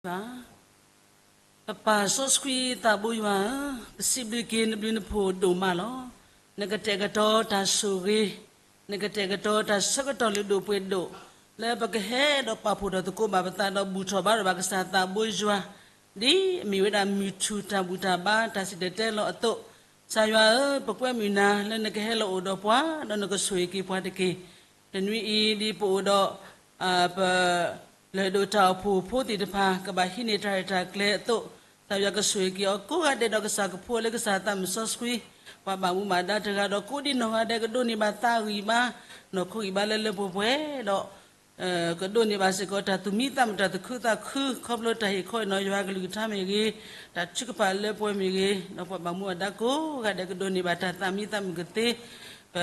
ဘၣ်. ပပၢ်စီဆှံသးဘိယွၤဧၢ, ပစံးဘျုးက့ၤနဘျုးနဖှိၣ်ဒိၣ်မးလီၤ. နကတဲာ်ကတီၤတၢ်ဆိၣ်ဂ့ၤ, နကတဲာ်ကတီၤတၢ်ဆၢကတီၢ်လုၢ်ဒိၣ်ပှ့ၤဒိၣ်, လၢပကဟဲဒီးပာ်ဖှိၣ်ထီၣ်သကိးဘၣ်ပသးဒီးဘူၣ်ထီၣ်ဘါထီၣ်ဘၣ်ကစၢ်သးဘိယွၤ, ဒ်အမ့ၢ်ဝဲဒၣ်မုၢ်ထူၣ်တၢ်ဘူၣ်တၢ်ဘါ တၢ်စံၣ်တဲၤတဲလီၤအသိး, ကစၢ်ယွၤဧၢ, ပကွဲမုာ်နၤလၢနကဟဲလီၤအိၣ်ဒီးပှၤ, ဒီးနကဆိၣ်ဂ့ၤက့ၤပှၤတက့ၢ်. တနွံအံၤဒ်ပအိၣ်ဒီး ပ လၢၢ်ဒိၣ်တၢ်အိၣ်ဖှိၣ်ဖိသ့ၣ်တဖၣ် ကဘၣ်ဟံးန့ၢ်တၢ်ရဲၣ်တၢ်ကျဲၤအသိး, ကစၢ်ယွၤကဆိၣ်ဂ့ၤက့ၤအီၤကိးဂၤဒဲးဒီးကစၢ်ကဖိလၢကစၢ်သးမုၢ်စီဆှံ, ပှၤဘၣ်မူဘၣ်ဒါတဂၤဒီးကိးဒံနီၢ်ဂၤဒဲး ကဒိးန့ၢ်ဘၣ်သးအဂံၢ်ဘါ နီၢ်ခိဂံၢ်ဘါလၢလၢပှဲၤပှဲၤဒီး ကဒိးန့ၢ်ဘၣ်စ့ၢ်ကီးတၢ်သူၣ်မံသးမုာ် တၢ်သူၣ်ခုသးခု ခီဖျိတၢ်ဟ့ၣ်ခီဟ့ၣ်နီၤယွၤကလုၢ်ကထါမ့ၢ်ဂ့ၤ, တၢ်ထုကဖၣ်လၢပှဲၤမ့ၢ်ဂ့ၤ, ဒီးပှၤဘၣ်မူဘၣ်ဒါကိးဂၤဒဲး ကဒိးန့ၢ်ဘၣ်တၢ်သူၣ်မံသးမုာ်ကသ့, ပ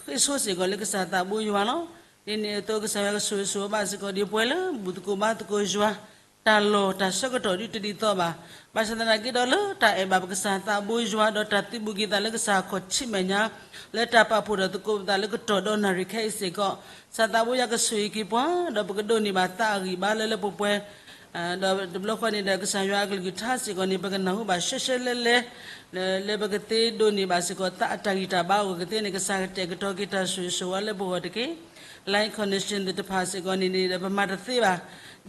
ဃ့ဆိစ့ၢ်ကီးလၢကစၢ်သးဘိယွၤလီၤ. ဒ်န့ၣ်အသိး ကစၢ်ယွၤကဆိၣ်ဂ့ၤဆိၣ်ဝါဘၣ်စ့ၢ်ကီးဒ်ပှၤလၢဘူၣ်သကိးဘါသကိးယွၤ တၢ်လီၢ်တၢ်ဆၢကတီၢ်ဒ်တဒ်သိးဘၣ်. ဘၣ်ဆၣ်သနာ်က့ဒီးလၢတၢ်အဲၣ်ဘၣ်ပကစၢ်သးဘိယွၤ ဒီးတၢ်သုးဘူးက့ၤသးလၢကစၢ်ခီၣ်ထံးမဲာ်ညါ လၢတၢ်ပာ်ဖှိၣ်ထီၣ်သကိးပသးလၢကတီၢ်ဒီးနၣ်ရံၣ်ခဲအံၤစ့ၢ်ကီး, ကစၢ်သးဘိယွၤကဆိၣ်ဂ့ၤက့ၤပှၤ ဒီးပကဒိးန့ၢ်ဘၣ်သးအဂံၢ်ဘါလၢလၢပှဲၤပှဲၤ ဒီးတဘျီဃီန့ၣ်ဒီး ကစၢ်ယွၤအကလုၢ်ကထါစ့ၢ်ကီးန့ၣ် ပကနၢ်ဟူဘၣ်ရှဲရှဲလဲလဲ လၢပကသ့ဒိးန့ၢ်ဘၣ်စ့ၢ်ကီးသးအတၢ်ဂံၢ်တၢ်ဘါအဂီၢ်ကသ့န့ၣ် ကစၢ်ကတဲာ်ကတီၤက့ၤတၢ်ဆိၣ်ဂ့ၤဆိၣ်ဝါလၢပဂီၢ်တက့ၢ်. Life condition သ့ၣ်တဖၣ်စ့ၢ်ကီးန့ၣ်န့ၣ်ဒီး ပမၤတသ့ဘၣ်.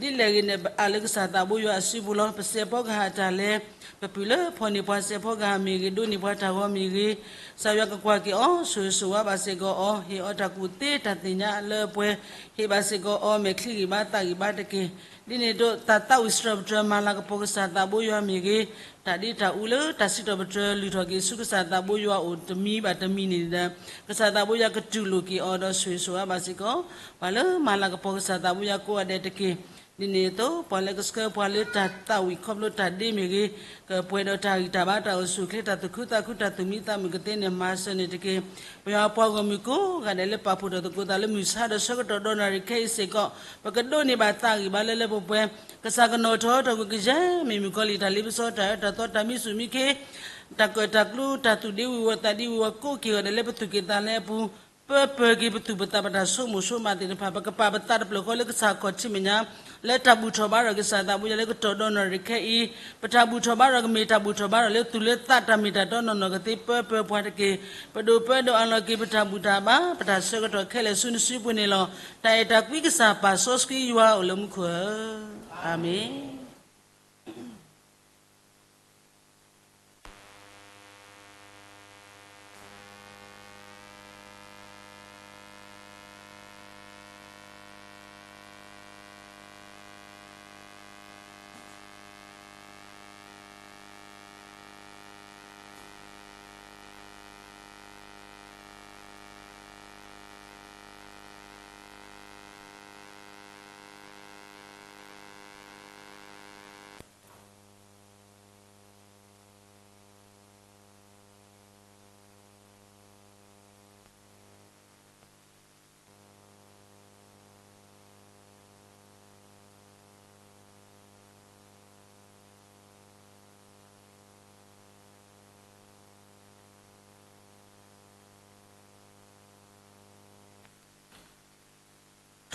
ဒ်လဲၣ်ဂ့ၤန့ၣ် ပအးလၢကစၢ်သးဘိယွၤအစုပူၤလီၤ. ပစဲးဖီကဟၣ်အတၢ်လဲၤ, ပပုၢ်လၢဖီၣ်န့ၢ်ပှၤစဲးဖီကဟၣ်မ့ၢ်ဂ့ၤ, ဒိးန့ၢ်ပှၤတၢ်ဂီၤမ့ၢ်ဂ့ၤ, ကစၢ်ယွၤကကွၢ်က့ၤအီၤ, ဆိၣ်ဂ့ၤဆိၣ်ဝါဘၣ်စ့ၢ်ကီးအီၤ, ဟ့ၣ်အီၤတၢ်ကူၣ်သ့တၢ်သ့ၣ်ညါလၢပှဲၤ, ဟ့ၣ်ဘၣ်စ့ၢ်ကီးအီၤ မဲာ်ချံဂံၢ်ဘါသးဂံၢ်ဘါတက့ၢ်. ဒ်န့ၣ်အသိး တၢ်သးဝံၣ်စံးထီၣ်ပတြၢၤမၤလၤကပီၤကစၢ်သးဘိယွၤမ့ၢ်ဂ့ၤ, တၢ်ဒ့တၢ်အူလၢတၢ်စံးထီၣ်ပတြၢၤလုၢ်ထီၣ်က့ၤဆူကစၢ်သးဘိယွၤအအိၣ်တမံၤဘၣ်တမံၤန့ၣ်ဒီး ကစၢ်သးဘိယွၤကတူၢ်လိာ်က့ၤအီၤဒီးဆိၣ်ဂ့ၤဆိၣ်ဝါဘၣ်စ့ၢ်ကီး ပှၤလၢမၤလၤကပီၤကစၢ်သးဘိယွၤကိးဂၤဒဲးတက့ၢ်. ဒ်န့ၣ်အသိး ပှၤလၢကဆှၢပှၤလၢတၢ်သးဝံၣ်ခီဖျိတၢ်ဒ့မ့ၢ်ဂ့ၤ, ကပှဲၤဒီးတၢ်ဂံၢ်တၢ်ဘါတၢ်အိၣ်ဆူၣ်အိၣ်ချ့တၢ်သူၣ်ခုသးခုတၢ်သူၣ်မံသးမုာ်ကသ့န့ၣ် မၤစၢၤန့ၣ်တက့ၢ်. ပယွၤပှၤဂီၢ်မုၢ်ကိးဂၤဒဲးလၢပာ်ဖှိၣ်ထီၣ်သကိးသးလၢမုၢ်ဆါဒီးဆၢကတီၢ်ဒီးနၣ်ရံၣ်ခဲအံၤစ့ၢ်ကီး ပကဒိးန့ၢ်ဘၣ်သးဂံၢ်ဘါလၢလၢပှဲၤပှဲၤ, ကစၢ်ကနီၣ်ထီၣ်ထီၣ်ကွံာ်ကယဲၢ်မ့ၢ်မုၣ်ကီၤလံၢ်တၢ်လ့ပစီတၢ်အၢတၢ်သီတၢ်မံဆူၣ်မံခ့ တၢ်ကၢၣ်တၢ်ကျူတၢ်သူၣ်ဒ့ဝံၤဝီၤသးဒ့ဝံၤဝီၤကိးက့ၤဂီၤဒဲးလၢပသူၣ်က့ၤသးလဲအပူၤ, ပၢပၢၤက့ၤပသူၣ်ပသးပတၢ်ဆိကမိၣ်ဆိကမးသ့ၣ်တဖၣ် ပကပာ်ပသးတဖျၢၣ်ဃီလၢကစၢ်ခီၣ်ထံးမဲာ်ညါ, လၢတၢ်ဘူၣ်ထီၣ်ဘါထီၣ်ကစၢ်သးဘိယွၤလၢကတီၢ်ဒီးနၣ်ရံၣ်ခဲအံၤ, ပတၢ်ဘူၣ်ထီၣ်ဘါထီၣ်ကမ့ၢ်တၢ်ဘူၣ်ထီၣ်ဘါထီၣ်လၢသူၣ်လၢသးတၢ်မ့ၢ်တၢ်တီနီၢ်နီၢ်ကသ့ ပၢပၢၤပှၤတက့ၢ်. ပဒိၣ်ပၢဒီးအလီၤက့ၤပတၢ်ဘူၣ်တၢ်ဘါ ပတၢ်ဆၢကတီၢ်ခဲလၢာ်ဆူနစုပူၤန့ၣ်လီၤ. တၢ်အဲၣ်တၢ်ကွံကစၢ်ပၢ်စီဆှံယွၤအိၣ်လၢမူခိၣ်ဧၢ, အၤမ့ၣ်.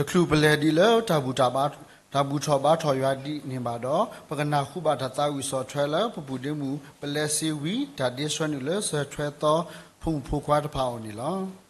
တချုးပလဲၤဒံးလၢ တၢ်ဘူၣ်ထီၣ်ဘါထီၣ်ယွၤဒံးန့ၣ်ဘၣ်ဒီး, ပကနၢ်ဟူဘၣ်တၢ်သးဝံၣ်ဆီၣ်ထွဲလၢပပူၤဒ့မုၢ် ပလဲစ့ဝံၤ တၢ်ဒ့ဆှၢနုာ်လၢစၢၤထွဲသီ ဖိမုၣ်ဖိခွါတဖၣ်အအိၣ်န့ၣ်လီၤ.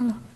လီၤ.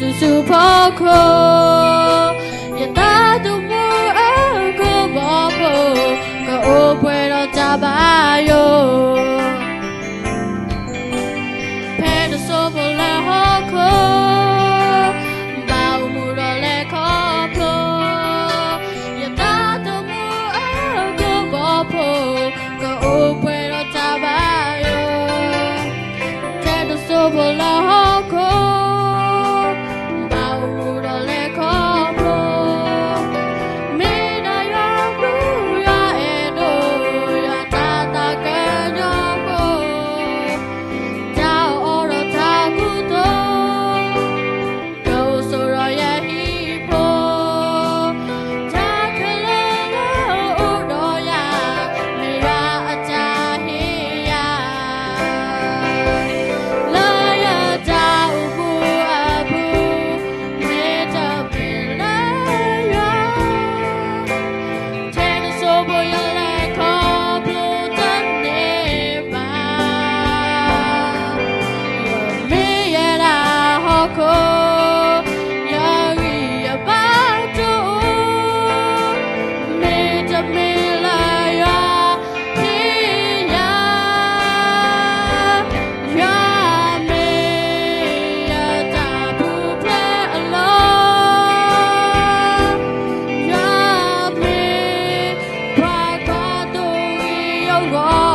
စုဆူဖီခိၣ်, ယသးသမူအကဘီဖိ, ကအိၣ်ပှဲၤဒီးတၢ်ဘၣ်ယိၣ် ဖဲတစိၢ်ဖိလၢဟီၣ်ခိၣ်, ဘၣ်အိၣ်မူဒီးလဲၤခီဖျိ, ယသးသမူအကဘီဖိ, ကအိၣ်ပှဲၤဒီးတၢ်ဘၣ်ယိၣ်, ဖဲတစိၢ်ဖိလၢဟီၣ်ခိၣ်, ဘၣ်အိၣ်မူဒီးလဲၤခီဖျိ, မ့ၢ်ဒၣ်ယွၤဘျုးယွၤအဲၣ်ဒိၣ်, ယွၤတၢ်သးကညီၤဖိ, တၢ်အီၣ်ဒီးတၢ်ကူသိး, ကအိၣ်ဆိးဒီးယဟံၣ်ဖိ, တၢ်ခဲလၢာ်လၢအအိၣ်ဒီးယၤ, မ့ၢ်ယွၤအတၢ်ဟ့ၣ်ယၤ, လၢယတၢ်အိၣ်မူအပူၤ, မ့တမ့ၢ်လၢယွၤ, ထဲတစိၢ်ဖိယလဲၤခီဖျိတန့ၢ်ဘၣ်. မ့ၢ်ယဲဒၣ်ဟီၣ်ခိၣ်, ယဂံၢ်ယဘါတအိၣ်, မ့တမ့ၢ်လၢယွၤဟ့ၣ်ယၤ, ယွၤမ့ၢ်ယတၢ်ပူၤဖျဲးအလီၢ်, ယွၤမ့ၢ်ပှၤကွၢ်သိဂ့ၤယဂီၢ်,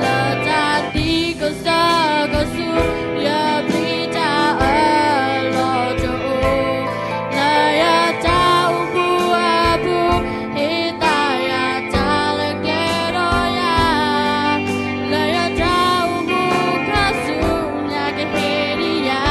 လၢတၢ်သံကစၢ်ကဆူး, ယပျံၤတၢ်အၢၣ်လီၤတအိၣ်, လၢယတၢ်အိၣ်မူအပူၤ, ဟ့ၣ်သးယၤတၢ်လၢကဲဒီးယၤ, လၢယတၢ်အိၣ်မူခါဆူညါကဟ့ၣ်ဒံးယၤ.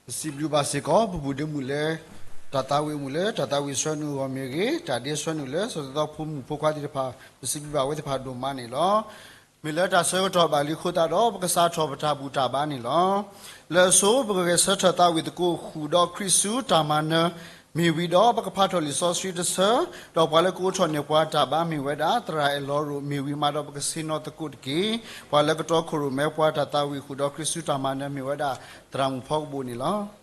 ပစံးဘျုးဘၣ်စ့ၢ်ကီး ပဘူၣ်ဒ့မုၣ်လၢ တၢ်သးဝံၣ်အမုၢ်လၢ တၢ်သးဝံၣ်ဆှၢနုာ်အဂီၢ်မ့ၢ်ဂ့ၤ, တၢ်ဒ့ဆှၢနုာ်လၢ စီၤသီဖိမုၣ်ဖိခွါသ့ၣ်တဖၣ် ပစံးဘျုးဘၣ်ဝဲသ့ၣ်တဖၣ်ဒိၣ်မးန့ၣ်လီၤ. မ့ၢ်လၢတၢ်ဆၢကတီၢ်ဘၣ်လံအဃိသတးဒီး ပကစးထီၣ်ပတၢ်ဘူၣ်တၢ်ဘါန့ၣ်လီၤ. လၢအဆိ ပကဂဲၤဆၢထၢၣ်သးဝံၣ်သကိး ဃုာ်ဒီးခရံာ်ဆူတၢ်မၤနၢၤ မ့ၢ်ဝံၤဒီး ပကဖးထီၣ်လံာ်စီဆှံတဆၢ, ဒီးပှၤလၢကအိးထီၣ်န့ၢ်ပှၤတၢ်ဘါမ့ၢ်ဝဲဒၣ် သရၣ်အဲၣ်လီၤရိၣ် မ့ၢ်ဝံၤမးဒီး ပကဆ့ၣ်နီၤသကိးတက့ၢ်. ပှၤလၢကတီခိၣ်ရိၣ်မဲပှၤတၢ်သးဝံၣ်ဃုာ်ဒီးခရံာ်ဆူတၢ်မၤနၢၤမ့ၢ်ဝဲဒၣ် သရၣ်မုၣ်ဖီကဘိၣ်န့ၣ်လီၤ.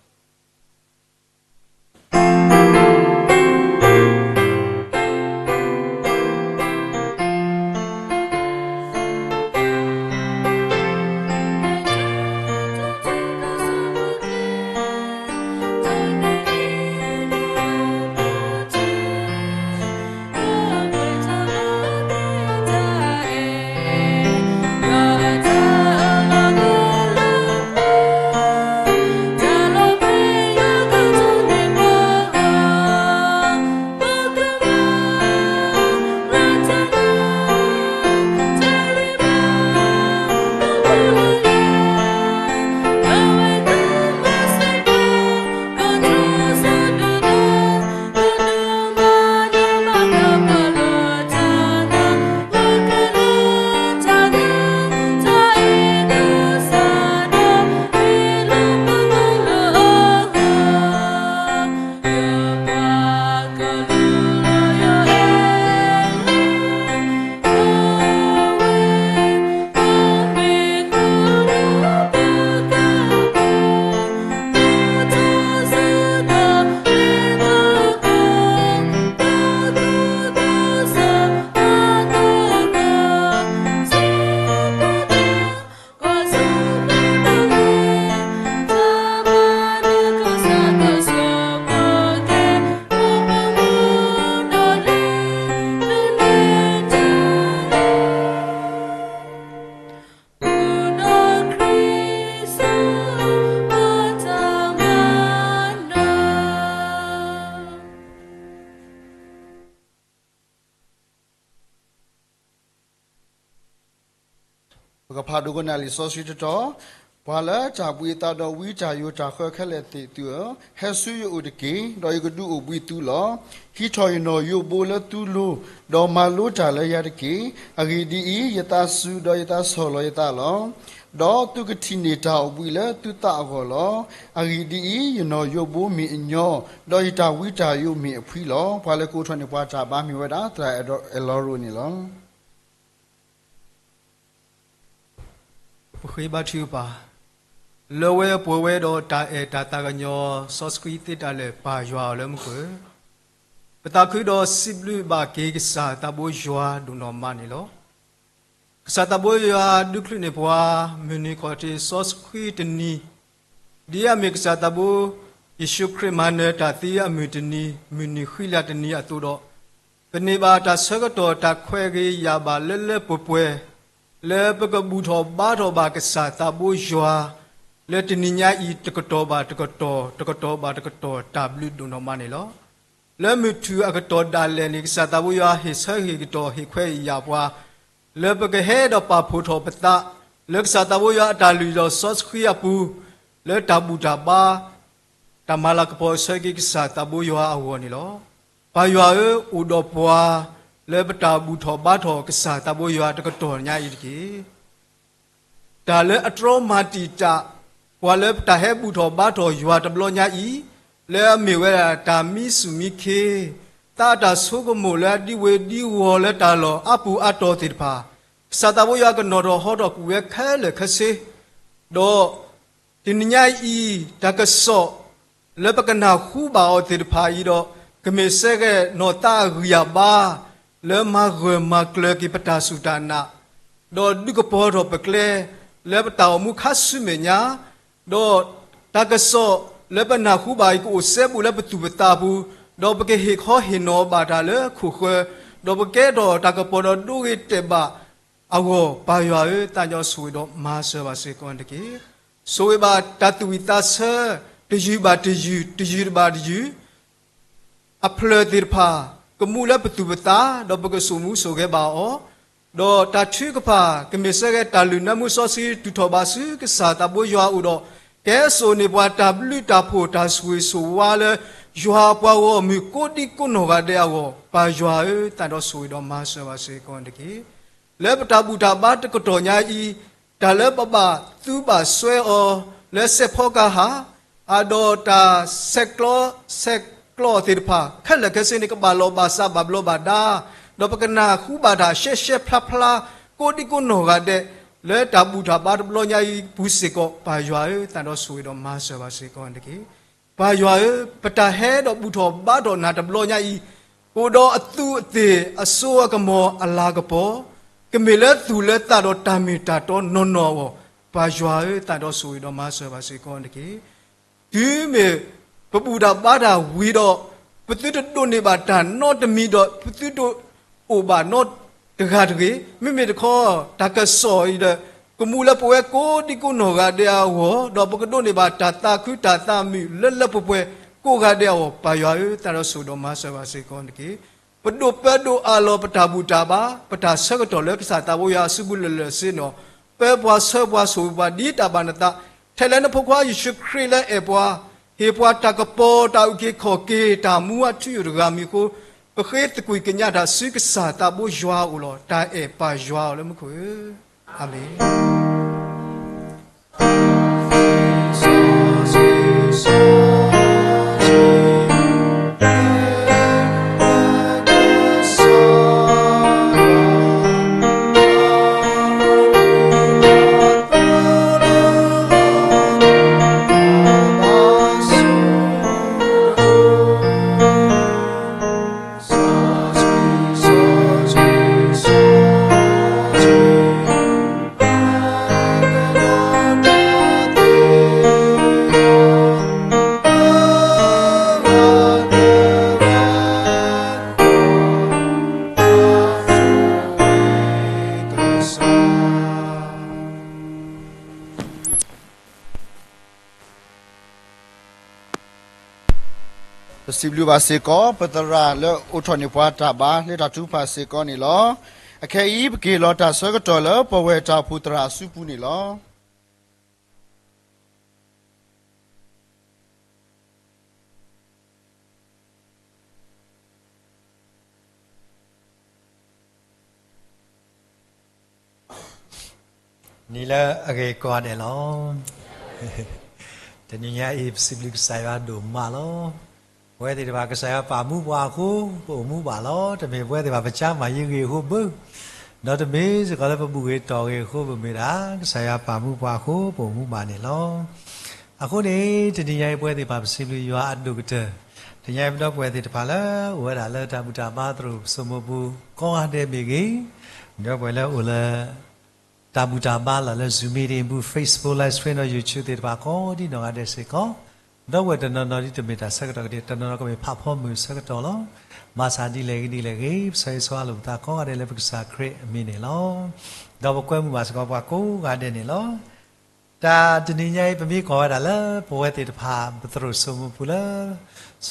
ပကဖးဒိကနၣ်လံာ်စီဆှံတတီၤ, ပှၤလၢတၢ်ဘှံးအသးဒီး ဝံတၢ်ယိးတၢ်ဃၢခဲလၢာ်သ့ၣ်သုဧၢ, ဟဲဆူယအိၣ်တက့ၢ်, ဒီးယကဒုးအိၣ်ဘှံးသုလီၤ. ဟံးထီၣ်ယနီၣ်ယိးဘိလၢသုလိၤ, ဒီးမၤလိတၢ်လၢယၤတက့ၢ်. အဂ့ၢ်ဒ်အံၤ, ယသးစူၤဒီးယသးဆီၣ်လီၤယသးလီၤ. ဒီးသုကထံၣ်န့ၢ်တၢ်အိၣ်ဘှံးလၢသုသးအဂီၢ်လီၤ. အဂ့ၢ်ဒ်အံၤ, ယနီၣ်ယိးဘိမ့ၢ်အညီ, ဒီးယတၢ်ဝံတၢ်ယိးမ့ၢ်အဖှံလီၤ. ပှၤလၢကအိးထီၣ်န့ၢ်ပှၤတၢ်ဘါမ့ၢ်ဝဲဒၣ် သရၣ်အဲၣ်လီၤရိၣ်န့ၣ်လီၤ. ပဃ့ဘါထုကဖၣ်, လၢဝဲပှဲၤဝဲဒီးတၢ်အဲၣ်တၢ်သးကညီၤ စီဆှံသ့တၢ်လၢာ်ပၢ်ယွၤအီၤလၢမူခိၣ်, ပသးခုဒီးစံးဘျုးဘၣ်က့ၤကစၢ်သးဘိယွၤဒိၣ်နီၢ်မးန့ၣ်လီၤ. ကစၢ်သးဘိယွၤဒုးချုးန့ၢ်ပှၤ မုၢ်နံၤခီၣ်ထံးစီဆှံတနံၤ, ဒ်အမ့ၢ်ကစၢ်သးဘိ ယ့ၣ်ၡူးခရံာ်မၤနၢၤတၢ်သံအမုၢ်တနံၤ မုၢ်နံၤဃံလၤတနံၤအသိးဒီး, ပန့ၢ်ဘၣ်တၢ်ဆၢကတီၢ်တၢ်ခွဲးဂ့ၤယာ်ဘၣ်လၢလၢပှဲၤပှဲၤ, လၢပကဘူၣ်ထီၣ်ဘါထီၣ်ဘၣ်ကစၢ်သးဘိယွၤ, လၢတနံၤညါအံၤ တကတီၢ်ဘၣ်တကတီၢ် တကတီၢ်ဘၣ်တကတီၢ် တၢ်ဘျုးဒိၣ်နီၢ်မးန့ၣ်လီၤ. လၢမုၢ်ထူၣ်အကတီၢ်ဒၣ်လဲာ်န့ၣ် ကစၢ်သးဘိယွၤဟ့ၣ်ဆၢဟ့ၣ်ကတီၢ်ဟ့ၣ်ခွဲးယာ်ပှၤ, လၢပကဟဲဒီးပာ်ဖှိၣ်ထီၣ်ပသး, လၢကစၢ်သးဘိယွၤအတၢ်လုၢ်ဒီးစီဆှံအပူၤ, လၢတၢ်ဘူၣ်တၢ်ဘါ, တၢ်မၤလၤကပီၤဆၢက့ၤကစၢ်သးဘိယွၤအဂီၢ်န့ၣ်လီၤ. ပၢ်ယွၤဧၢ, အိၣ်ဒီးပှၤလၢပတၢ်ဘူၣ်ထီၣ်ဘါထီၣ်ကစၢ်သးဘိယွၤတကတီၢ်ညါအံၤတက့ၢ်. တၢ်လၢအတြီမၤတံာ်တာ် ပှၤလၢပတၢ်ဟဲဘူၣ်ထီၣ်ဘါထီၣ်ယွၤတဘျီညါအံၤ, လၢအမ့ၢ်ဝဲဒၣ်တၢ်မံဆူၣ်မံခ့, သးအတၢ်ဆိကမိၣ်လၢအဒံဝ့ၤဒံဝီၤလၢတၢ်လီၢ်အါပူၤအါတီၤသ့ၣ်တဖၣ်, ကစၢ်သးဘိယွၤကနီၤထီၣ်ဟီထီၣ်ကွံာ်ဝဲခဲလၢာ်ခဲဆ့, ဒီး တနံၤညါအံၤ တၢ်ကစီၣ်လၢပကနၢ်ဟူဘၣ်အီၤသ့ၣ်တဖၣ်အံၤဒီး, ကမ့ၢ်စ့ၢ်ကီးနီၢ်သးအဂံၢ်အဘါ လၢမၤဂၢၢ်မၤကျၢၤက့ၤပတၢ်စူၢ်တၢ်နာ်, ဒီးဒုးကပီၤထီၣ်ပကျဲ လၢပတၢ်အိၣ်မူခါဆူမဲာ်ညါ, ဒီးတၢ်ကစီၣ်လၢပနၢ်ဟူဘၣ်အံၤ ကအိၣ်စဲဘူးလၢပသူၣ်ပသးပူၤ, ဒီးပကဟ့ၣ်ခီဟ့ၣ်နီၤဘၣ်တၢ်လၢခိၣ်ဃၢၤ, ဒီးပကဲထီၣ်တၢ်ကပီၤဒီးဒိဂ့ၤတဲာ်ဘၣ်အဂီၢ်, ပၢ်ယွၤဧၢ, သးညီဆိၣ်ဂ့ၤဒီးမၤစၢၤဘၣ်စ့ၢ်ကီးတက့ၢ်. ဆိၣ်ဂ့ၤဘၣ်တၢ်သူၣ်ဝံၣ်သးဆၢ တယုၢ်ဘၣ်တယုၢ်, တယုၢ်တဘၣ်တယုၢ်, အဖျၢၣ်သ့ၣ်တဖၣ် ကမူလၢပသူၣ်ပသး, ဒီးပကစိာ်မူစိာ်ဂဲၤဘၣ်အီၤ, ဒီးတၢ်ထုကဖၣ် ကမ့ၢ်စ့ၢ်ကီးတၢ်လုၢ်နၢမူစီဆှံ တုၤထီၣ်ဘးဆူကစၢ်သးဘိယွၤအအိၣ်ဒီး, ကဲစိာ်န့ၢ်ပှၤတၢ်ဘျုးတၢ်ဖှိၣ်တၢ်ဆိၣ်ဂ့ၤဆိၣ်ဝါလၢ ယွၤပှၤဂီၢ်မုၢ်ကိးဒံကိးနီၢ်ဂၤဒဲးအဂီၢ်, ပၢ်ယွၤဧၢ, သးဒီးဆိၣ်ဂ့ၤဒီးမၤစၢၤဘၣ်စ့ၢ်ကီးန့ၣ်တက့ၢ်. လၢပတၢ်ဘူၣ်တၢ်ဘါတကတီၢ်ညါအံၤ, တၢ်လၢပဘၣ်သူဘၣ်စွဲအီၤ လၢစဲးဖီကဟၣ် အဒီးတၢ်ဆဲးကျိးဆဲးကျၢသ့ၣ်တဖၣ် ခဲလၢာ်ခဲဆ့န့ၣ် ကဘၣ်လီၢ်ဘၣ်စးဘၣ်ဘျီးဘၣ်ဒါ, ဒီးပကနၢ်ဟူဘၣ်တၢ်ရှဲရှဲဖျါဖျါ ကိးဒံကိးနီၢ်ဂၤဒဲး လၢတၢ်ဘူၣ်တၢ်ဘါတဘျီညါအံၤပူၤစ့ၢ်ကီး, ပၢ်ယွၤဧၢ, သးဒီးဆိၣ်ဂ့ၤဒီးမၤစၢၤဘၣ်စ့ၢ်ကီးန့ၣ်တက့ၢ်. ပၢ်ယွၤဧၢ, ပတၢ်ဟဲဒီးဘူၣ်ထီၣ်ဘါထီၣ်နၤတဘျီညါအံၤ, အိၣ်ဒီးအသူးအသ့ၣ်အစိအကမီၤအလၤကပီၤ, ကမ့ၢ်လၢသူၣ်လၢသးဒီးတၢ်မ့ၢ်တၢ်တီနီၢ်နီၢ်အဂီၢ်, ပၢ်ယွၤဧၢ, သးဒီးဆိၣ်ဂ့ၤဒီးမၤစၢၤဘၣ်စ့ၢ်ကီးန့ၣ်တက့ၢ်. တုၤမ့ၢ်ပဘူၣ်တၢ်ဘါတၢ်ဝံၤဒီး, ပသုတဒိးန့ၢ်ဘၣ်တၢ်နီတမံၤဒီး ပသုတအိၣ်ဘၣ်နီတဂၤတဂ့ၤ. မ့မ့ၢ်တခီ, တၢ်ကစီၣ်အံၤဒီး ကမူလၢပဝဲကိးဒံကိးနီၢ်ဂၤဒဲးအဂီၢ်, ဒီးပကဒိးန့ၢ်ဘၣ်တၢ်သးခုတၢ်သးမုာ်လၢလၢပှဲၤပှဲၤကိးဂၤဒဲးအဂီၢ်, ပၢ်ယွၤဧၢ, သးဒီးဆိၣ်ဂ့ၤဒီးမၤစၢၤဘၣ်စ့ၢ်ကီးန့ၣ်တက့ၢ်. ပဒိၣ်ပၢဒိၣ်အးလီၤပတၢ်ဘူၣ်တၢ်ဘါ, ပတၢ်ဆၢကတီၢ်လၢကစၢ်သးဘိယွၤအစုပူၤလၢာ်လၢာ်ဆ့န့ၣ်, ပၢပှၤဆှၢပှၤဆိၣ်ဂ့ၤပှၤဒ်တၢ်ဘၣ်နသး, ထဲလၢနဖိခွါယ့ၣ်ၡူးခရံာ်လၢအဲၣ်ပှၤ, ဟ့ၣ်ပှၤတၢ်ကပီၤတၢ်အုၣ်က့ၤခီၣ်က့ၤ တၢ်မူအထူအယိာ်တဂၤမံၤအဃိ, ပဃ့သကွံၢ်ကညးတၢ်ဆူကစၢ်သးဘိယွၤအအိၣ်လီၤ. တၢ်အဲၣ်ပၢ်ယွၤအိၣ်လၢမူခိၣ်ဧၢ, အၤမ့ၣ်. ပစံးဘျုးဘၣ်စ့ၢ်ကီး ပသရၣ်လၢအိးထီၣ်န့ၢ်ပှၤတၢ်ဘါလၢတၢ်ထုကဖၣ်စ့ၢ်ကီးန့ၣ်လီၤ. အခဲအံၤ ပက့ၤလီၤတၢ်ဆၢကတီၢ်လၢပဝဲၢ်တၢ်အိၣ်ဖှိၣ်သရၣ်အစုပူၤန့ၣ်လီၤ. နံၤလၢအဂ့ၤကိးဂၤဒဲးလီၤ. တနံၤညါအံၤ ပစံးဘျုးကစၢ်ယွၤဒိၣ်မးလီၤ. ပဝဲသ့ၣ်တဖၣ်ကစၢ်ယွၤပာ်မူပှၤအဃိ ပအိၣ်မူဘၣ်လီၤ. တမ့ၢ်ပဝဲသ့ၣ်တဖၣ်ပဆါမၤယံာ်ဂ့ၤအဃိဘၣ်, ဒီးတမ့ၢ်စ့ၢ်ကီးလၢပဘူၣ်ဂ့ၤတီၢ်ဂ့ၤအဃိဘၣ်မ့ၢ်ဒၣ် ကစၢ်ယွၤပာ်မူပှၤအဃိ ပအိၣ်မူဘၣ်န့ၣ်လီၤ. အဃိန့ၣ် တနံၤညါအံၤပဝဲသ့ၣ်တဖၣ်ပစံးဘျုးယွၤအဒိၣ်ကတၢၢ်, တနံၤညါအံၤပဒီပုၣ်ဝဲၢ်သ့ၣ်တဖၣ်လၢအိၣ်ဝဲဒၣ်လၢတၢ်ဘူၣ်တၢ်ဘါသရိာ်စိမိၤပူၤ ကိးဂၤဒဲးမ့ၢ်ဂ့ၤ, ဒီပုၢ်ဝဲၢ်လၢအိၣ်လၢ တၢ်ဘူၣ်တၢ်ဘါလီၤလၢ Zoom meeting ပူၤ Facebook live stream ဒီး YouTube သ့ၣ်တဖၣ်ကိးဒံနီၢ်ဂၤဒဲးစ့ၢ်ကီး, ဒီပုၢ်ဝဲၢ်တနီၤနီၤဒ်တမ့ၢ်တၢ်ဆၢကတီၢ်ကဒဲး တနီၤနီၤကမ့ၢ်ဖးဖီမုၢ်ဆၢကတီၢ်လီၤ. ဘၣ်ဆၣ်ဒ်လဲၣ်ဂ့ၤဒ်လဲၣ်ဂ့ၤ ပဆၢဂ့ၤဆၢဝါလိာ်ပသးကိးဂၤဒဲးလၢပကစၢ်ခရံာ်အမံၤန့ၣ်လီၤ. ဒီးပကွဲမုာ်ဘၣ်စ့ၢ်ကီးပှၤကိးဂၤဒဲးန့ၣ်လီၤ. တၢ်တနံၤညါအံၤ ပမ့ၢ်ကွၢ်ဝဲဒၣ်လၢပဝဲသ့ၣ်တဖၣ် ပသရိာ်စိမိၤပူၤလၢ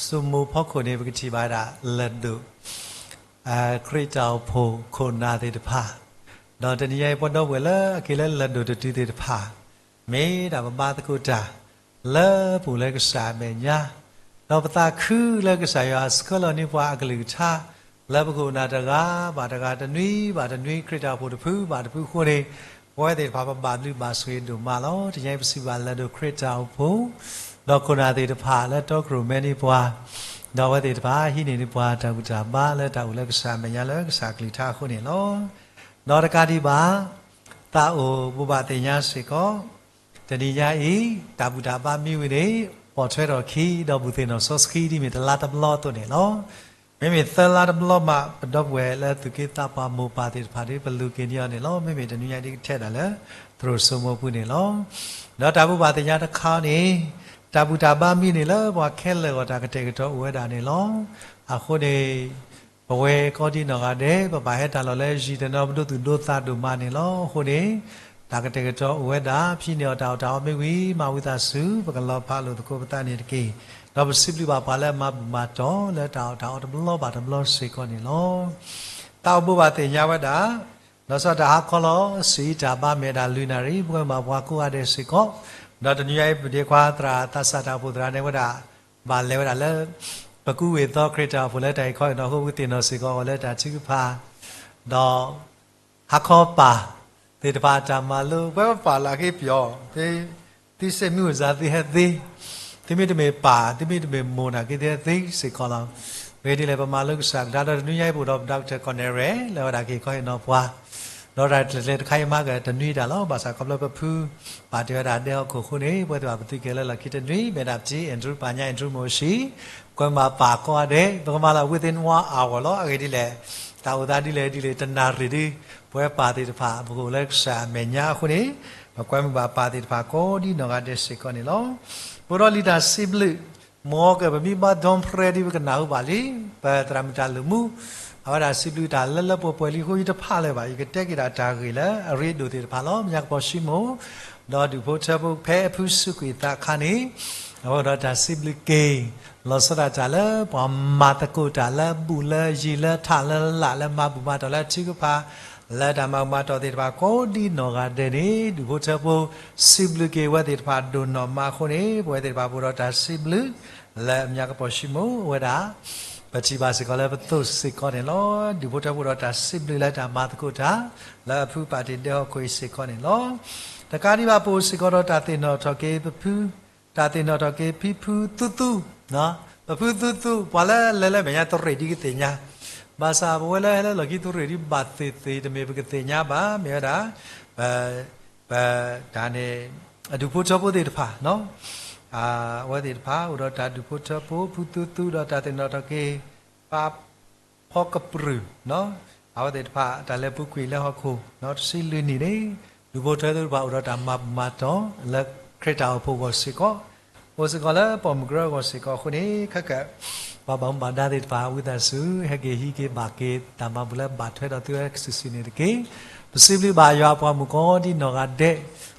စိမိၤဖီခိၣ်န့ၣ် ပကထံၣ်ဘၣ်ဝဲဒၣ်လၢၢ်ဒိၣ် ခရံာ်တၢ်အိၣ်ဖှိၣ်ခိၣ်နၢ်သ့ၣ်တဖၣ်, ဒီးတနံၤညါအံၤ ပဒီပုၢ်ဝဲၢ်လၢအက့ၤလၢလၢၢ်ဒိၣ်တတုၤသ့ၣ်တဖၣ်, မ့ၢ်ဒၣ်ပဘါသကိးတၢ် လၢပအိၣ်လၢကစၢ်အမဲာ်ညါ, ဒီးပသးခုလၢကစၢ်ယွၤဆှၢလီၤန့ၢ်ပှၤအကလုၢ်ကထါ လၢပကအိၣ်နၢ်တဂၤဘၣ်တဂၤ တနွံဘၣ်တနွံ ခရံာ်တၢ်အိၣ်ဖှိၣ်တဖုဘၣ်တဖုအဃိန့ၣ်, ပဝဲသ့ၣ်တဖၣ်ပဘၣ်ဘျုးဘၣ်ဆိၣ်ဂ့ၤဒိၣ်မးလီၤ. တနံၤညါအံၤပစံးဘျုးလၢၢ်ဒိၣ်ခရံာ်တၢ်အိၣ်ဖှိၣ် ဒီးခိၣ်နၢ်သ့ၣ်တဖၣ်လၢတီခိၣ်ရိၣ်မဲန့ၢ်ပှၤ, ဒီးအဝဲသ့ၣ်တဖၣ်ဟံးန့ၢ်န့ၢ်ပှၤတၢ်ဘူၣ်တၢ်ဘါလၢတၢ်အိၣ်လၢကစၢ်အမဲာ်ညါလၢကစၢ်ကလုၢ်ကထါအဃိန့ၣ်လီၤ. ဒီးတကးဒံးဘၣ် သးအိၣ်ဘိးဘၣ်သ့ၣ်ညါစ့ၢ်ကီး, တနံၤညါအံၤ တၢ်ဘူၣ်တၢ်ဘါမ့ၢ်ဝံၤန့ၣ် ပိာ်ထွဲထီၣ်အခံ ဒီးဘူၣ်သ့ၣ်နီၣ်စီဆှံ ဒ်မ့ၢ်တလါတဘျီအသိးန့ၣ်လီၤ. မ့မ့ၢ်သၢလါတဘျီမး ပဒီပုၢ်ဝဲၢ်လၢသူၣ်က့သးပှၢ်မိၢ်ပၢ်သ့ၣ်တဖၣ်ဒီး ပလူၤက့ၤန့ၢ်အီၤန့ၣ်လီၤ. မ့မ့ၢ်တနံၤညါဒ်ကထဲဒၣ်လၢ သရိာ်စိမိၤပူၤန့ၣ်လီၤ. ဒီးတၢ်ဘူၣ်ဘၣ်သ့ၣ်ညါတခါန့ၣ် တၢ်ဘူၣ်တၢ်ဘါမ့ၢ်န့ၣ်လၢပှၤခဲလၢာ်အဂီၢ်တၢ်ကတဲာ်ကတီၤအိၣ်ဝဲဒၣ်န့ၣ်လီၤ. အဃိန့ၣ် ပဝဲကိးဒံနီၢ်ဂၤဒဲး ပဘၣ်ဟဲတၢ်လီၢ်လၢယံၤတနီၤ ပဒိသူၣ်ဒိသးဒိၣ်မးန့ၣ်လီၤ. အဃိန့ၣ် တၢ်ကတဲာ်ကတီၤအိၣ်ဝဲဒၣ် ဖဲန့ၣ်အီၤတၢ်အီၣ်တၢ်အီမ့ၢ်ဝံၤ မၤဝံသးစူၤ ပကလီၤဖးလိာ်သကိးပသးန့ၣ်တက့ၢ်. ဒီးပစံးဘျုးဘၣ်ပှၤလၢအမၤဘူၣ်မၤတီၢ် လၢတၢ်အီၣ်တၢ်အီတဘျီဘၣ်တဘျီစ့ၢ်ကီးန့ၣ်လီၤ. သးအိၣ်ဘိးဘၣ်သ့ၣ်ညါဝဲဒၣ် လီၤဆီဒၣ်တၢ်ဟါခီလီၤ. စံးတၢ်ဘါမ့ၢ်ဝဲဒၣ်လွံၢ်နၣ်ရံၣ်, ပဝဲမၤပှၤကိးဂၤဒဲးစ့ၢ်ကီး, ဒီးတနွံညါအံၤ ပဒ့ခွါသရၣ်သးစၢ်တၢ်အိၣ်ဖှိၣ်သရၣ်န့ၣ်ဝဲဒၣ် ဘၣ်လဲၤဝဲဒၣ်လၢ ပကူဝ့ၢ်သီခရံာ်တၢ်အိၣ်ဖှိၣ်လၢတၢ်အံၤခီအံၤနီၢ်ဟိ ပကသ့ၣ်နီၣ်စ့ၢ်ကီးအီၤလၢတၢ်ထုကဖၣ်, ဒီး ဟါခီပၢ်သ့ၣ်တဖၣ်အတၢ်မၤလိ ပဝဲပပၢ်လၢအက့ၤပယီၤ သုစ့ၣ်မံအိၣ်စါသုဟဲသ့, သုမ့တမ့ၢ်ပၢ် သုမ့တမ့ၢ်မိၢ်နာ်က့ သုဟဲသ့စ့ၢ်ကီးလီၤ. အဂ့ၢ်ဒ်လဲၣ် ပမၤလိကစၢ်ကဒါဒီးတနွံညါအံၤ ပအိၣ်ဒီးပ Doctor Cornell လၢဝဲဒၣ်က့ၤခီဟ့ၣ်နီၤပှၤ ဒီးတၢ်ကျဲၤကျဲၤတခါအံၤမၤကတနွံတၢ်လီၤ. ဘၣ်ဆၣ်ခီဖျိပဖုပၢ်တ့ၢ်ဝဲဒၣ်ဒဲဟီၣ်ခိၣ်အဃိန့ၣ် ပဝဲသ့ၣ်တဖၣ်ပသုးက့ၤလၢလီၢ်ခံတနွံ မ့ၢ်ဒၣ်ပထံၣ် Andrew ပၢ်ညါ Andrew မိၢ်အိၣ်ဆံး, ပကွဲမုာ်ဘၣ်ပၢ်ကိးဂၤဒဲး, ပကမၤလၢ within one hour လီၤ. အဂ့ၢ်ဒ်လဲၣ် တၢ်အိၣ်သးဒ်လဲၣ်ဒ်လဲၣ် တနၣ်ရံၣ်ဒု ပဝဲပၢ်သ့ၣ်တဖၣ် ပကအိၣ်လၢကစၢ်အမဲာ်ညါအဃိန့ၣ် ပကွဲမုာ်ဘၣ်ပၢ်သ့ၣ်တဖၣ်ကိးဒ်နီၢ်ဂၤဒဲးစ့ၢ်ကီးန့ၣ်လီၤ. ပအိၣ်ဒီးလံာ်တၢ်စံးဘျုး မ်ကပမ့ၢ်ဘါ ဒွန်ဖရဲဒ် ပကနၢ်ဟူဘၣ်လံ, ပသရၣ်မုၣ်တၢ်လုၢ်မူ အဝဲဒၣ်စံးဘျုးတၢ်လၢလၢပှဲၤပှဲၤလံအဃိ ယတဖးလၢၤဘၣ်, ယကတဲက့ၤဒၣ်တၢ်ဂ့ၢ်လၢအရ့ဒိၣ်သ့ၣ်တဖၣ်လီၤ. မ့ၢ်ညါကပီၤၡံမိၣ် ဒီးဒူၣ်ဖိထၢဖိဖဲအဖုစူးကွံာ်သးအခါန့ၣ် အဝဲအိၣ်ဒီးတၢ်စံးဘျုးက့ၤ လီၤဆီဒၣ်တၢ်လၢပှၤမၤသကိးတၢ်လၢအဘူးလၢယံၤလၢထးလၢလာ်လၢမၤဘူၣ်မၤတီၢ်လၢထုကဖၣ် လၢတၢ်မၤဘူၣ်မၤတီၢ်သ့ၣ်တဖၣ်ကိးဒ်နီၢ်ဂၤဒဲးန့ၣ် ဒူၣ်ဖိထၢဖိ စံးဘျုးက့ၤဝဲသ့ၣ်တဖၣ်ဒိၣ်နီၢ်မးအဃိန့ၣ် ပဝဲသ့ၣ်တဖၣ်ပအိၣ်ဒီးတၢ်စံးဘျုး လၢမ့ၢ်ညါကပီၤၡံမိၣ်ဝဲဒၣ် ပထံၣ်ဘၣ်စ့ၢ်ကီးလၢပသိၣ်စ့ၢ်ကီးန့ၣ်လီၤ. ဒူၣ်ဖိထၢဖိဒီးတၢ်စံးဘျုးလၢတၢ်မၤသကိးတၢ် လၢအဖုပၢ်တ့ၢ်ဒဲဟီၣ်ခိၣ်အံၤစ့ၢ်ကီးန့ၣ်လီၤ. တကးဒံးဘၣ်ပအိၣ်စ့ၢ်ကီးဒီးတၢ်သ့ၣ်နီၣ်ထီၣ်က့ၤပဖု တၢ်သ့ၣ်နီၣ်ထီၣ်က့ၤဖံဖုသူသူ ပဖုသူသူ ပှၤလၢလဲၤလၢမဲာ်ညါသုးရ့ၣ်ဒ်ကသ့ၣ်ညါ, ဘၣ်ဆၣ်ပဝဲလၢဟဲလၢလီၢ်ခံသုးရ့ၣ်ဒ်ဘၣ်သ့ၣ်သ့ၣ်တမ့ၢ်ပကသ့ၣ်ညါဘၣ် မ့ၢ်ဝဲဒၣ် ပ ပတၢ်န့ၣ် အဒူၣ်ဖိထၢဖိသ့ၣ်တဖၣ် အဝဲသ့ၣ်တဖၣ် အိၣ်ဒီးတၢ်ဒူၣ်ဖိထၢဖိ ဖုသူသူ ဒီးတၢ်သ့ၣ်နီၣ်ထီၣ်က့ၤ ပၢ်ဖီကပြုၢ် အဝဲသ့ၣ်တဖၣ် တၢ်လဲၤပူၤကွံာ်လၢဟီၣ်ခိၣ် တဆံလွံၢ်နံၣ်န့ၣ် ဒူၣ်ဖိထၢဖိသ့ၣ်တဖၣ် အိၣ်ဒီးတၢ်မၤဘူၣ်မၤတီၢ် လၢခရံာ်တၢ်အိၣ်ဖှိၣ်အဂီၢ်စ့ၢ်ကီး, အိၣ်စ့ၢ်ကီးလၢပိာ်မုၣ်ကရၢအဂီၢ်စ့ၢ်ကီးအဃိန့ၣ် ခဲက ပှၤဘၣ်မူဘၣ်ဒါသ့ၣ်တဖၣ် ဝံသးစူၤ ဟဲက့ၤဟံးက့ၤဘၣ်က့ၤ တၢ်မၤဘူၣ်လၢဘၣ်ထွဲဒီးသုဝဲစုာ်စုာ်န့ၣ်တက့ၢ်. ပစံးဘျုးဘၣ်ယွၤပှၤမုၣ်ကိးဒ်နီၢ်ဂၤဒဲး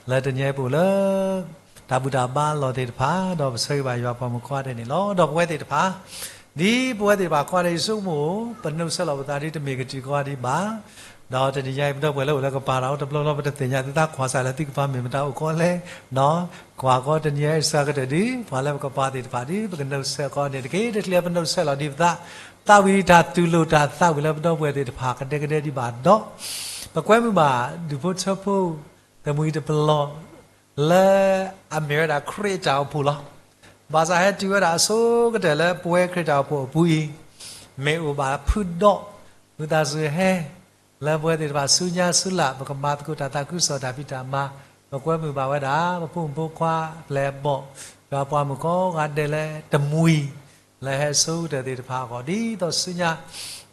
လၢတနံၤအံၤပအိၣ်လၢ တၢ်ဘူၣ်တၢ်ဘါအလီၢ်သ့ၣ်တဖၣ် ဒီးပဆၢဂ့ၤဘၣ်ယွၤပှၤမုၣ်ကိးဂၤဒဲးန့ၣ်လီၤ. ဒီးပဝဲသ့ၣ်တဖၣ် ဒ်ပဝဲသ့ၣ်တဖၣ်ကိးဂၤဒဲး ယဆိကမိၣ် ပနုာ်ဆၢလီၤပသးဒ်တမ့ၢ်ကတုၤကိးဂၤဒဲးဘၣ်, ဒီးတနံၤညါအံၤ ပဒီပုၢ်ဝဲၢ်လၢအိၣ်လၢကပၤဒီး တဘျီဘျီပတသ့ၣ်ညါသုသးကွၢ်စၢ်လၢသုကပၤမ့ၢ်မတၤအိၣ်ကိးလဲၣ်, ကွၢ်ကီတနံၤညါအံၤစှၤကတၢၢ်ဒ် ပှၤလၢပကပၤသ့ၣ်တဖၣ်ဒ် ပကနုာ်ဆၢကိးဂၤဒဲးန့ၣ်တက့ၢ်. တချုးပနုာ်ဆၢလီၤဒံးပသး သးဝံၣ်တၢ်တူၢ်လိာ်တၢ်သးဝံၣ်လၢပဒီပုၢ်ဝဲၢ်သ့ၣ်တဖၣ် ကဒဲကဒဲဒံးဘၣ်ဒီး ပကွဲမုာ်ဘၣ်ဒူၣ်ဖိထၢဖိ တမှံၤတပလီၢ် လၢအမ့ၢ်ဝဲဒၣ်ခရံာ်အတၢ်အိၣ်ဖှိၣ်လီၤ. ဘၣ်ဆၣ်ဟဲတုၤဝဲဒၣ်အဆိကတၢၢ်လၢပဝဲခရံာ်တၢ်အိၣ်ဖှိၣ်အပူၤအံၤ မ့ၢ်အိၣ်ဘၣ်ဖုဒီး ဝံသးစူၤဟဲ လၢပဝဲသ့ၣ်တဖၣ်ဆူညါဆူလာ် ပကမၤသကိးတၢ်သးခုကစီၣ်တၢ်ဖံးတၢ်မၤ, ပကွဲမုာ်ဘၣ်ဝဲဒၣ် ပဖိမုၣ်ဖိခွါ ပျဲၢ်အဘီၣ် ဒီးပှၤမုၣ်ကိးဂၤဒဲးလၢတမှံၤ လၢဟဲဆိကတၢၢ်သ့ၣ်တဖၣ်အဂီၢ် ဒ်သိးဆူညါ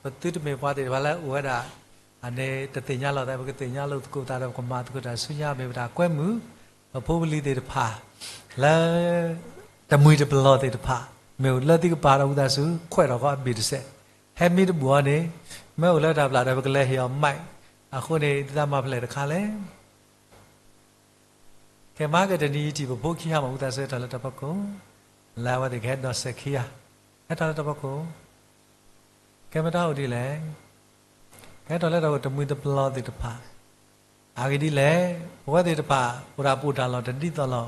ပသုတမ့ၢ်ပှၤသ့ၣ်တဖၣ်လၢအိၣ်ဝဲဒၣ် အန့ၣ်တသ့ၣ်ညါလီၤသး ပကသ့ၣ်ညါလိာ်သကိးသးဒီး ပကမၤသကိးတၢ်ဆူညါ မ့ၢ်ပတၢ်ကွဲမုာ် ပဖိပလံၤသ့ၣ်တဖၣ် လၢ တမှံၤတပလီၢ်သ့ၣ်တဖၣ် မ့ၢ်အိၣ်လၢသုကပၤဒီး ဝံသးစူၤ ခွဲးထီၣ်ကီးအဘ့ၣ်တစဲး, ဟဲမံတဘူၣ်အီၤန့ၣ် မ့ၢ်အိၣ်လၢတၢ်ပျၢ်ဒီး ပကလဲၤဟ့ၣ်အီၤ mic အဃိန့ၣ် သုသးမၤဖဲလဲၣ်တခါလဲၣ်. ကဲမၤက့ၤတနံၤအံၤထံၣ်ပဖိခံဂၤမ့ၢ် ဝံသးစူၤဟဲထီၣ်လၢတၢ်ဖီခိၣ်, လၢအဝဲသ့ၣ်ကဟဲဒီးစဲးခံဂၤ, ဟဲထီၣ်လၢတၢ်ဖီခိၣ်, ကဲမတၤအိၣ်ဒ်လဲၣ် ကဟဲထီၣ်လၢတၢ်အိၣ်တမှံၤတပလီၢ်သ့ၣ်တဖၣ်, အဂ့ၢ်ဒ်လဲၣ်, ပဝဲသ့ၣ်တဖၣ် အိၣ်ဒၣ်ပူၤတၢ်လီၢ်တဒ်သိးလီၤ,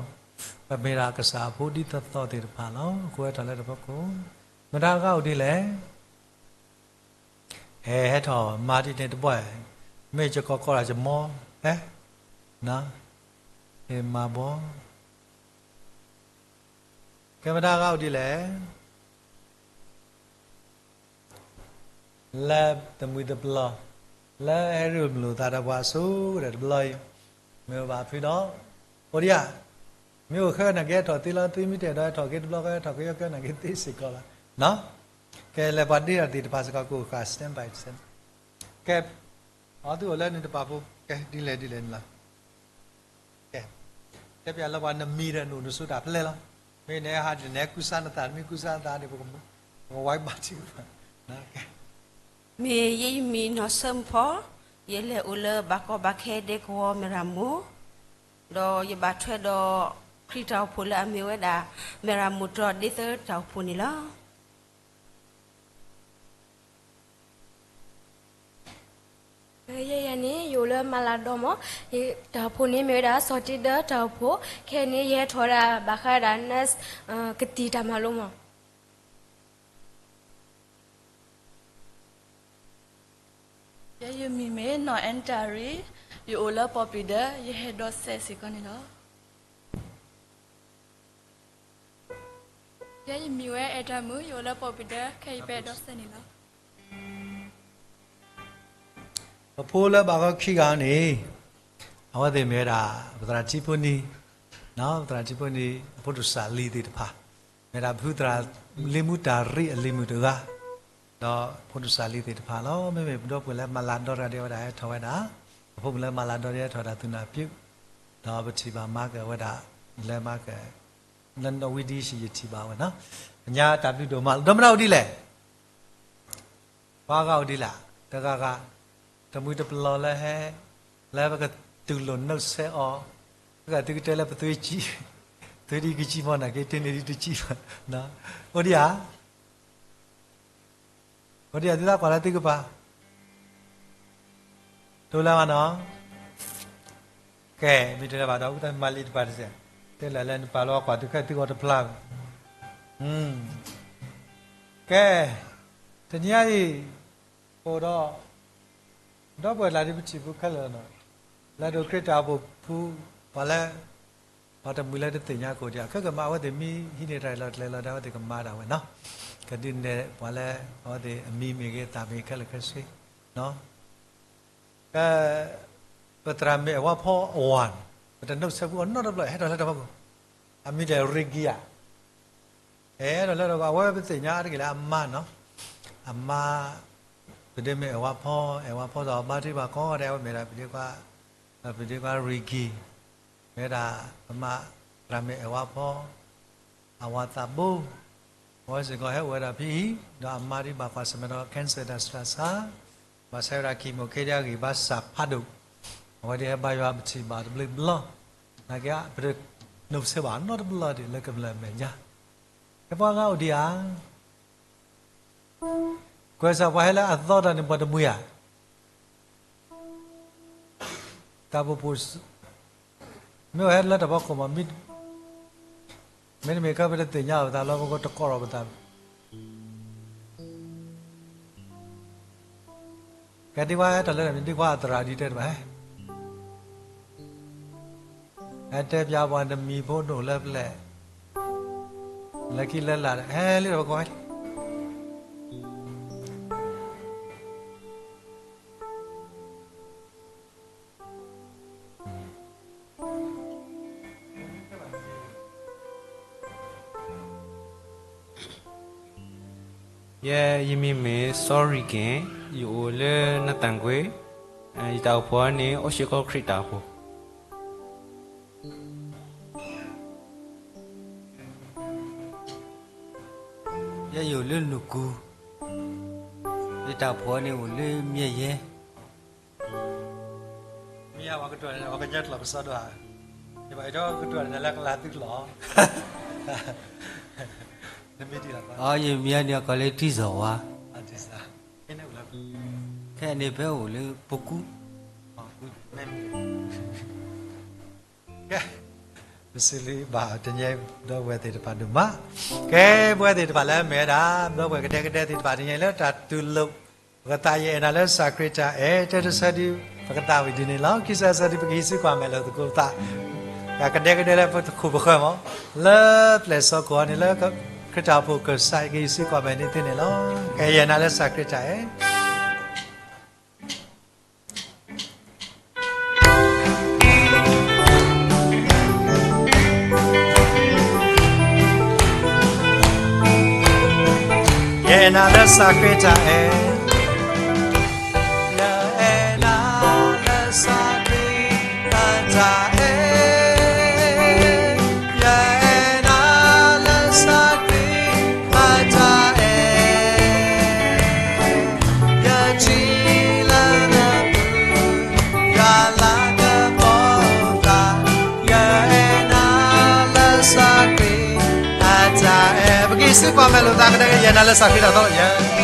ပမ့ၢ်ဒၣ်ကစၢ်အဖိဒ်သိးသိးသ့ၣ်တဖၣ်လီၤ. အဃိဟဲထီၣ်လၢတၢ်ဖီခိၣ်, မတၤတဂၤအိၣ်ဒ်လဲၣ် ဟဲ ဟဲထီၣ်မၤဒ်န့ၣ်တဘျီ, မ့ၢ်ယကီၢ်ကီၢ်ဒၣ်ယမီၤ, ဟဲ, ဟဲမၤဘီ, ကဲမတၤတဂၤအိၣ်ဒ်လဲၣ် လၢတမှံၤတပလီၢ်, လၢဟဲရ့လိာ်မုာ်လိာ်သးဒီးပှၤအဆိကတၢၢ်တဘျီအံၤ, မ့ၢ်အိၣ်ဘၣ်ဖုဒီး, အိၣ်ဒံးဧါ, မ့ၢ်အိၣ်ဃဲကနၣ်က့ၤဟဲထီၣ်သ့လီၤ, သုမ့ၢ်တအဲၣ်ဒိးဟဲထီၣ်က့ၤတဘျီဃီ ဟဲထီၣ်က့ၤယီကနၣ်က့ၤသ့စ့ၢ်ကီးလီၤ. ကဲလဲၤပှၤဒ့တၢ်သ့ၣ်တဖၣ်စ့ၢ်ကီး ကအိၣ်ဃာ် stand by stand by. ကဲ, အီသုအိၣ်လၢနတပာ်ဖိ, ကဲဒ်လဲၣ်ဒ်လဲၣ်န့ၣ်လီၤ. ကဲ, တဲပျးလၢပှၤနမံၤဒီးနအိၣ်နဆိးတၢ်ဖဲလဲၣ်လီၤ. မ့ၢ်နဟဲဟးဒ်န့ၣ် နဟဲကူစါနသး, နမ့ၢ်ကူစါနသးန့ၣ် ပကဝဲဘၣ်ထံကပၤ, ကဲ မ့ၢ်ယဲယမံၤနီၢ်စၢမုၢ်ဖီ, ယလဲၤအိၣ်လၢဘၣ်ကီဘၣ်ခဲဒဲကဝီၤမဲၢ်ရမိၢ်, ဒီးယဘၣ်ထွဲဒီး ခရံာ်တၢ်အိၣ်ဖှိၣ်လၢအမ့ၢ်ဝဲဒၣ် မဲၢ်ရမိၢ်တြီၢ်ဒ့သၢတၢ်အိၣ်ဖှိၣ်န့ၣ်လီၤ. ယဲယၤန့ၣ် ယအိၣ်လၢမၤလၤဒီမး, တၢ်အိၣ်ဖှိၣ်န့ၣ်မ့ၢ်ဝဲဒၣ် စီၤတ့ဒၢတၢ်အိၣ်ဖှိၣ်, ခဲအံၤန့ၣ် ယဟဲထီၣ်ဝဲဒၣ်ဘၣ်ဃးဝဲဒၣ် ကသံၣ်တၢ်မၤလိမး. ယဲယမံၤမ့ၢ်နီၢ်အဲၣ်တၢ်ရံ, ယအိၣ်လၢပီၣ်ပျံၤဒၢ, ယဟဲဒီးစဲးစ့ၢ်ကီးန့ၣ်လီၤ. ယဲယမံၤဝဲအဲၣ်တၢ်မုၣ်, ယအိၣ်လၢပီၣ်ပျံၤဒၢ, ခဲအံၤယဟဲဒီးစဲးန့ၣ်လီၤ. ပဖိလၢဘၣ်ဂီၤခံဂၤန့ၣ်, အဝဲသ့ၣ်မ့ၢ်ဝဲဒၣ် ပသရၣ်ထံဖိနံၤ, ပသရၣ်ထံဖိနံၤ အဖိတူၢ်စၢ်လံၤသ့ၣ်တဖၣ်, မ့ၢ်ဒၣ်ဖုသရၣ်လ့ၤမူတၢ်ရံအလံၤမုၣ်တဂၤ, ဒီးဖိတူၢ်စၢ်လံၤသ့ၣ်တဖၣ်လီၤ. မ့မ့ၢ်ပဒီပုၢ်ဝဲၢ်လၢမၤလၤဒီတဂၤဒ်ဝဲဒၣ်ဟဲထီၣ်ဝဲဒၣ်, ပဖိမုၣ်လၢမၤလၤဒီဒ်ဟဲထီၣ်ဝဲဒၣ်သုးနၢ်ပၠူး, ဒီးပထံၣ်ဘၣ်မၤကၢၢ်ဝဲဒၣ်, လၢမၤကၢၢ်, လၢနီၣ်ဝံဒံယံာ်ယထံၣ်ဘၣ်ဝဲနီၤ, အညါတၢ်ဘျုးဒိၣ်မးလီၤ. ဒီးမနုၤအိၣ်ဒ်လဲၣ် ပှၤဂၤအိၣ်ဒ်လဲၣ်, တဂၤဂၤ, တမှံၤတပလီၢ်လၢဟဲ, လၢပကတူၢ်လိာ်နုာ်ဆဲးအီၤ, ပကသုကတဲလၢပသွံၣ်ကံ, သွံၣ်ဒံးကစံမီၢ်နၤက့ တန့ၢ်ဒံးတစံမီၢ်, အိၣ်ဒံးဧါ, အိၣ်ဒံးဧါ, သုသးကွၢ်လၢသုကပၤ တိၢ်လၢမနီၤ, ကဲ, မ့ၢ်တလဲၤဘၣ်ဒီးမၤလံတပၤတစဲး, တဲလၢလၢနပာ်လီၤကွၢ်သုခဲသုဂီၤတဖျါ, ကဲ, တနံၤအံၤ, အိၣ်ဒီး, ဒီပုၢ်ဝဲၢ်လၢဒ်ပထံၣ်ဖုခဲလၢာ်နီၤ, လၢဒိၣ်ခရံာ်တၢ်အိၣ်ဖှိၣ်ဖု, ပှၤလၢ ပှၤတမှံၤလၢတသ့ၣ်ညါကိၣ်ဒံး ခဲကမၤအဝဲသ့ၣ်မ့ၢ်ဟံးန့ၢ်တၢ်အလီၢ်ကျဲလီၤဒီး အဝဲသ့ၣ်ကမၤဒၣ်ဝဲနီၤ, ကဒုးနဲၣ်ပှၤလၢ အဝဲသ့ၣ်အမံၤမ့ၢ်ဂ့ၤ အသးမ့ၢ်ဂ့ၤခဲလၢာ်ခဲဆ့, ကဲ, ပသရၣ်မုၣ်အဲၣ်ဝါဖီအဝၤန့ၣ် ပတနုာ်ဆဲးဖုအီၤနီတဘျီ ဟဲထီၣ်လၢတၢ်ဖီခိၣ်, အမံၤဒီး Ricky ဧါ, ဟဲထီၣ်လၢတၢ်ဖီခိၣ် အဝဲပသ့ၣ်ညါတက့ၢ်လၢအမါနီၤ, အမါ, ပဒ့မ့ၢ်အဲၣ်ဝါဖီ, အဲၣ်ဝါဖီဒီးအမါတံၢ်ဘၣ်ကိးဂၤဒဲး အဝဲမ့ၢ်ဒၣ်ပဒ့ခွါ, ပဒ့ခွါ Ricky, မ့ၢ်ဝဲဒၣ်ပမၤသရၣ်မုၣ်အဲၣ်ဝါဖီ အဝၤသးဘိ, အဝဲစ့ၢ်ကီးဟဲအိၣ်ဝဲဒၣ်ဖဲအံၤ ဒီးအမါဒံးဘၣ်ကွၢ်ဆၢၣ်မဲာ်ဒီး cancer တၢ်ဆှၢဆါ, ဘၣ်ဆၢဝဲဒၣ် chemo ခဲဒံးအဂံၢ်ဘါစၢ်ဖးဒိၣ်, အဝဲဒၣ်ဟဲဘါယွၤပထံၣ်ဘၣ်တဘျုးဘျီ, နာ်က့ ပတနုာ်ဆဲးဘၣ်နီတဘျီဒံးလၢကမျၢၢ်အမဲာ်ညါ, ဟဲပှၤဂၤအိၣ်ဒံးဧါ ကွဲးစၢ်ပှၤဟဲလၢအသီတၢ်န့ၣ် ပှၤတမှံၤဧါ, တၢ်ပူၤပူၤ, မ့ၢ်အဟဲလၢတၢ်ဖီခိၣ်မး, မ့တမ့ၢ်ခဲပတသ့ၣ်ညါအီၤပသးလီၤ ပကတကိးထီၣ်ပသး, ကဲဒံးဝဲဟဲတၢ်လၢတၢ်မ့ၢ်ဒံးခွါအသရၣ်ဒ်တဲတဘၣ်ဟဲ ဟဲတဲပျးပှၤနမံၤဖိနအိၣ်လၢပျဲၢ်, လၢခံလၢလာ် ဟဲလံဒီးပကိးဟဲလံ ယဲယမံၤမ့ၢ် စီၤရံက့ၣ်, ယအိၣ်လၢနသၣ်ကွ့ၢ်, ယတၢ်အိၣ်ဖှိၣ်န့ၣ် အိၣ်စ့ၢ်ကီးခရံာ်တၢ်အိၣ်ဖှိၣ် ယဲယအိၣ်လၢနူၢ်ကူ, ယတၢ်အိၣ်ဖှိၣ်န့ၣ်အိၣ်လၢမၠဲၣ်ယဲ, မ့ၢ်ယၤပှၤကတိၤန့ၣ် ပှၤကညီကျိာ်ကစီဒီဧါ, ယဘၣ်အဲၣ်ဒိးကတိၤန့ၣ်လၢကလၤသုကျိာ်, နမံၤဒ်လဲၣ်, ယမံၤန့ၣ် အကိးလၢထံစီၤဝါ, ခဲအံၤန့ၣ်ဖဲအိၣ်လၢပကူ ကဲ, ပစံးဘျုးဘၣ်တနံၤအံၤ ဒီပုၢ်ဝဲၢ်သ့ၣ်တဖၣ်ဒိၣ်မး, ကဲ, ပဝဲသ့ၣ်တဖၣ်လၢအမ့ၢ်ဝဲဒၣ် ဒီပုၢ်ဝဲၢ်ကဒဲကဒဲသ့ၣ်တဖၣ်တနံၤအံၤလၢတၢ်တူၢ်လိာ် ပကသး ယအဲၣ်နၤလၢစၢ်ခရံာ်တၢ်အဲၣ် တဲတဆၢဒုး ပကသးဝံၣ်ဒ်န့ၣ်လီၤ. ခံဆၢဆၢဒုး ပကဟံးစုကွၢ်မဲာ်လိာ်သကိးပသး တၢ်ကဒဲကဒဲလၢပတခူၣ်ပဃၢၤမး လၢပျဲၢ်စီကီၢ်န့ၣ် လၢခရံာ်တၢ်အိၣ်ဖှိၣ်ကစၢ် ကဟံးစုကွၢ်မဲာ်န့ၣ်သ့န့ၣ်လီၤ. ကဲ ယအဲၣ်နၤလၢစၢ်ခရံာ်တၢ်အဲၣ် ယအဲၣ်နၤလၢစၢ်ခရံာ်တၢ်အဲၣ်, ယအဲၣ်နၤလၢစၢ်ခရံာ်အတၢ်အဲၣ်, ယအဲၣ်နၤလၢစၢ်ခရံာ်အတၢ်အဲၣ်, ယထံၣ်လၢနပူၤ ယွၤလၤကပီၤသး, ယအဲၣ်နၤလၢစၢ်ခရံာ်အတၢ်အဲၣ်. ပကဟံးစုကွၢ်မဲာ်လိာ်သးကဒဲကဒဲ ယအဲၣ်နၤလၢစၢ်ခရံာ်တၢ်အဲၣ်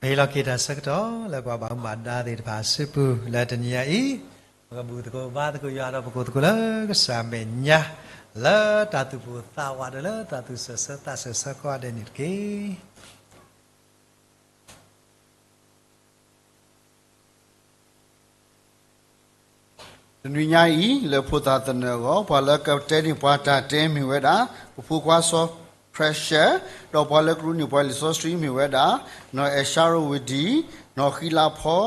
ဟ့ၣ်လီၤက့ၤတၢ်ဆၢကတီၢ်လၢပှၤဘၣ်မူဘၣ်ဒါသ့ၣ်တဖၣ်အစုပူၤ လၢတနံၤညါအံၤ, ပကဘူၣ်သကိးဘါသကိးယွၤဒီးပကိးသကိးလၢကစၢ်မဲာ်ညါ, လၢတၢ်သူၣ်ပိၢ်သးဝးဒီးလၢတၢ်သူၣ်စၢၢ်ဆၢသးစၢၢ်ဆၢကိးဂၤဒဲးန့ၣ်တက့ၢ်. တနွံညါအံၤ လၢဖိသၣ်သနၢၣ်အဂီၢ် ပှၤလၢကတဲန့ၢ်ပှၤတၢ်တဲမ့ၢ်ဝဲဒၣ် ပဖိခွါစီၤ Precious, ဒီးပှၤလၢကရူန့ၢ်ပှၤလံာ်စီဆှံမ့ၢ်ဝဲဒၣ် နီၢ်အဲၡါရိဝ့ၤဒံ, နီၢ်ဃံလၤဖီ,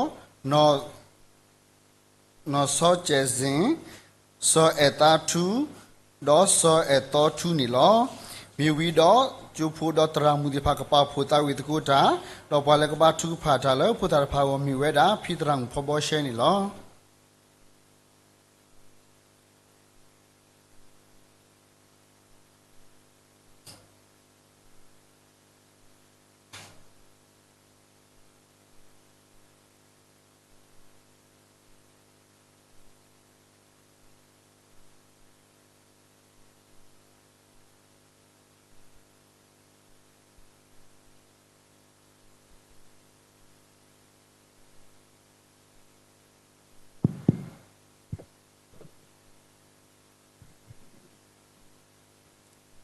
နီၢ် နီၢ်စီၤကဲးစ့ၣ်, စီၤအဲၣ်သါထူ, ဒီးစီၤအဲၣ်သီထူန့ၣ်လီၤ. မ့ၢ်ဝံၤဒီး ကၠိဖိဒီးသရၣ်မုၣ်သ့ၣ်တဖၣ်ကပာ်ဖှိၣ်သးဝံၣ်သကိးတၢ်, ဒီးပှၤလၢကဘါထုကဖၣ်တၢ်လၢဖိသၣ်တဖၣ်အဂီၢ်မ့ၢ်ဝဲဒၣ် ဖံသရၣ်မုၣ်ဖီဘီရှဲန့ၣ်လီၤ.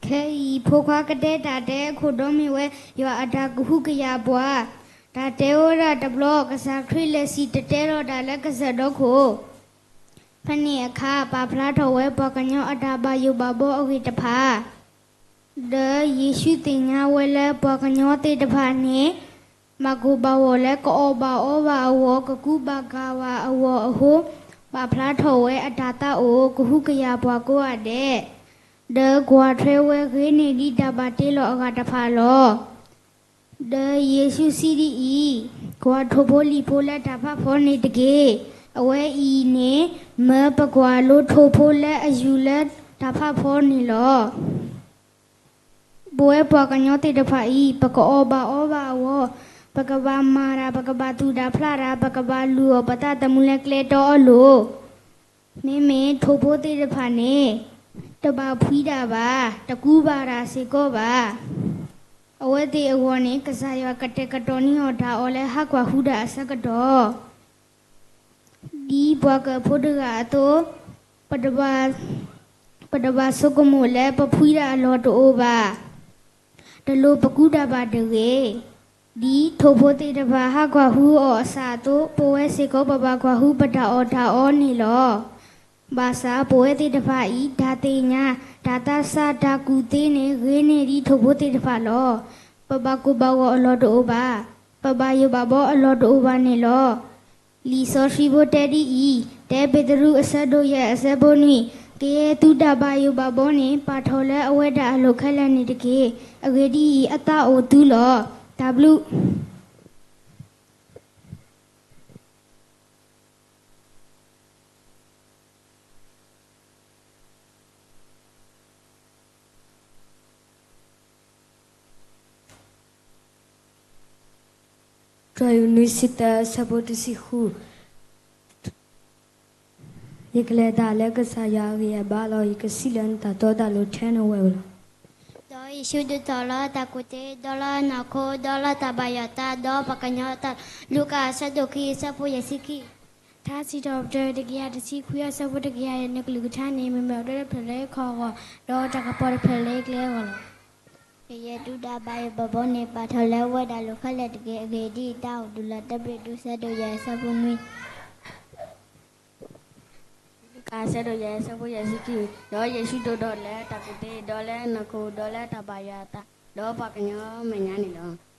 ခဲအံၤ ဖိခွါကတဲတၢ်တဲအခိၣ်ဒီမ့ၢ်ဝဲ ယွၤအတၢ်ကဟုကယာ်ပှၤ, တၢ်တဲဝဲဒၣ်တဘျီ ကစၢ်ခရံာ်လဲၤစံၣ်တဲၤတဲလီၤတၢ်လၢကစၢၢ်ဒီခိၣ်, ဖဲန့ၣ်အခါ ပာ်ဖျါထီၣ်ဝဲပှၤကညီအတၢ်ဘၣ်ယိၣ်ဘၣ်ဘီအဂ့ၢ်တဖၣ် ဒီးယ့ၣ်ၡူးသ့ၣ်ညါဝဲလၢပှၤကညီသ့ၣ်တဖၣ်န့ၣ် ဘၣ်ကိၢ်ဘၣ်ဂီၤလၢကအီၣ်ဘၣ်အီဘၣ်အဂီၢ် ကကူဘၣ်ကၤဘၣ်အဂီၢ်အဃိ, ပာ်ဖျါထီၣ်ဝဲအတၢ်သးအိၣ်ကဟုကယာ်ပှၤကိးဂၤဒဲး, ဒီးကွၢ်ထွဲဝဲဂ့ၤန့ၢ်ဒံးတၢ်ဘၣ်တ့လီၤအဂၤတဖၣ်လီၤ. ဒီးယ့ၣ်ၡူးစံးဒ်အံၤ, ကွၢ်ထိၣ်ဖိလံၣ်ဖိလၢတၢ်ဖးဖီန့ၣ်တက့ၢ်. အဝဲအံၤန့ၣ် မၢပကွၢ်လိထိၣ်ဖိလၢအယူၤလၢတၢ်ဖးဖီန့ၣ်လီၤ. ပဝဲပှၤကညီသ့ၣ်တဖၣ်အံၤ ပကအီၣ်ဘၣ်အီဘၣ်အဂီၢ်, ပကဘၣ်မၤတၢ်, ပကဘၣ်သူၣ်တၢ်ဖျးတၢ်, ပကဘၣ်လူၤအီၣ်ပသးသမူလၢကျဲတီအလိၤ, မ့မ့ၢ်ထိၣ်ဖိသ့ၣ်တဖၣ်န့ၣ် တဘၣ်ဖှံတၢ်ဘၣ်, တကူဘၣ်တၢ်စ့ၢ်ကီးဘၣ်. အဝဲသ့ၣ်အဂီၢ်န့ၣ် ကစၢ်ယွၤကတဲာ်ကတီၤန့ၢ်အီၤတၢ်အီၣ်လၢဟါကွၢ်ဟူတၢ်အဆၢကတီၢ် ဒ်ပှၤကၢၢ်ဖိတဂၤအသိး, ပတဘၣ်, ပတဘၣ်ဆိကမိၣ်လၢပဖှံတၢ်အလီၢ်တအိၣ်ဘၣ်, တလိၣ်ပကူတၢ်ဘၣ်တဂ့ၤ. ဒ်ထိၣ်ဖိသ့ၣ်တဖၣ်ဟးကွၢ်ဟူအီၤအစးအသိး, ပဝဲစ့ၢ်ကီး ပဘၣ်ကွၢ်ဟူပတၢ်အီၣ်တၢ်အီန့ၣ်လီၤ. ဘၣ်ဆၣ်ပဝဲသ့ၣ်တဖၣ်အံၤ တၢ်သ့ၣ်ညါ, တၢ်သးစၢ်, တၢ်ကူၣ်သ့န့ၣ် ဂ့ၤန့ၢ်ဒ်ထိၣ်ဖိသ့ၣ်တဖၣ်လီၤ. ပဘၣ်ကိၢ်ဘၣ်ဂီၤအလီၢ်တအိၣ်ဘၣ်, ပဘၣ်ယိၣ်ဘၣ်ဘီအလီၢ်တအိၣ်ဘၣ်န့ၣ်လီၤ. လံာ်စီဆှံဖိတဲဒ်အံၤ, တၢပ့းတရူးအဆၢဒိၣ်ယဲၢ်အဆၢဖိနွံ, ကယဲၢ်သုတၢ်ဘၣ်ယိၣ်ဘၣ်ဘီန့ၣ် ပာ်ထီၣ်လၢအဝဲဒၣ်အလိၤခဲလၢာ်န့ၣ်တက့ၢ်. အဂ့ၢ်ဒ်အံၤ, အသးအိၣ်သုလီၤ. တၢ်ဘျုး တၢ်ယိၤနွံဆံသၢ အဆၢဖိတဆံဃု, ယကလဲၤတၢ်လၢကစၢ်ယွၤအဂံၢ်အဘါလီၤ. ယကစံးလၢနတၢ်တီတၢ်လိၤထဲနဝဲၢ်လီၤ. ဒီးယ့ၣ်ၡူးဒိၣ်ထီၣ်လၢတၢ်ကူၣ်သ့, ဒီးလၢနီၢ်ခိ, ဒီးလၢတၢ်ဘၣ်ယွၤအသး, ဒီးပှၤကညီအသး, လူၤကၣ်အဆၢဒိၣ်ခံ အဆၢဖိယဲၢ်ဆံခံ. ထါစံးထီၣ်ပတြၢၤ တကယၤတဆံခွံ အဆၢဖိတကယၤယဲၢ်န့ၣ်, ကလုၢ်ကထါန့ၣ် မ့ၢ်မ့ၢ်အီၤဒၣ်လၢပျၢၤလၢခီၣ်အဂီၢ်, ဒီးတၢ်ကပီၤတဖျၢၣ်လၢကျဲအဂီၢ်လီၤ. ကယဲၢ်သုတၢ်ဘၣ်ယိၣ်ဘၣ်ဘီန့ၣ် ပာ်ထီၣ်လၢအဝဲဒၣ်လိၤခဲလၢာ်တက့ၢ်. အဂ့ၢ်ဒ်အံၤ, တၢ်အိၣ်ဒုးလီၤတၢ်ပတြၢၤ ဒူဆၢဒိၣ်ယဲၢ် အဆၢဖိနွံ, လူၤကၣ်အဆၢဒိၣ်ယဲၢ် အဆၢဖိယဲၢ်ဆံခံ, ဒီးယ့ၣ်ၡူးဒိၣ်ထီၣ်လၢတၢ်ကူၣ်သ့, ဒီးလၢနီၢ်ခိ, ဒီးလၢတၢ်ဘၣ်ယွၤအသး, ဒီးပှၤကညီမဲာ်ညါန့ၣ်လီၤ.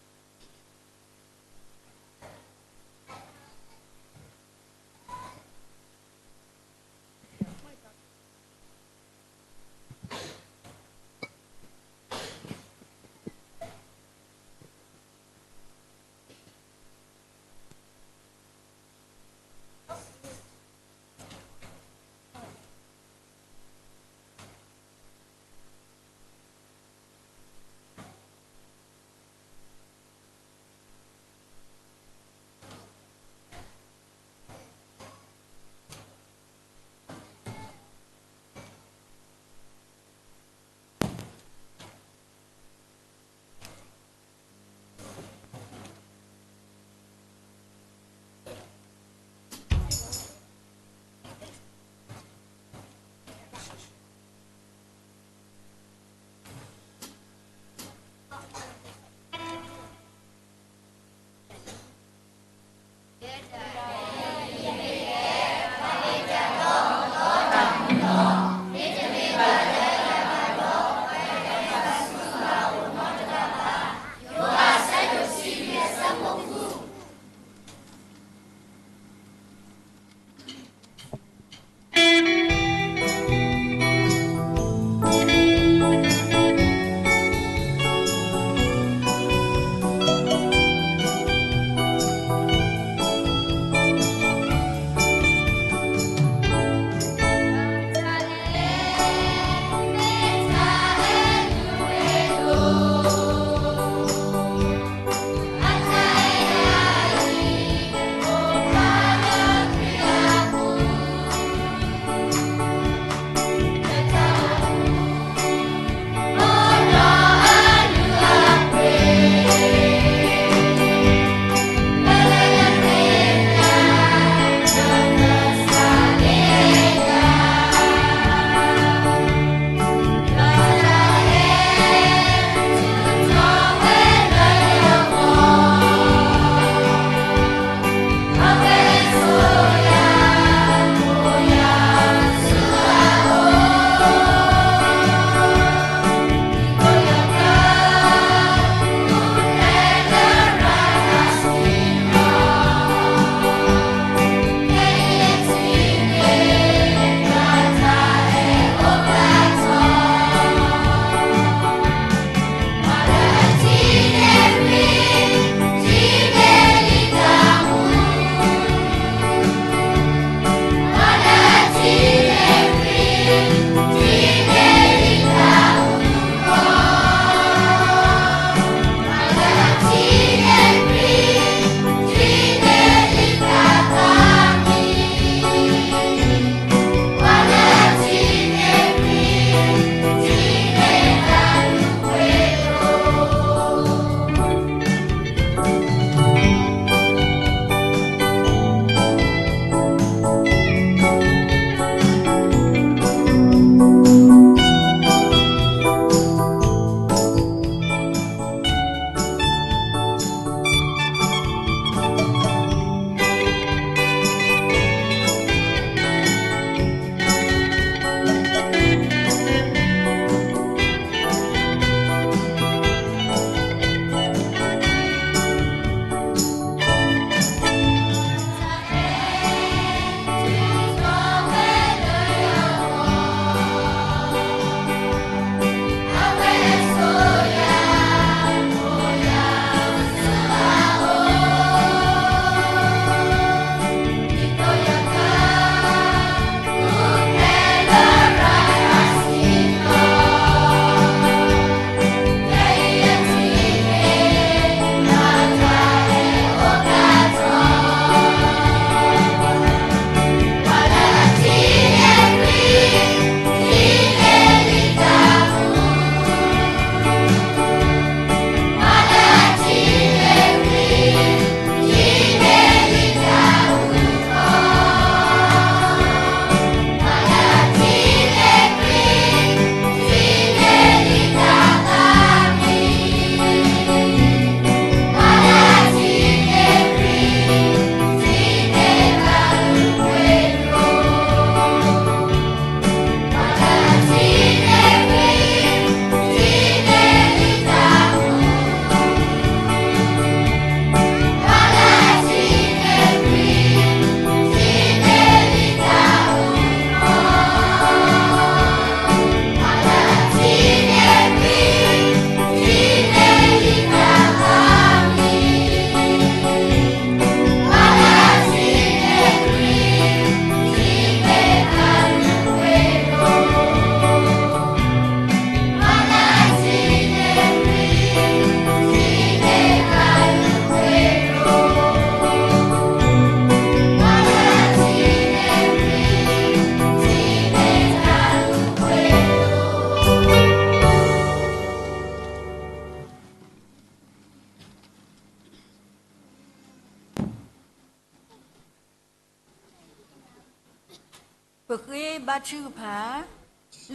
ပဃ့ဘါထုကဖၣ်,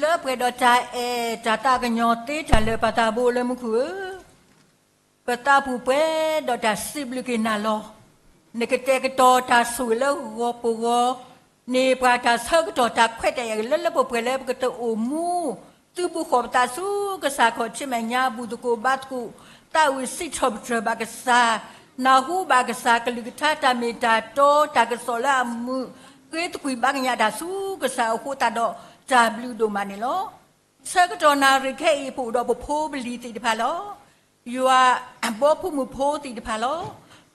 လၢပှဲၤဒီးတၢ်အဲၣ်တၢ်သးကညီၤသ့တၢ်လၢာ် ပၢ်သးဘိလၢမူခိၣ်ဧၢ, ပသးပူၤပှဲၤဒီးတၢ်စံးဘျုးက့ၤနၤလီၤ. နကတဲာ်ကတီၤတၢ်ဆိၣ်ဂ့ၤလၢဂီၤပဂီၤ, န့ၢ်ပှၤတၢ်ဆၢကတီၢ်တၢ်ခွဲးတၢ်ယာ်ဂ့ၤလၢလၢပှဲၤပှဲၤလၢပကတအိၣ်မူ သုးဘူးဃီၤပသးဆူကစၢ်ခီၣ်ထံးမဲာ်ညါ ဘူၣ်သကိးဘါသကိး, သးဝံၣ်စံးထီၣ်ပတြၢၤဘၣ်ကစၢ်, နၢ်ဟူဘၣ်ကစၢ်ကလုၢ်ကထါတၢ်မ့ၢ်တၢ်တီ တၢ်ကစီၣ်လၢအမုာ်, ဃ့သကွံာ်ဘါကညးတၢ်ဆူကစၢ်အဃိသတးဒီး တၢ်ဘျုးဒိၣ်မးန့ၣ်လီၤ. ဆၢကတီၢ်နၣ်ရံၣ်ခဲအံၤ ပအိၣ်ဒီးပဖိပလံၤသ့ၣ်တဖၣ်လီၤ. ယွၤအဘီဖိမုၣ်ဖိသ့ၣ်တဖၣ်လီၤ.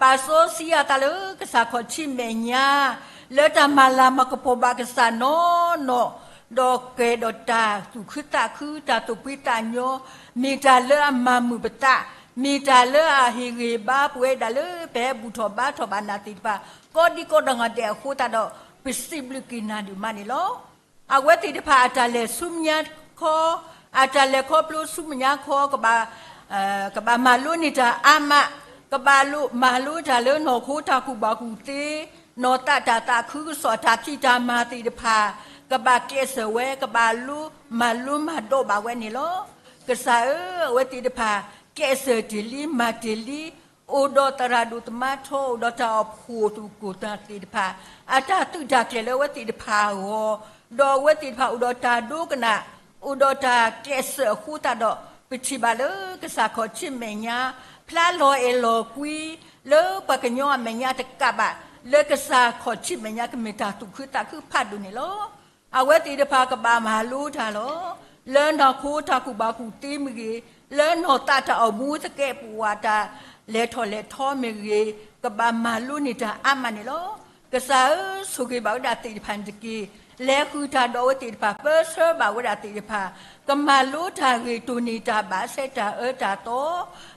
ပာ်စီဆှံအသးလၢကစၢ်ခီၣ်ထံးမဲာ်ညါ လၢတၢ်မၤလၤမၤကပီၤဘၣ်ကစၢ်နီၢ်နီၢ်, ဒီးကဲဒီးတၢ်သူၣ်ခုသးခု တၢ်သူၣ်ဖှံသးညီ, မ့ၢ်တၢ်လၢအမၤမုာ်ပသး, မ့ၢ်တၢ်လၢအဟ့ၣ်ဂံၢ်ဘါပဝဲဒၣ်လၢပဟဲဘူၣ်ထီၣ်ဘါထီၣ်ဘၣ်နၤသ့ၣ်တဖၣ် ကိးဒံကိးနီၢ်ဂၤဒဲးအဃိသတးဒီး ပစံးဘျုးက့ၤနၤဒိၣ်မးန့ၣ်လီၤ. အဝဲသ့ၣ်တဖၣ်အတၢ်လဲၤဆူမဲာ်ညါခီ, အတၢ်လဲၤခီဖျိဆူမဲာ်ညါခီ ကဘၣ်မၤလိန့ၢ်တၢ်အါမး, ကဘၣ်လိမၤလိတၢ်လၢနီၢ်ခိတၢ်ကူၣ်ဘၣ်ကူၣ်သ့, နီၢ်သးတၢ်သးခုကစီၣ် တၢ်ဖံးတၢ်မၤသ့ၣ်တဖၣ် ကဘၣ်ကျဲးစၢးဝဲ, ကဘၣ်လိမၤလိမၤဒိးဘၣ်ဝဲန့ၣ်လီၤ. ကစၢ်ဧၢ, အဝဲသ့ၣ်တဖၣ် ကျဲးစၢးတ့ၢ်လံ မၤတ့ၢ်လံ, အိၣ်ဒီးသရၣ်ဒိၣ်သမါထီ, အိၣ်ဒီးတၢ်အိၣ်ဖှိၣ်သူၣ်ကိၢ်သးသ့ၣ်တဖၣ် အတၢ်သုးတၢ်ကျဲၤလၢအဝဲသ့ၣ်တဖၣ်အဂီၢ်, ဒီးအဝဲသ့ၣ်တဖၣ်အိၣ်ဒီးတၢ်ဒိကနၣ်, အိၣ်ဒီးတၢ်ကျဲးစၢးအဃိသတးဒီး ပထံၣ်ဘၣ်လၢကစၢ်ခီၣ်ထံးမဲာ်ညါ ဖျါလီၤအဲၣ်လီၤကွံ လၢပှၤကညီအမဲာ်ညါတကးဘၣ်, လၢကစၢ်ခီၣ်ထံးမဲာ်ညါ ကမ့ၢ်တၢ်သူၣ်ခုသးခုဖးဒိၣ်န့ၣ်လီၤ. အဝဲသ့ၣ်တဖၣ်ကဘၣ်မၤလိတၢ်လီၤ. လၢနီၢ်ခိတၢ်ကူၣ်ဘၣ်ကူၣ်သ့မ့ၢ်ဂ့ၤ, လၢနီၢ်သးတၢ်အိၣ်မူသကဲးပဝးတၢ်လဲၤထီၣ်လဲၤထီမ့ၢ်ဂ့ၤ, ကဘၣ်မၤလိန့ၢ်တၢ်အါမးန့ၣ်လီၤ. ကစၢ်ဧၢ, ဆိၣ်ဂ့ၤဘၣ်ဝဲဒၣ်သ့ၣ်တဖၣ်န့ၣ်တက့ၢ်. လဲၤဃုာ်တၢ်ဒီးအဝဲသ့ၣ်တဖၣ်, ပၢဆှၢဘၣ်ဝဲဒၣ်သ့ၣ်တဖၣ်, ကမၤလိတၢ်ဂ့ၢ် တိၢ်န့ၢ်တၢ်ဘၣ်ဆဲးတၢ်အၢတၢ်သီ,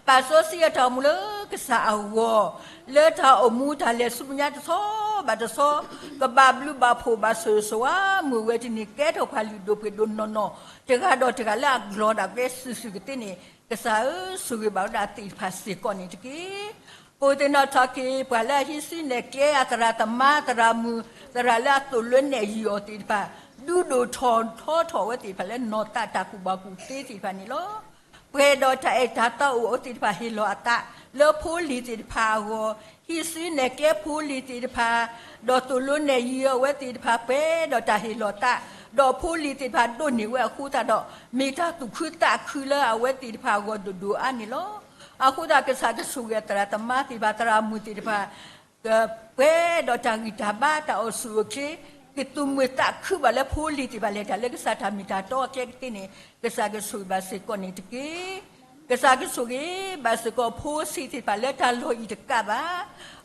ပာ်စီဆှံအတၢ်အိၣ်မူလၢကစၢ်အဂီၢ်, လၢတၢ်အိၣ်မူတၢ်လဲၤဆူမဲာ်ညါတဆီဘၣ်တဆီ, ကဘၣ်ဘျုးဘၣ်ဖှိၣ်ဘၣ်ဆိၣ်ဂ့ၤဆိၣ်ဝါ မုာ်ဝဲတန့ၢ် ကဲထီၣ်ပှၤလုၢ်ဒိၣ်ပှ့ၤဒိၣ်နီၢ်နီၢ်, တဂၤဒီးတဂၤလၢအကျီၤဒၣ်ကဲစုာ်စုာ်ကသ့န့ၣ်, ကစၢ်ဧၢ, ဆိၣ်ဂ့ၤဘၣ်ဝဲဒၣ်သ့ၣ်တဖၣ်စ့ၢ်ကီးန့ၣ်တက့ၢ်. ပအိၣ်သ့ၣ်နီၣ်ထီၣ်က့ၤ ပှၤလၢအဟံးစုနဲၣ်ကျဲ အသရၣ်သမါ သရၣ်မုၣ် သရၣ်လၢအသိၣ်လိနဲၣ်ယုၢ်အီၤသ့ၣ်တဖၣ်, ဒုးဒိၣ်ထီၣ်ထီထီၣ်ဝဲသ့ၣ်တဖၣ်လၢနီၢ်သးတၢ်ကူၣ်ဘၣ်ကူၣ်သ့သ့ၣ်တဖၣ်န့ၣ်လီၤ. ပှဲၤဒီးတၢ်အဲၣ်တၢ်သးအိၣ်အဝဲသ့ၣ်တဖၣ်ဟ့ၣ်လီၤအသး လၢဖိလံၤသ့ၣ်တဖၣ်အဂီၢ်, ဟံးစုနဲၣ်ကျဲဖိလံၤသ့ၣ်တဖၣ်, ဒီးသိၣ်လိနဲၣ်ယုၢ်အဝဲသ့ၣ်တဖၣ် ပှဲၤဒီးတၢ်ဟ့ၣ်လီၤသး, ဒီးဖိလံၤသ့ၣ်တဖၣ်ဒိးန့ၢ်ဝဲအဃိသတးဒီး မ့ၢ်တၢ်သူၣ်ခုသးခုလၢအဝဲသ့ၣ်တဖၣ်အဂီၢ်ဒိၣ်ဒိၣ်အါန့ၣ်လီၤ. အဃိသတးကစၢ်ကဆိၣ်ဂ့ၤသရၣ်သမါသ့ၣ်တဖၣ် သရၣ်မုၣ်သ့ၣ်တဖၣ် ပှဲၤဒီးတၢ်ဂံၢ်တၢ်ဘါတၢ်အိၣ်ဆူၣ်အိၣ်ချ့, ကသူၣ်မုာ်သးခုဘၣ်လၢဖိလံၤသ့ၣ်တဖၣ်လဲၤတၢ်လၢကစၢ်တၢ်မ့ၢ်တၢ်တီအကျဲကသ့န့ၣ် ကစၢ်ကဆိၣ်ဂ့ၤဘၣ်စ့ၢ်ကီးန့ၣ်တက့ၢ်. ကစၢ်ကဆိၣ်ဂ့ၤဘၣ်စ့ၢ်ကီးဖိဆံးသ့ၣ်တဖၣ်လၢတၢ်လီၢ်အံၤတကးဘၣ်,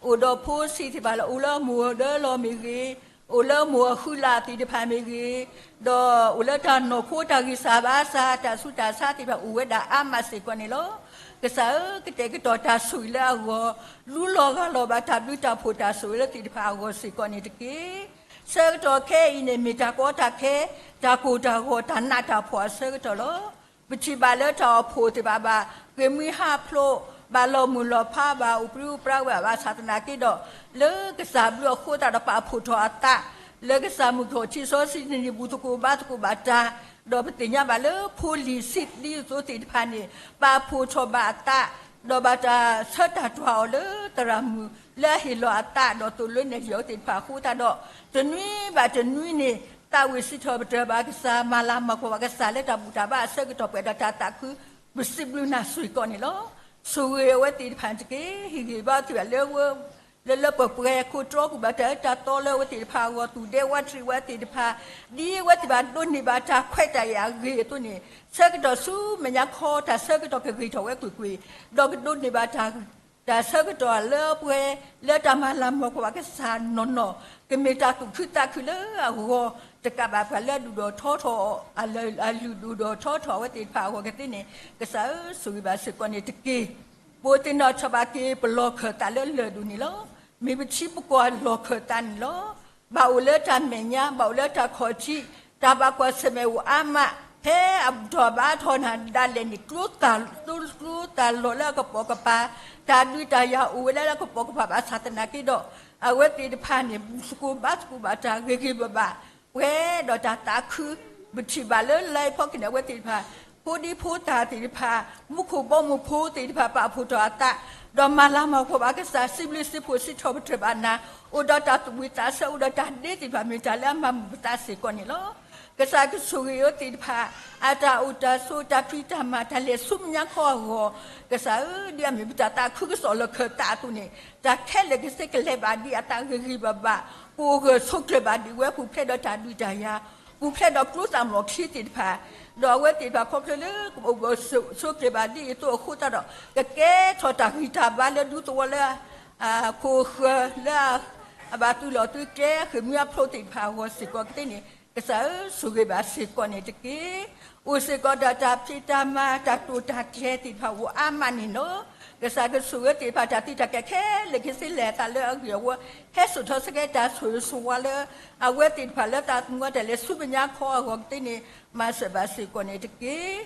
အိၣ်ဒီးဖိဆံးသ့ၣ်တဖၣ်လၢအိၣ်လၢမိၢ်ဒၢလီၢ်မ့ၢ်ဂ့ၤ, အိၣ်လၢမိၢ်အဃုလၢ်သ့ၣ်တဖၣ်မ့ၢ်ဂ့ၤ, ဒီးအိၣ်လၢတၢ်နီၢ်ခိတၢ်ဂံၢ်စၢ်ဘါစၢ် တၢ်ဆူးတၢ်ဆါသ့ၣ်တဖၣ်အိၣ်ဝဲဒၣ်အါမးစ့ၢ်ကီးန့ၣ်လီၤ. ကစၢ်ဧၢ, ကတဲာ်ကတီၤတၢ်ဆိၣ်ဂ့ၤလၢအဂီၢ်, လူလီၤဂၢ်လီၤဘၣ်တၢ်ဘျုးတၢ်ဖှိၣ်တၢ်ဆိၣ်ဂ့ၤလၢသ့ၣ်တဖၣ်အဂီၢ်စ့ၢ်ကီးန့ၣ်တက့ၢ်. ဆၢကတီၢ်ခဲအံၤန့ၣ် မ့ၢ်တၢ်ကီတၢ်ခဲ, တၢ်ကိၢ်တၢ်ဂီၤ, တၢ်နးတၢ်ဖှီၣ်အဆၢကတီၢ်လီၤ. ပထံၣ်ဘၣ်လၢတၢ်အိၣ်ဖှိၣ်သ့ၣ်တဖၣ်ဘၣ်ဃ့ၢ်မှံဟးဖျိး, ဘၣ်လီၤမုၢ်လီၤဖး, ဘၣ်အိၣ်ပြံအိၣ်ပြါဝဲဘၣ်ဆၣ်သနာ်က့ဒီး, လၢကစၢ်ဘျုးအဃိသတးဒီး ပာ်ဖှိၣ်ထီၣ်အသး လၢကစၢ်မုၢ်ထီၣ်ထံစီဆှံန့ၣ် ဘူၣ်သကိးဘါသကိးဘၣ်တၢ်, ဒီးပသ့ၣ်ညါဘၣ်လၢဖိလံၤဆံးဒ်သိးသ့ၣ်တဖၣ်န့ၣ် ပာ်ဖှိၣ်ထီၣ်ဘၣ်အသး, ဒီးဘၣ်တၢ်ဆၢတၢ်တွၤအီၤလၢသရၣ်မုၣ်လၢအဟ့ၣ်လီၤအသး ဒီးသိၣ်လိနဲၣ်ယုၢ်အီၤသ့ၣ်တဖၣ်အဃိသတးဒီး, တနွံဘၣ်တနွံန့ၣ် သးဝံၣ်စံးထီၣ်ပတြၢၤဘၣ်ကစၢ်, မၤလၤမၤကပီၤဘၣ်ကစၢ်လၢတၢ်ဘူၣ်တၢ်ဘါအဆၢကတီၢ် ပှဲၤဒီးတၢ်သးခု, ပစံးဘျုးနၤစ့ၢ်ကီးန့ၣ်လီၤ. ဆိၣ်ဂ့ၤအဝဲသ့ၣ်တဖၣ်န့ၣ်တက့ၢ်. ဟ့ၣ်ဂံၢ်ဘါအဝဲသ့ၣ်တဖၣ်လၢ လၢလၢပှဲၤပှဲၤ ခိးတြီကွံာ်ဘၣ်တၢ်အၢတၢ်သီလၢအဝဲသ့ၣ်တဖၣ်အဂီၢ်, သူၣ်ဒဲဝးတရံးဝဲသ့ၣ်တဖၣ်, ဒ်အဝဲသ့ၣ်တဖၣ်ဒိးန့ၢ်ဘၣ်တၢ်ခွဲးတၢ်ယာ်အဂ့ၢ်အသိးန့ၣ်, ဆၢကတီၢ်ဆူမဲာ်ညါခီ တၢ်ဆၢကတီၢ်ကဂ့ၤထီၣ်ဝဲကွ့ၢ်ကွ့ၢ်, ဒီးကဒိးန့ၢ်ဘၣ်တၢ် တၢ်ဆၢကတီၢ်လၢပှဲၤ လၢတၢ်မၤလၤမၤကပီၤဘၣ်ကစၢ်နီၢ်နီၢ်, ကမ့ၢ်တၢ်သူၣ်ခုသးခုလၢအဂီၢ်တကးဘၣ်, ပှၤလၢအဒုးဒိၣ်ထီထီၣ်, အလုၢ်ဒိၣ်ဒိၣ်ထီထီၣ်အဝဲသ့ၣ်တဖၣ်အဂီၢ်ကသ့န့ၣ်, ကစၢ်ဧၢ, ဆိၣ်ဂ့ၤဘၣ်စ့ၢ်ကီးန့ၣ်တက့ၢ်. ပအိၣ်သ့ၣ်နီၣ်ထီၣ်ဘၣ်က့ၤ ပလီၢ်ခၢၣ်သးလၢလၢၢ်ဒိၣ်န့ၣ်လီၤ. မ့ၢ်ပထံပကီၢ်လီၢ်ခၢၣ်သးန့ၣ်လီၤ. ဘၣ်အိၣ်လၢတၢ်မဲာ်ညါ, ဘၣ်အိၣ်လၢတၢ်ခီၣ်ထံး, တၢ်ဘၣ်ကွၢ်ဆၢၣ်မဲာ်အိၣ်အါမး, ဖဲအဘူၣ်ထီၣ်ဘါထီၣ်နၤဒၣ်လဲာ်န့ၣ် ကျိသၣ်လီၤလၢအကပိာ်ကပၤ, တၢ်ဒုးတၢ်ယၤအိၣ်ဝဲဒၣ်လၢအကပိာ်ကပၤဘၣ်ဆၣ်သနာ်က့ဒီး, အဝဲသ့ၣ်တဖၣ်န့ၣ် ဘူၣ်သကိးဘါသကိးဘၣ်တၢ်ဂ့ၤဂ့ၤဘၣ်ဘၣ် ပှဲၤဒီးတၢ်သးခု, ပထံၣ်ဘၣ်လၢလံာ်ဖီခိၣ်န့ၣ် အဝဲသ့ၣ်တဖၣ် ဖိဒံဖိသၣ်သ့ၣ်တဖၣ်, မူခိၣ်ဘီမုၢ်ဖိသ့ၣ်တဖၣ် ပာ်ဖှိၣ်ထီၣ်အသး, ဒီးမၤလၤမၤကပီၤဘၣ်ကစၢ်, စံးဘျုးစံးဖှိၣ်စံးထီၣ်ပတြၢၤဘၣ်နၤ, အိၣ်ဒီးတၢ်သူၣ်ဝံၣ်သးဆၢ, အိၣ်ဒီးတၢ်ဒ့သ့ၣ်တဖၣ် မ့ၢ်တၢ်လၢအမၤမုာ်ပသးစ့ၢ်ကီးန့ၣ်လီၤ. ကစၢ်ကဆိၣ်ဂ့ၤအဝဲသ့ၣ်တဖၣ် အတၢ်အိၣ်တၢ်ဆိး တၢ်ဖံးတၢ်မၤ တၢ်လဲၤဆူမဲာ်ညါခီအဂီၢ်, ကစၢ်ဧၢ, ဒ်အမ့ၢ်ပတၢ်သးခုကစီၣ်လီၢ်ခၢၣ်သးအသိးန့ၣ်, တၢ်ခဲလၢာ်ကစ့ကလဲၤဘၣ်ဒံးအသးဂ့ၤဂ့ၤဘၣ်ဘၣ်, ကအိၣ်ဂၢၢ်ဆိးကျၢၤဘၣ်ဒံးဝဲ ပူၤဖျဲးဒီးတၢ်ဒုးတၢ်ယၤ, ပူၤဖျဲးဒီးကျိသၣ်မီၢ်ချံသ့ၣ်တဖၣ်, ဒီးအဝဲသ့ၣ်တဖၣ်ခီဖျိလၢကအိၣ်ဂၢၢ်ဆိးကျၢၤဘၣ်ဒ်အံၤအသိးအဃိသတးဒီး ကကဲထီၣ်တၢ်ဂံၢ်တၢ်ဘါလၢဒူသဝီလၢ ခိၣ်ဃၢၤလၢ အဘၣ်သုးလီၢ်သုးကျဲ ဃ့ၢ်မှံဟးဖျိးသ့ၣ်တဖၣ်အဂီၢ်စ့ၢ်ကီးကသ့န့ၣ်, ကစၢ်ဧၢ, ဆိၣ်ဂ့ၤဘၣ်စ့ၢ်ကီးန့ၣ်တက့ၢ်. အိၣ်စ့ၢ်ကီးဒီးတၢ်ဖံးတၢ်မၤ တၢ်တိာ်တၢ်ကျဲၤသ့ၣ်တဖၣ်အိၣ်အါမးန့ၣ်လီၤ. ကစၢ်ကဆိၣ်ဂ့ၤသ့ၣ်တဖၣ် တၢ်သုးတၢ်ကျဲၤခဲလၢာ်ကစ့လဲၤအသးလၢအဂ့ၢ်အဝီ, ဟဲစိာ်ထီၣ်ဆၢက့ၤတၢ်ဆိၣ်ဂ့ၤဆိၣ်ဝါလၢ အဝဲသ့ၣ်တဖၣ်လၢသးသမူတၢ်လဲၤဆူမဲာ်ညါခီအဂီၢ်ကသ့န့ၣ် မၤစၢၤဘၣ်စ့ၢ်ကီးန့ၣ်တက့ၢ်.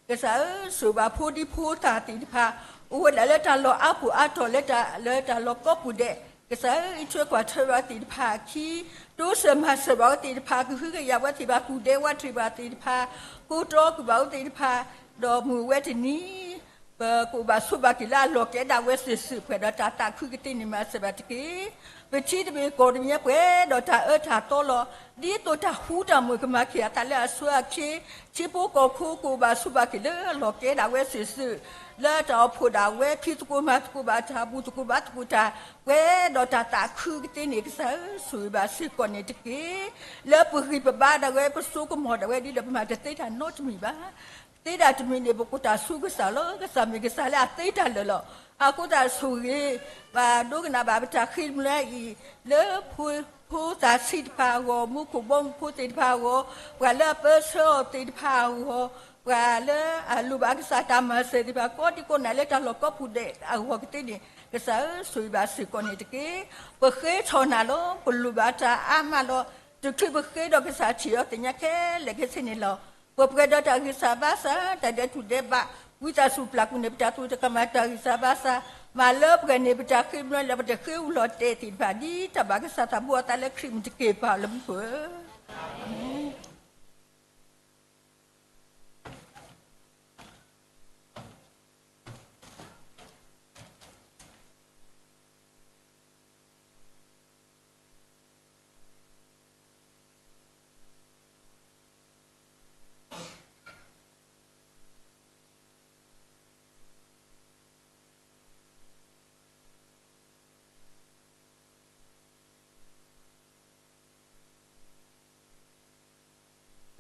ကစၢ်ဧၢ, ဆိၣ်ဘၣ်ဖိဒံဖိသၣ်သ့ၣ်တဖၣ် အိၣ်ဝဲဒၣ်လၢတၢ်လီၢ်အါပူၤအါတီၢ် လၢတၢ်လီၢ်ကိးပူၤဒဲး, ကစၢ်ဧၢ, အံးထွဲကွၢ်ထွဲဘၣ်သ့ၣ်တဖၣ်အခံ, တိစၢၤမၤစၢၤဘၣ်ဝဲသ့ၣ်တဖၣ်, ကဟုကယာ်ဝဲသ့ၣ်တဖၣ်, ကူၣ်ဒဲဝးတရံးဘၣ်သ့ၣ်တဖၣ်, ကိးတီကူၣ်ဘၣ်ဝဲသ့ၣ်တဖၣ်, ဒီးမုၢ်ဝဲတနံၤ ပကအိၣ်ဘၣ်ဆိးဘၣ်က့ၤလၢအလီၢ်ကျဲဒၣ်ဝဲစုာ်စုာ် ပှဲၤဒီးတၢ်သးခုကသ့န့ၣ် မၤစၢၤဘၣ်တက့ၢ်. ပထံတမ့ၢ်ကီၢ်တမ့ၢ် ပှဲၤဒီးတၢ်အၢတၢ်သီလီၤ. ဒ်သိးတၢ်ဃူတၢ်မုာ်ကမၤက့ၤအသးလၢအဆိအချ့, ထံဖိကီၢ်ဖိကအိၣ်ဘၣ်ဆိးဘၣ်က့ၤလၢအလီၢ်ကျဲဒၣ်ဝဲစုာ်စုာ်, လၢတၢ်အိၣ်ဖှိၣ်ဒၣ်ဝဲ ဖံးသကိးမၤသကိးဘၣ်တၢ် ဘူၣ်သကိးဘါသကိးတၢ် ပှဲၤဒီးတၢ်သးခုကသ့န့ၣ် ကစၢ်ဧၢ, ဆိၣ်ဂ့ၤဘၣ်စ့ၢ်ကီးန့ၣ်တက့ၢ်. လၢပဂံၢ်ပဘါဒၣ်ဝဲ ပစိကမီၤဒၣ်ဝဲ ဒ်ဒီးပမၤတသ့တၢ်နီတမံၤဘၣ်. သ့တၢ်တမံၤန့ၣ် ပကိးတၢ်ဆူကစၢ်လီၤ. ကစၢ်မ့ၢ်ကစၢ်လၢအသ့တၢ်လၢာ်လီၤ. အဃိသတး ဆိၣ်ဂ့ၤဘၣ်ဒိကနၣ်ဘၣ်ပတၢ်ဃ့ၢ်မှံအံၤ လၢဖိသၣ်ဆံးတဖၣ်အဂီၢ်, မူခိၣ်ဘီမုၢ်ဖိသ့ၣ်တဖၣ်အဂီၢ်, ပှၤလၢအပၢဆှၢအီၤသ့ၣ်တဖၣ်အဂီၢ်, ပှၤလၢအလိၣ်ဘၣ်ကစၢ်တၢ်မၤစၢၤသ့ၣ်တဖၣ် ကိးဒံကိးနၤလၢတၢ်လီၢ်ကိးပူၤဒဲးအဂီၢ်ကသ့န့ၣ် ကစၢ်ဧၢ, ဆိၣ်ဂ့ၤဘၣ်စ့ၢ်ကီးန့ၣ်တက့ၢ်. ပဃ့ထီၣ်နၤလီၤ. ပလိၣ်ဘၣ်တၢ်အါမးလီၤ. တချုးပဃ့ဒီးကစၢ်ထံၣ်အီၤသ့ၣ်ညါခဲလၢာ်ခဲဆ့န့ၣ်လီၤ. ပပှဲၤဒီးတၢ်ဂံၢ်စၢ်ဘါစၢ် တၢ်ဒဲးတူၢ်ဒဲးဘး ဝံသးစူၤပျၢ်ကွံာ်န့ၢ်ပတၢ်သရူးတၢ်ကမၣ် တၢ်ဂံၢ်စၢ်ဘါစၢ်, မၤလၢပှဲၤန့ၣ် ပတၢ်ဃ့ၢ်မှံလၢပတဃ့အူလီၤတဲာ်သ့ၣ်တဖၣ် ဒ်တၢ်ဘၣ်ကစၢ်သးဘိအသးလၢခရံာ်မုၢ်တက့ၢ် ပၢ်လၢမူခိၣ်ဧၢ.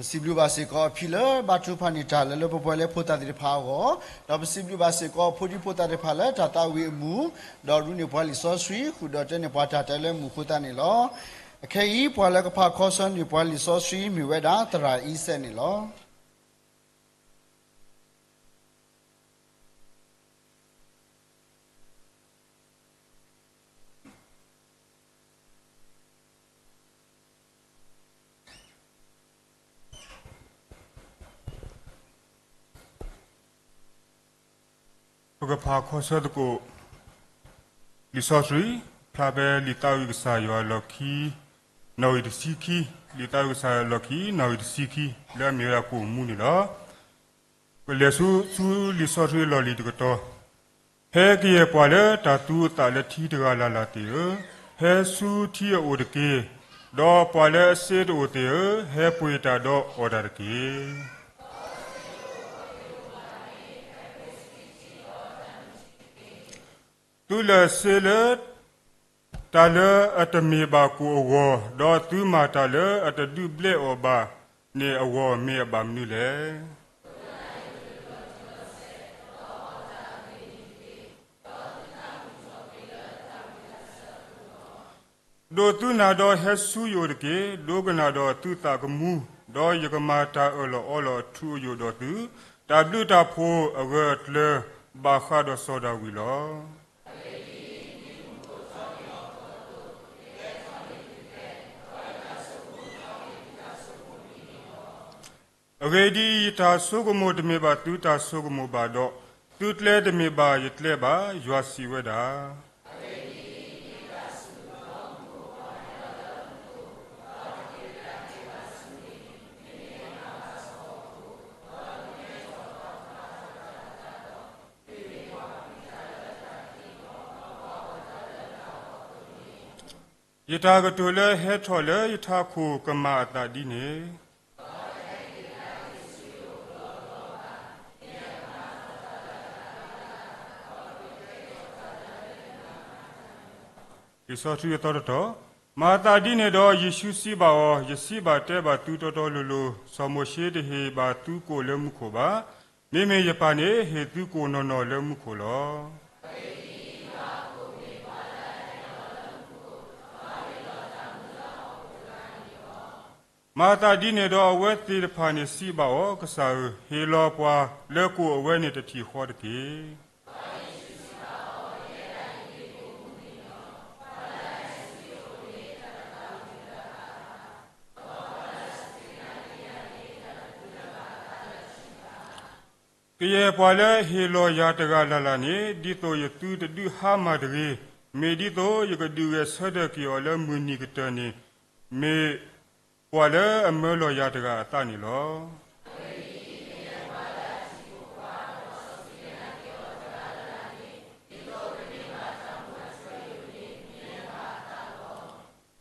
ပစံးဘျုးဘၣ်စ့ၢ်ကီးအဖံလၢဘါထုကဖၣ်န့ၢ်တၢ်လၢလၢပှဲၤပှဲၤလၢဖိသၣ်သ့ၣ်တဖၣ်အဂီၢ်, ဒီးပစံးဘျုးဘၣ်စ့ၢ်ကီးဖိဒံဖိသၣ်သ့ၣ်တဖၣ်လၢတၢ်သးဝံၣ်အမူး, ဒီးရူန့ၢ်ပှၤလံာ်စီဆှံ ဃုာ်ဒီးတဲန့ၢ်ပှၤတၢ်တဲလၢမူခိၣ်သၣ်န့ၣ်လီၤ. အခဲအံၤ ပှၤလၢကဖးခီဆၢန့ၢ်ပှၤလံာ်စီဆှံမ့ၢ်ဝဲဒၣ်သရၣ်အံစဲးန့ၣ်လီၤ. ပကဖးခီဆၢသကိး လံာ်စီဆှံ ဖျါဖဲလံာ်သးဝံၣ်ကစၢ်ယွၤအလီၢ်ခံ နီၣ်ဂံၢ်တဆံခံ, လံာ်သးဝံၣ်ကစၢ်ယွၤအလီၢ်ခံ နီၣ်ဂံၢ်တဆံခံ လၢအမ့ၢ်ဝဲဒၣ်ကိၣ်မူန့ၣ်လီၤ. ပလဲၤဆူ ဆူလံာ်စီဆှံအလီၢ်လံၤတကတီၢ်, ဟဲကယဲၢ်ပှၤလၢတၢ်သူအသးလၢထံတဂၤလၢ်လၢ်သ့ၣ်ဧၢ, ဟဲဆူထံအအိၣ်တက့ၢ်. ဒီးပှၤလၢအစ့တအိၣ်သ့ၣ်ဧၢ, ဟဲပှ့ၤတၢ်ဒီးအီၣ်တၢ်တက့ၢ်. သုလဲၤစ့လၢ တၢ်လၢအတမ့ၢ်ဘၣ်ကိၣ်အဂီၢ်, ဒီးသုမၤတၢ်လၢအတဒုးဘျဲးအီၤဘၣ်န့ၣ်အဂီၢ် မ့ၢ်အဘၣ်မနုၤလဲၣ်. ဒိးသုနၢ်ဒီးဟဲဆူယအိၣ်တက့ၢ်. ဒိကနၣ်ဒီးသုသးကမူ, ဒီးယကမၤတၢ်အၢၣ်လီၤအီလီၤအထူအယိာ်ဒီးသု, တၢ်ဘျုးတၢ်ဖှိၣ်အဂၢၢ်အကျၢၤ ဘၣ်ဃးဒီးစီၤဒၤဝံးလီၤ. အဂ့ၢ်ဒ်အံၤ, ယတၢ်ဆိကမိၣ်တမ့ၢ်ဘၣ်သုတၢ်ဆိကမိၣ်ဘၣ်, ဒီးသုကျဲတမ့ၢ်ဘၣ်ယကျဲဘၣ်, ယွၤစံးဝဲဒၣ်. ယတၢ်ကတိၤလၢဟဲထီၣ်လၢယထးခိၣ်ကမၤအသးဒ်န့ၣ်. လံာ်စီဆှံအသီတတီၤ, မၤအသးဒ်န့ၣ်ဒီး ယ့ၣ်ၡူးစံးဘၣ်အီၤ, ယစံးဘၣ်တဲဘၣ်သုတီတီလိၤလိၤ, စီၤမိၤၡ့တဟ့ၣ်ဘၣ်သုကိၣ်လၢမူခိၣ်ဘၣ်. မ့မ့ၢ်ယပၢ်န့ၣ် ဟ့ၣ်သုကိၣ်နီၢ်နီၢ်လၢမူခိၣ်လီၤ. မၤအသးဒ်န့ၣ်ဒီး အဝဲသ့ၣ်တဖၣ်န့ၣ်စံးဘၣ်အီၤ, ကစၢ်ဧၢ, ဟ့ၣ်လီၤပှၤလၢကိၣ်အဝဲန့ၣ်တထံၣ်ဃီတက့ၢ်. ကယဲၢ်ပှၤလၢအဟ့ၣ်လီၤယၤတဂၤလၢ်လၢ်န့ၣ်, ဒ်သိးယသုတဒုးဟါမၢ်တဂ့ၤ, မ့ၢ်ဒ်သိးယကဒုးဂဲၤဆၢထၢၣ်က့ၤအီၤလၢမုၢ်နံၤကတၢၢ်န့ၣ်, မ့ၢ်ပှၤလၢအမၢလီၤယၤတဂၤအသးန့ၣ်လီၤ.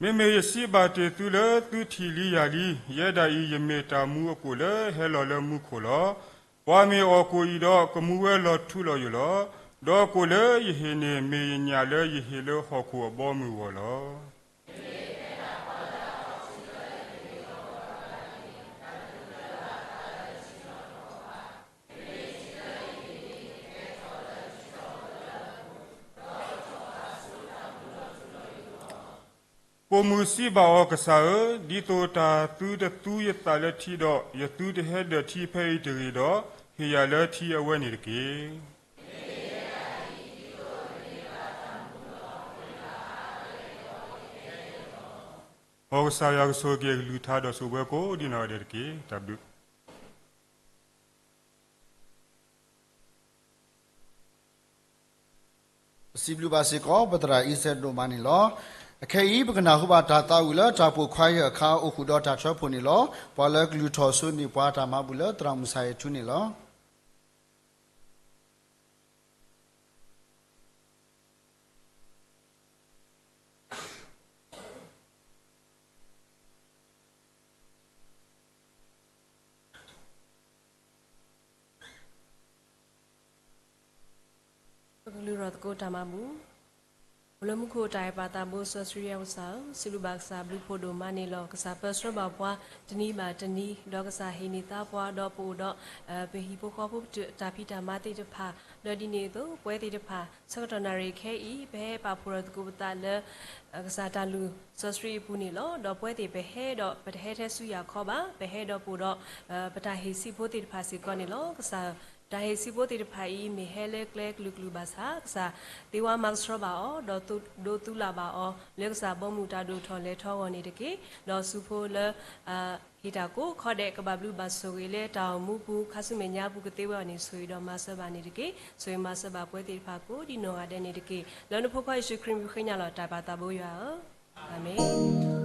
မ့မ့ၢ်ယစံးဘၣ်တ့ၢ်သုလၢသုထံၣ်လံယၤလံ, ယဲဒၣ်အံၤယမ့ၢ်တၢ်မူအကိၣ်လၢဟဲလီၤလၢမူခိၣ်လီၤ. ပှၤမ့ၢ်အီၣ်ကိၣ်အံၤဒီး ကမူဝဲလီၤထူလီၤယိာ်လီၤ. ဒီးကိၣ်လၢယဟ့ၣ်န့ၣ် မ့ၢ်ယညၣ်လၢယဟ့ၣ်လၢဟီၣ်ခိၣ်အဘီအမုၢ်အဂီၢ်လီၤ. ပိာ်မုၣ်စံးဘၣ်အီၤ, ကစၢ်ဧၢ, ဒ်သိးတၢ်သုတသူယသးလၢထံဒီး, ယသုတဟဲဒၢးထံဖဲအံၤတဂ့ၤဒီး, ဟ့ၣ်ယၤလၢထံအဝဲန့ၣ်တက့ၢ်. မ်ကစၢ်ယွၤကဆိၣ်ဂ့ၤက့ၤအကလုၢ်ကထါဒီးဆိၣ်ဂ့ၤပှၤကိးဒံနီၢ်ဂၤဒဲးတက့ၢ်. တၢ်ဘျုး ပစံးဘျုးဘၣ်စ့ၢ်ကီး ပသရၣ်အံၤစဲးဒိၣ်မးန့ၣ်လီၤ. အခဲအံၤ ပကနၢ်ဟူဘၣ်တၢ်သးဝံၣ်လၢတၢ်ပိာ်ခွါယဲၢ်အခါ အိၣ်ဃုာ်ဒီးတၢ်ထၢဖှိၣ်န့ၣ်လီၤ. ပှၤလၢကလုၢ်ထီၣ်ဆိန့ၢ်ပှၤတၢ်မၤဘူၣ်လၢသရၣ်မုၣ်ဆၣ်အ့ၣ်ထူန့ၣ်လီၤ. ပကလုၢ်ထီၣ်သကိးတၢ်မၤဘူၣ်. အိၣ်လၢမူခိၣ်တၢ်အဲၣ်ပၢ်သးဘိစီဆှံယွၤကစၢ်ဧၢ, စံးဘျုးဘၣ်ကစၢ်ဘျုးဖှိၣ်ဒိၣ်မးန့ၣ်လီၤ. ကစၢ်ပၢဆှၢဘၣ်ပှၤတနံၤဘၣ်တနံၤ, ဒီးကစၢ်ဟ့ၣ်န့ၢ်သါပှၤ, ဒီးပအိၣ်ဒီး ပဟံၣ်ဖိဃီဖိတၢ်ဖံးတၢ်မၤသ့ၣ်တဖၣ်, ဒီးဒ်န့ၣ်အသိး ပဝဲသ့ၣ်တဖၣ် ဆၢကတီၢ်နၣ်ရံၣ်ခဲအံၤ ပဟဲပာ်ဖှိၣ်ထီၣ်သကိးပသးလၢ ကစၢ်တၢ်လုၢ်စီဆှံအပူၤန့ၣ်လီၤ. ဒီးပဝဲသ့ၣ်ပဟဲဒီး ပတဟဲထဲဆူယၤခီဘၣ်, ပဟဲဒီးပအိၣ်ဒီး ပတၢ်ဟ့ၣ်ဆံးဖိသ့ၣ်တဖၣ်စ့ၢ်ကီးန့ၣ်လီၤ. ကစၢ်တၢ်ဟ့ၣ်ဆံးဖိသ့ၣ်တဖၣ်အံၤ မ့ၢ်ဟဲလၢကျဲကလုာ်ကလုာ်ဘၣ်ဆၣ် ကစၢ်သ့ဝါမၤကဆှီဘၣ်အီၤ, ဒီးဒိးသူလၢ်ဘၣ်အီၤ လၢကစၢ်ဘီမုၢ်တၢ်ဒိၣ်ထီၣ်လဲၤထီအဂီၢ်န့ၣ်တက့ၢ်. ဒီးဆူဖိလၢ ဟ့ၣ်တၢ်ကိးခီဒဲး ကဘၣ်ဘျုးဘၣ်ဆိၣ်ဂ့ၤလၢတၢ်အိၣ်မူပူၤ ခါဆူမဲာ်ညါပူၤကသ့ဝဲအီၤန့ၣ် ဆိၣ်ဂ့ၤဒီးမၤစၢၤဘၣ်န့ၣ်တက့ၢ်. ဆိၣ်ဂ့ၤမၤစၢၤဘၣ်ပဝဲသ့ၣ်တဖၣ်ကိးဒံနီၢ်ဂၤဒဲးန့ၣ်တက့ၢ်. လၢနဖိခွါယ့ၣ်ၡူးခရံာ်မံၤဃ့ညါလီၤတၢ်ပၢ်သးဘိယွၤဧၢ, အၤမ့ၣ်.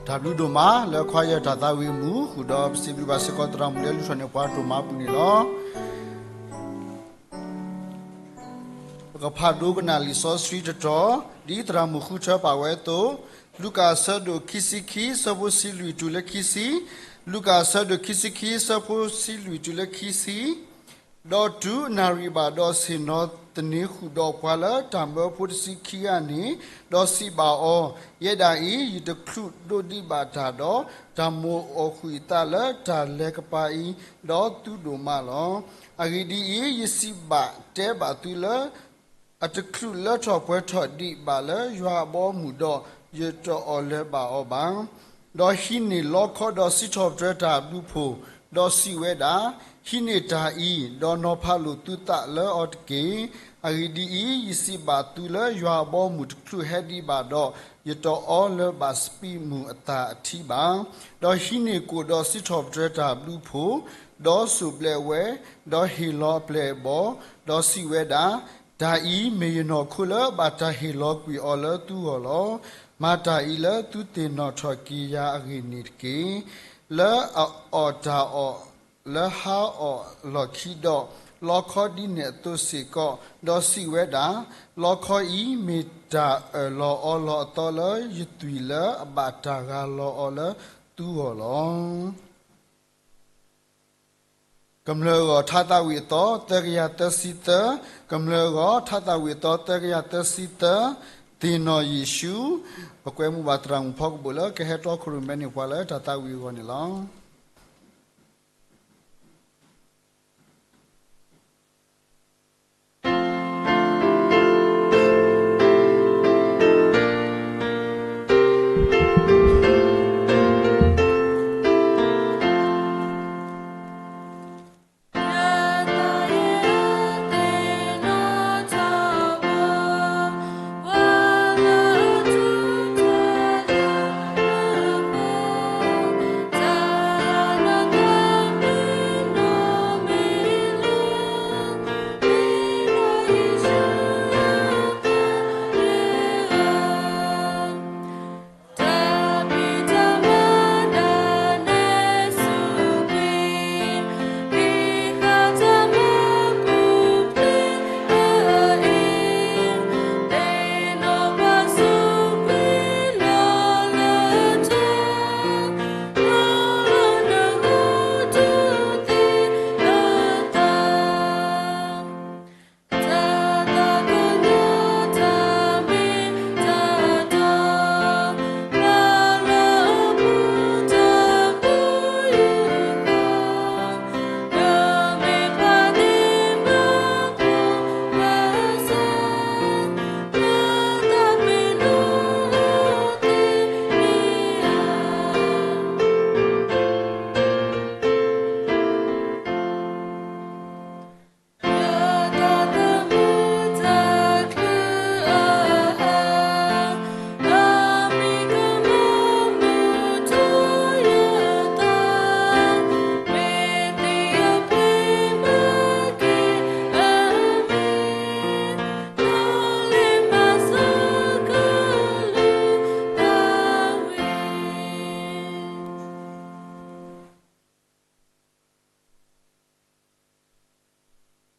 တၢ်ဘျုးဒိၣ်မးလၢခွါယဲတၢ်သးဝံၣ်အမူး ဃုာ်ဒီးပစံးဘျုးဘၣ်စ့ၢ်ကီးသရၣ်မုၣ်လၢလူၤထီၣ်န့ၢ်ပှၤဒိၣ်မးအပူၤန့ၣ်လီၤ. ပကဖးဒိကနၣ်လံာ်စီဆှံတတီၤ ဒ်သရၣ်မုၣ်ဃုထၢပာ်ဝဲအသိး, လူၤကၣ်အဆၢဒိၣ်ခံဆံခံ ဆၢဖိဆံလွံၢ်တုၤလၢခံဆံ, လူၤကၣ်အဆၢဒိၣ်ခံဆံခံ ဆၢဖိဆံလွံၢ်တုၤလၢခံဆံ ဒီးတုၤအနၣ်ရံၣ်ဘၣ်ဒီးဆ့ၣ်နီၤသန့ၤဃုာ်ဒီးပှၤလၢတၢ်မၢဖိတဆံခံဂၤန့ၣ်, ဒီးစံးဘၣ်အီၤ, ယဲဒၣ်အံၤ ယတချုးဒိးဒံးဘၣ်တၢ်ဒီး, တၢ်မိၣ်အီၣ်ကွံာ်အသးလၢတၢ်လဲၤကပၤအံၤ, ဒီးသုဒိၣ်မးလီၤ. အဂ့ၢ်ဒ်အံၤ, ယစံးဘၣ်တဲဘၣ်သုလၢ အတချုးလၢထီၣ်ပှဲၤထီၣ်ဒံးဘၣ်လၢယွၤအဘီအမုၢ်ဒီး, ယတအီၣ်လၢၤဘၣ်အီၤဘၣ်. ဒီးဟံးန့ၢ်လီခီဒီးစံးထီၣ်ပတြၢၤတၢ်ဘျုးဖှိၣ်, ဒီးစံးဝဲဒၣ်, ဟံးန့ၢ်တၢ်အံၤ, ဒီးနီၤဖးလိာ်သုသးလၢအီၤတက့ၢ်. အဂ့ၢ်ဒ်အံၤ, ယစံးဘၣ်သုလၢယွၤအဘီအမုၢ်တချုးဟဲဒံးဘၣ်ဒီး, ယတအီလၢၤဘၣ်စပံးမုၢ်အသၣ်အထံဘၣ်. ဒီးဟံးန့ၢ်ကိၣ်ဒီးစံးထီၣ်ပတြၢၤတၢ်ဘျုးဖှိၣ်, ဒီးစိၣ်ဘျဲးဝဲ, ဒီးဟ့ၣ်လီၤအပျဲၢ်အဘီၣ်, ဒီးစံးဝဲဒၣ်, တၢ်အံၤမ့ၢ်ယနီၢ်ခိလၢဘၣ်တၢ်ဟ့ၣ်လီၤကွံာ်အီၤလၢသုဂီၢ်လီၤ. မၤတၢ်အံၤလၢသုသ့ၣ်နီၣ်ထီၣ်က့ၤယၤအဂ့ၢ်န့ၣ်တက့ၢ်. လၢအအီၣ်တၢ်အီၣ်လၢဟါအီၣ်လီၢ်ခံဒီး, လီခီဒ်န့ၣ်အသိးစ့ၢ်ကီး, ဒီးစံးဝဲဒၣ်, လီခီအံၤမ့ၢ်တၢ်အၢၣ်လီၤအီလီၤအသီလၢယသွံၣ်လၢအဘၣ်တၢ်ဂၢ်လီၤအီၤလၢသုဂီၢ်လီၤ. ကမျၢၢ်အဂီၢ်ထါသးဝံၣ်အသီသၢကယၤသၢဆံသၢ, ကမျၢၢ်အဂီၢ်ထါသးဝံၣ်အသီသၢကယၤသၢဆံသၢ, သ့ၣ်နီၣ်ယ့ၣ်ၡူး, ပကွဲမုာ်ဘၣ်သရၣ်မုၣ်ဖီကဘိၣ်လၢကဟဲတီခိၣ်ရိၣ်မဲန့ၢ်ပှၤလၢတၢ်သးဝံၣ်အဂီၢ်န့ၣ်လ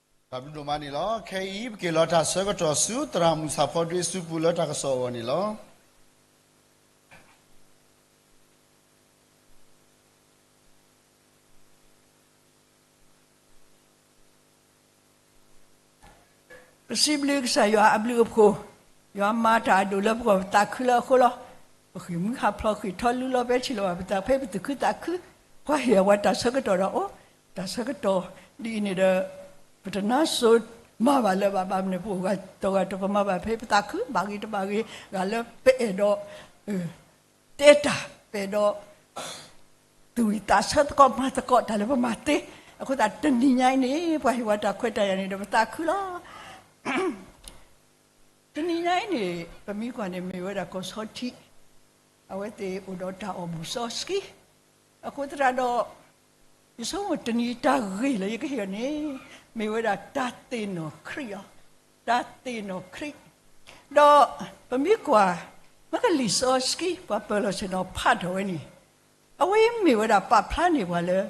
ီၤ. တၢ်ဘျုးဒိၣ်မးန့ၣ်လီၤ. ခဲအံၤ ပက့ၤလီၤတၢ်ဆၢကတီၢ်ဆူသရၣ်မုၣ်ဆၣ်ဖီဒ့ဆူပူၤလၢတၢ်ကစီၣ်အဂီၢ်န့ၣ်လီၤ. ပစံးဘျုးကစၢ်ယွၤအဘျုးအဖှိၣ်, ယွၤမၤတၢ်အဒိၣ်လၢပဂီၢ် ပသးခုလၢအဃိလီၤ. ပဃ့ၢ်မှံဟးဖျိး ဃ့ၢ်ထီၣ်လုၢ်လီၤ ပဲာ်ထံလီၤဘၣ်ပသးဖဲပသူၣ်ခုသးခု, ပှၤဟ့ၣ်အဝဲတၢ်ဆၢကတီၢ်ဒီးအိၣ်, တၢ်ဆၢကတီၢ်ဒ်အံၤန့ၣ်ဒီး ပတနါစိၤမၤဘၣ်လၢၤဘၣ် ဘၣ်မနုၤပအိၣ်ဂၤတီၢ်ဂၤတီၢ် ပမၤဘၣ်ဖဲပသးခု ဘၣ်ဂ့ၤတဘၣ်ဂ့ၤ ဂၤလၢပအဲၣ်ဒိး တဲတၢ် ပအဲၣ်ဒိး သူၣ်ဝံၣ်သးဆၢသကိးမၤသကိးတၢ်လၢပမၤသ့, အဃိသတးတနံၤညါအံၤန့ၣ် ပှၤဟ့ၣ်ဝဲတၢ်ခွဲးတၢ်ယာ်န့ၣ်ဒီးပသးခုလီၤ. တနံၤညါအံၤန့ၣ် ပမ့ၢ်ကွၢ်န့ၣ် မ့ၢ်ဝဲဒၣ်ကီၢ်ဆီထံး အဝဲသ့ၣ်အိၣ်ဒီးတၢ်အီၣ်ဘူၣ်စီဆှံ, အဃိသတးဒီး ယဆိကမိၣ်တနံၤတၢ်ဂ့ၢ်လၢယကဟ့ၣ်အီၤန့ၣ် မ့ၢ်ဝဲဒၣ်တၢ်သ့ၣ်နီၣ်ခရံာ်လီၤ. တၢ်သ့ၣ်နီၣ်ခရံာ်, ဒီးပမ့ၢ်ကွၢ် မ့ၢ်ကလံာ်စီဆှံ ပှၤပၢၤလီၢ်ဆ့ၣ်နီၤဖးထီၣ်ဝဲန့ၣ်, အဝဲအံၤမ့ၢ်ဝဲဒၣ်ပာ်ဖျါန့ၢ်ပှၤလၢ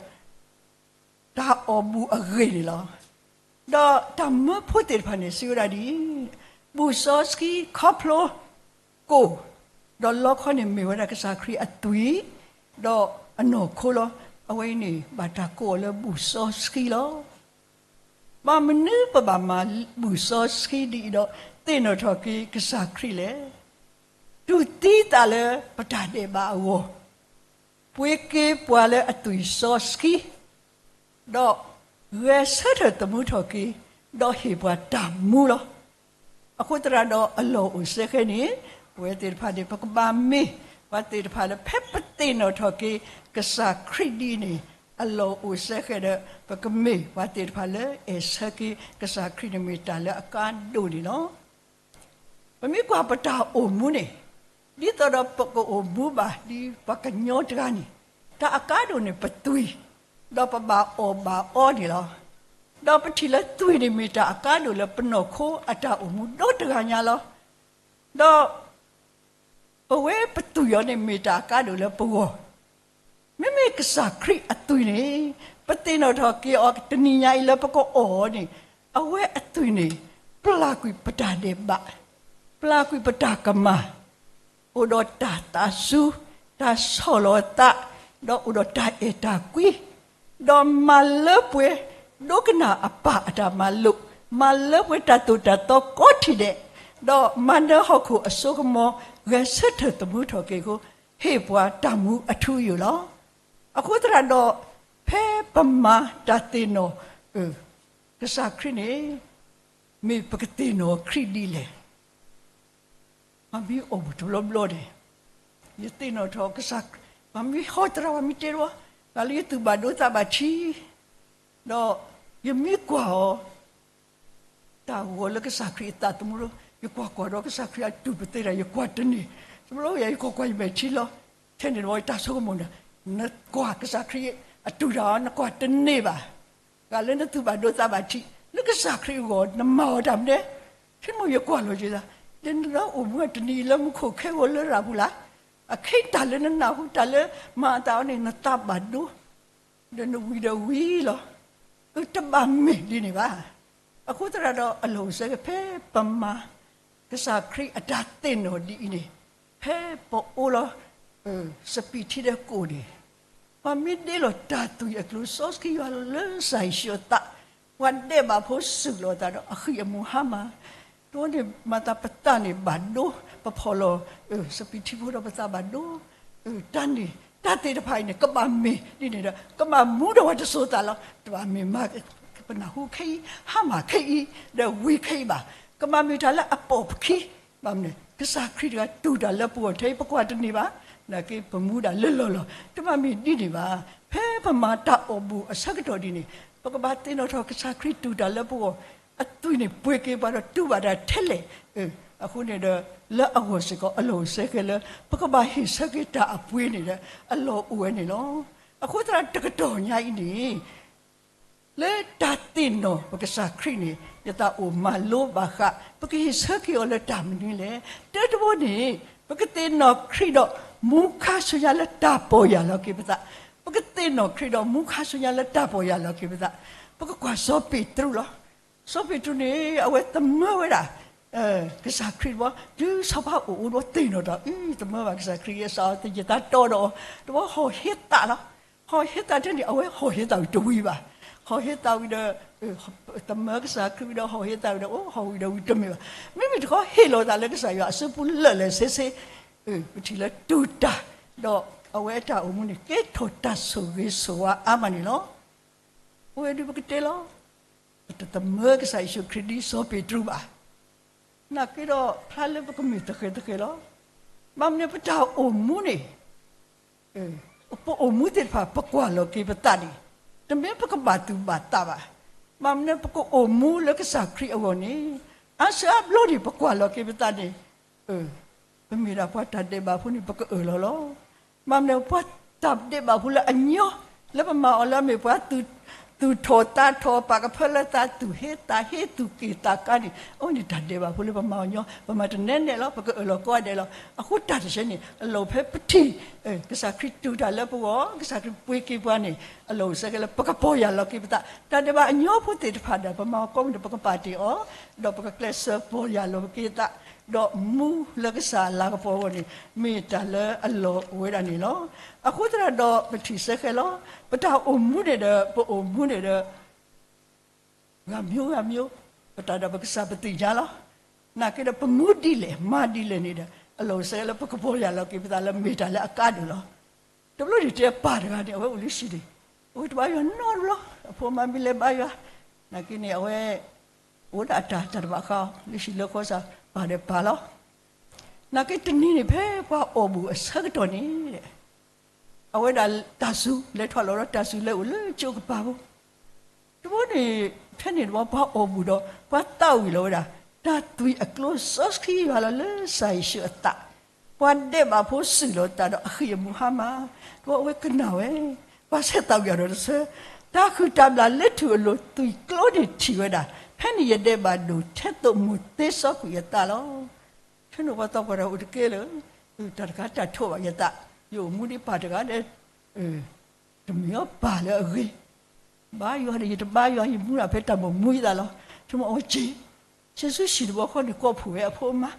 တၢ်အီၣ်ဘူၣ်အဂ့ၢ်န့ၣ်လီၤ. ဒီးတၢ်မၢဖိသ့ၣ်တဖၣ်န့ၣ် စံးဝဲဒၣ်ဒ်အံၤ, ဘူၣ်စီဆှံခီဖျိ ကိၣ်, ဒီးလီခီန့ၣ်မ့ၢ်ဝဲဒၣ်ကစၢ်ခရံာ်အသွံၣ်, ဒီးအနီၢ်ခိလီၤ. အဝဲအံၤန့ၣ် ဘၣ်တၢ်ကိးအီၤလၢဘူၣ်စီဆှံလီၤ. ဘၣ်မနုၤပဘၣ်မၤဘူၣ်စီဆှံဒ်အံၤဒီး သ့ၣ်နီၣ်ထီၣ်က့ၤကစၢ်ခရံာ်လဲၣ်. တူၢ်သံသးလၢပတၢ်ဒဲးဘးအဂီၢ်, ပှ့ၤက့ၤပှၤလၢအသွံၣ်စီဆှံ, ဒီးဂဲၤဆၢထၢၣ်သမူထီၣ်က့ၤ, ဒီးဟ့ၣ်ပှၤတၢ်မူလီၤ. အဃိသတးဒီးအလီၢ်အိၣ်စဲဃဲန့ၣ်, ပဝဲသ့ၣ်တဖၣ်န့ၣ် ပကဘၣ်မ့ၢ်ပှၤသ့ၣ်တဖၣ်လၢ ဖဲပသ့ၣ်နီၣ်ထီၣ်က့ၤ ကစၢ်ခရံာ်ဒ်အံၤန့ၣ်, အလီၢ်အိၣ်စဲဃဲဒီး ပကမ့ၢ်ပှၤသ့ၣ်တဖၣ်လၢ အဲၣ်ဆၢက့ၤကစၢ်ခရံာ်န့ၣ် မ့ၢ်တၢ်လၢအကါဒိၣ်န့ၣ်လီၤ. ပမ့ၢ်ကွၢ်ပတၢ်အိၣ်မူန့ၣ်, ဒ်သိးဒီးပကအိၣ်မူဘၣ်ဒ်ပှၤကညီတဂၤန့ၣ်, တၢ်အကါဒိၣ်န့ၣ်ပသွံၣ်, ဒီးပဘၣ်အီၣ်ဘၣ်အီန့ၣ်လီၤ. ဒီးပထံၣ်လၢသွံၣ်န့ၣ်မ့ၢ်တၢ်အကါဒိၣ်လၢပနီၢ်ခိအတၢ်အိၣ်မူဒီတဂၤညါလီၤ. ဒီးပဝဲပသွံၣ်အီၤန့ၣ်မ့ၢ်တၢ်အကါဒိၣ်လၢပဂီၢ်, မ့မ့ၢ်ကစၢ်ခရံာ်အသွံၣ်န့ၣ်, ပသ့ၣ်နီၣ်ထီၣ်က့ၤအီၤတနံၤညါအံၤလၢပကအီၣ်အီၤန့ၣ်, အဝဲအသွံၣ်န့ၣ် ပျၢ်ကွံာ်ပတၢ်ဒဲးဘး, ပျၢ်ကွံာ်ပတၢ်ကမၣ်, အိၣ်ဒီးတၢ်သးစူၤ, တၢ်ဆီၣ်လီၤအသး, ဒီးအိၣ်ဒီးတၢ်အဲၣ်တၢ်ကွံ, ဒီးမၤလၢပှဲၤ ဒိကနၣ်အပၢ်အတၢ်မၤလိာ်, မၤလၢပှဲၤတၢ်သိၣ်တၢ်သီကိးထံၣ်ဒဲး, ဒီးမၤနၢၤဟီၣ်ခိၣ်အစိကမီၤ ဂဲၤဆၢထၢၣ်သမူထီၣ်က့ၤအဃိ, ဟ့ၣ်ပှၤတၢ်မူအထူအယိာ်လီၤ. အဃိသတးဒီး, ဖဲပမၤတၢ်သ့ၣ်နီၣ် ကစၢ်ခရံာ်န့ၣ်, မ့ၢ်ပကသ့ၣ်နီၣ်ခရံာ်ဒ်လဲၣ်. ပှၤမ့ၢ်အိၣ်ဘူးတဘျီဘျီန့ၣ်, ယသ့ၣ်နီၣ်ထီၣ်ကစၢ်, ပှၤမ့ၢ်ဟီတရၣ် ပှၤမ့ၢ်တဲတဝီ, တၢ်လၢယသူၣ်ဘၣ်ဒိသးဘၣ်ထံး, ဒီးယမ့ၢ်ကွၢ်အီၤ တၢ်ဂီၤလၢကစၢ်ခရံာ်အသးသမူလီၤ. ယကွၢ်ကွၢ်ဒီးကစၢ်ခရံာ်အတူၢ်ပသ့တၢ် ယကွၢ်တန့ၢ်, တဘျီယကွၢ်ကွၢ်ယမဲာ်ထံလီၤ. ထဲန့ၣ်တဘျီတၢ်ဆိကမိၣ်န့ၣ်, နကွၢ်ကစၢ်ခရံာ်အတူၢ်တၢ်အီၤ နကွၢ်တန့ၢ်ဘၣ်. ဂၤလၢနသူၣ်ဘၣ်ဒိသးဘၣ်ထံး လၢကစၢ်ခရံာ်အဂီၢ် နမၤအီၤတၢ်မနုၤလဲၣ်. ထဲန့ၣ်ယကွၢ်လီၤက့ၤသး, ဒီးနအိၣ်မူတနံၤအံၤလၢမူခိၣ်ခဲဂီၤလၢရၤပူၤလၢ်, အခဲအံၤတၢ်လၢနနၢ်ဟူ တၢ်လၢမၤအသးအီၤန့ၣ် နသးဘၣ်ဒိ ဒီးနဝံၤဒီးဝံၤလီၤ. အတဘၣ်မ့ၢ်ဒ်န့ၣ်ဘၣ်. အဃိသတးဒီးအလီၢ်အိၣ်စဲက့ၤ ဖဲပမၤကစၢ်ခရံာ်အတၢ်သ့ၣ်နီၣ်ဒ်အံၤန့ၣ်, ဖဲပအိၣ်လီၤ စပံးထံဒီးကိၣ်န့ၣ်, ပှၤမ့ၢ်ဒ့လီၤတၢ်သွံၣ်အကျိၤ စီဆှံယွၤလီၤလၢကစၢ်ယ့ၣ်ၡူးအသး, ပှၤဒဲးဘးဖိစူၢ်လီၤအသးဒီးအဃံအမူဟါမၢ် တဝီန့ၣ် မၤသးပသးန့ၣ်ဘၣ်ဒိ, ပဖီၣ်လီၤ စပံးထံဖိဒီးပသးဘၣ်ဒိ, တၢ်န့ၣ် တၢ်သ့ၣ်တဖၣ်အံၤန့ၣ် ကဘၣ်မ့ၢ်ဒ်န့ၣ်ဒီး ကဘၣ်မူဒီးပှၤတစိၤသးလီၤ. တဘၣ်မ့ၢ်မၤ ပနၢ်ဟူခဲအံၤ ဟါမၢ်ခဲအံၤ ဒီးဝံၤခဲအံၤဘၣ်. ကဘၣ်မ့ၢ်တၢ်လၢအပိာ်ပခံ, ဘၣ်မနုၤ ကစၢ်ခရံာ်တဂၤတူၢ်တၢ်လၢပဂီၢ်ထဲအံၤ ပကွၢ်တန့ၢ်ဘၣ်, နာ်က့ပမူဒၣ်လၢလီၢ်လီၤ. တဘၣ်မ့ၢ်ဒ်န့ၣ်ဘၣ်. ဖဲပမၤတၢ်အီၣ်ဘူၣ်အဆၢကတီၢ်ဒ်န့ၣ်, ပကဘၣ်သ့ၣ်နီၣ်ထီၣ်ကစၢ်ခရံာ်တူၢ်တၢ်လၢပဂီၢ်, အသွံၣ်န့ၣ်ပှ့ၤက့ၤပှၤဒီးတူၢ်ဘၣ်တၢ်ထဲလဲၣ်. အဃိန့ၣ်ဒီး လၢအဂီၢ်စ့ၢ်ကီးအလီၢ်အိၣ်စဲဃဲလၢ ပကဘၣ်ဟ့ၣ်ဆၢက့ၤတၢ်အပှ့ၤန့ၣ်ဒီး အလီၢ်အိၣ်ဝဲန့ၣ်လီၤ. အဃိသတးတကတီၢ်ညါအံၤန့ၣ် လၢတၢ်သ့ၣ်နီၣ်ပကစၢ်ခရံာ်န့ၣ် ယသးအိၣ်မၤလိဘၣ်ဃး ပကဟ့ၣ်ဆၢက့ၤအီၤလၢတၢ်မနုၤလဲၣ်. တၢတဘိန့ၣ် ပကသ့ၣ်နီၣ်ခရံာ်ဒီး မူခါဆူညါလၢတၢ်ပီၢ်ယၢ်လီၤက့ၤပသး, ပကသ့ၣ်နီၣ်ခရံာ်ဒီး မူခါဆူညါလၢတၢ်ပီၢ်ယၢ်လီၤက့ၤပသး, ပကကွၢ်စီၤပ့းတရူးလီၤ. စီၤပ့းတရူးန့ၣ် အဝဲသမၢဝဲဒၣ် ကစၢ်ခရံာ်တဘျီ, တုၤစီၤပၤအိၣ်အိၣ်ဒီး သ့ၣ်နီၣ်တၢ် အသမၢဘၣ်ကစၢ်ခရံာ် ယသးအီၤ ယသးတီဒီးအီၤ, တဘျီဟီၣ်ဟ့သးလီၤ. ဟီၣ်ဟ့သးထဲန့ၣ် အဝဲဟီၣ်ဟ့သးဝံၤတဝံၤဘၣ်. ဟီၣ်ဟ့သးဝံၤဒီး သမၢကစၢ်ခရံာ်ဝံၤဒီး ဟီၣ်ဟ့သးဝံၤဒီး အိၣ်ဟီၣ်ဝံၤဒီးဝံၤတမ့ၢ်ဘၣ်. မ့မ့ၢ်တခီဟ့ၣ်လီၤသးလၢကစၢ်ယွၤအစုပူၤလၢာ်လၢာ်ဆ့ဆ့, ပထံၣ်လၢတူၢ်တၢ်, ဒီးအဝဲအတၢ်အိၣ်မူန့ၣ် ကဲထီၣ်တၢ်ဆိၣ်ဂ့ၤဆိၣ်ဝါအါမးန့ၣ်လီၤ. ပဝဲဒၣ်ပကတဲလီၤ. ပတသမၢကစၢ်ယ့ၣ်ၡူးခရံာ်ဒ်စီၤပ့းတရူးဘၣ်. နာ်က့ဒီးဖျါလၢပကမ့ၢ်သဃဲၤသဃဲၤလီၤ. ဘၣ်မနုၤပတၢ်အိၣ်မူန့ၣ်, ပအိၣ်မူသ့ၣ်တဖၣ် ပကွၢ်လီၤက့ၤပသးန့ၣ်, တမ့ၢ်ပကဘၣ်သူၣ်ဘၣ်သးဘၣ်. ဘၣ်မနုၤ ပကအိၣ်မူလၢကစၢ်ခရံာ်အဂီၢ်န့ၣ်, အါစုအါဘျီန့ၣ် ပကွၢ်လီၤက့ၤပသးန့ၣ် ပမ့ၢ်ဒၣ်ပှၤတၢ်ဒဲးဘးဖိန့ၣ် ပကအၢၣ်လီၤလီၤ. ဘၣ်မနုၤ ပှၤတၢ်ဒဲးဘးဖိလၢအညီ, လၢပမၤအီၤလၢအမ့ၢ်ပှၤသူၣ် သူၣ်ထီၣ်သးထီၣ် ပာ်ကဖၢလၢသးသူၣ်ဟ့သးဟ့ သူၣ်က့ၣ်သးကါန့ၣ် အဝဲန့ၣ်တၢ်ဒဲးဘးဖိလၢပမၤအီၤညီ ပမၤတနဲနဲလီၤ ပကအၢၣ်လီၤကိးဂၤဒဲးလီၤ. အဃိတၢ်တဆဲန့ၣ် အလီၢ်ဖဲပထံၣ် ကစၢ်ခရံာ်တူၢ်တၢ်လၢပဂီၢ် ကစၢ်ခရံာ်ပှ့ၤက့ၤပှၤန့ၣ် အလီၢ်အိၣ်ဆၢကဲလၢပကပီၢ်ယၢ်လီၤက့ၤပသး တၢ်ဒဲးဘးအညီဖိသ့ၣ်တဖၣ်ဒီး ပမၤအီၤကိးမုၢ်ဒီး ပကပာ်တ့ၢ်အီၤ ဒီးပကကျဲးစၢးပီၢ်ယၢ်လီၤက့ၤသး ဒီးမူလၢကစၢ်အလၤကပီၤအဂီၢ်န့ၣ် မ့ၢ်တၢ်လၢအလီၢ်အိၣ်ဝဲဒၣ်န့ၣ်လီၤ. အဃိသတးဒီးပထံၣ်ဆၢဃဲလီၤ ပတၢ်အိၣ်မူန့ၣ်ဒီး ပအိၣ်မူန့ၣ်ဒီး ဂၤမံၤဂၤမံၤ ပတၢ်ဒီးပကစၢ်ပသ့ၣ်ညါလီၤ. နာ်က့ဒီးပမူဒ်လဲၣ် မၤဒ်လဲၣ်န့ၣ်ဒီး အလီၢ်အိၣ်ဆၢလၢပကပီၢ်ယၢ်လီၤက့ၤပသးလၢမ့ၢ်တၢ်လၢအကါဒိၣ်လီၤ. တဘျီန့ၣ်တဲပၢ်တဂၤန့ၣ် အဝဲအိၣ်လၢဟံၣ်န့ၣ် အဝဲတဘါယွၤနီတဘျီ အဖိအမါမ့ၢ်လဲၤဘါယွၤ နာ်က့န့ၣ် အဝဲ အိၣ်ဒၣ်အတၢ်တၢ်တဘၣ်ဃး လၢဟံၣ်လၢဃီစၢ် ပၢ်ဒီးပၢ်လီၤ. နာ်က့တနံၤန့ၣ် ဖဲပှၤအီၣ်ဘူၣ်အဆၢကတီၢ်န့ၣ် အဝဲဒၣ်တၢ်စူၤ လဲၤထီၣ်လီၤဒီးတၢ်စူၤလၢအိၣ်လၢကၠိကပၤဖိ တဘျီန့ၣ် ဖဲန့ၣ်တဘျီ ပှၤအီၣ်ဘူၣ်ဒီး ပှၤသးဝံၣ်လီၤဝဲဒၣ် တၢ်သွံၣ်အကျိစီဆှံယွၤလီၤလၢကစၢ်ယ့ၣ်ၡူးအသး, ပှၤဒဲးဘးဖိစူၢ်လီၤသးဒီးအဃံၢ်အမူဟါမၢ်, တဘျီအဝဲကနၣ်ဝဲ, ပှၤဆဲးသးဝံၣ်အီၤဒီးတဆၢ, တၢ်ဟုၣ်တၢ်ဘျၣ်လၢထူၣ်အလိၤသွံၣ်ကျိန့ၣ်ထံၣ်ဝဲဒၣ်, ဖဲန့ၣ်ယဒဲးဘးဒိၣ်ထဲသိးမိၢ်သ့စီကွံာ်ယသးလီၤ. ထဲန့ၣ်ပှၤသးပှၢ်တၢ်အိၣ်တကဲလၢာ်, တၢ်တခါတၢ်ထိးဘၣ်ယသး, ယအိၣ်မူဒ်ပၢ်တဂၤဒီး တမ့ၢ်အီၤပၢ်လၢအဂ့ၤ, ဘါယွၤဒီးယတဘါယွၤ ယမူဒၣ်ဖဲတၢ်မိၣ်မူယသးလီၤ. ဆိကမိၣ်အဝဲက့ၤ, ဆံးဆူဆံးတဘျီဃီန့ၣ် ကိးဖှိၣ်ဝဲအဖိအမါ,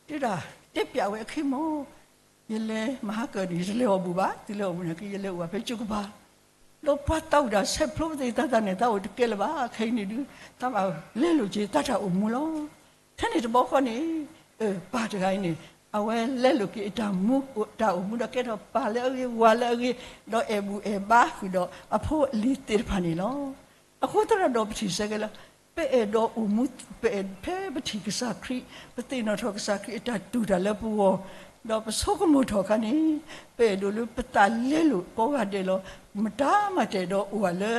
တဲဒၣ်, တဲပျးဝဲအခံမီၢ်, ယလဲၤမဟါကၢန့ၣ် ယတလဲၤအီၣ်ဘူၣ်ဘၣ်, သုလဲၤအီၣ်ဘူၣ်န့ၣ်က့ ယလဲၤအိၣ်ဘၣ်ဖဲကၠိကပၤ ဒီးပှၤသးဝံၣ်တၢ်ဆဲးဖျိပသ့ၣ်သးသးန့ၣ် သးအိၣ်တကဲလၢၤဘၣ်, ခဲအံၤန့ၣ်ဒုး သးဘၣ်လဲလိာ်က့ၤသးတၢ်အိၣ်မူလီၤ. ထဲန့ၣ်တဘျီဃီန့ၣ် ပၢ်တဂၤအံၤန့ၣ် အဝဲလဲလိာ်က့ၤအတၢ်မူ တၢ်အိၣ်မူဒီးကဲထီၣ်ပၢ်လၢအဂ့ၤ ဝၤလၢအဂ့ၤ, ဒီးအဲၣ်ဘူၣ်အဲၣ်ဘါဃုာ်ဒီးအဖိအလံၤသ့ၣ်တဖၣ်န့ၣ်လီၤ. အဃိသတးဒီးပထံၣ်ဆၢက့ၤလၢ ပအဲၣ်ဒိးအိၣ်မူ ပအဲၣ်ဖဲပထံၣ်ကစၢ်ခရံာ် ပသ့ၣ်နီၣ်ထီၣ်ကစၢ်ခရံာ်အတၢ်တူၢ်တၢ်လၢပဂီၢ်, ဒီးပဆိကမိၣ်ထီၣ်အခါန့ၣ် ပအဲၣ်ဒိးလၢပသးလဲလိာ်ကိးဂၤဒဲးလီၤ. မတၤမၤတအဲၣ်ဒိးအိၣ်ဝဲလၢ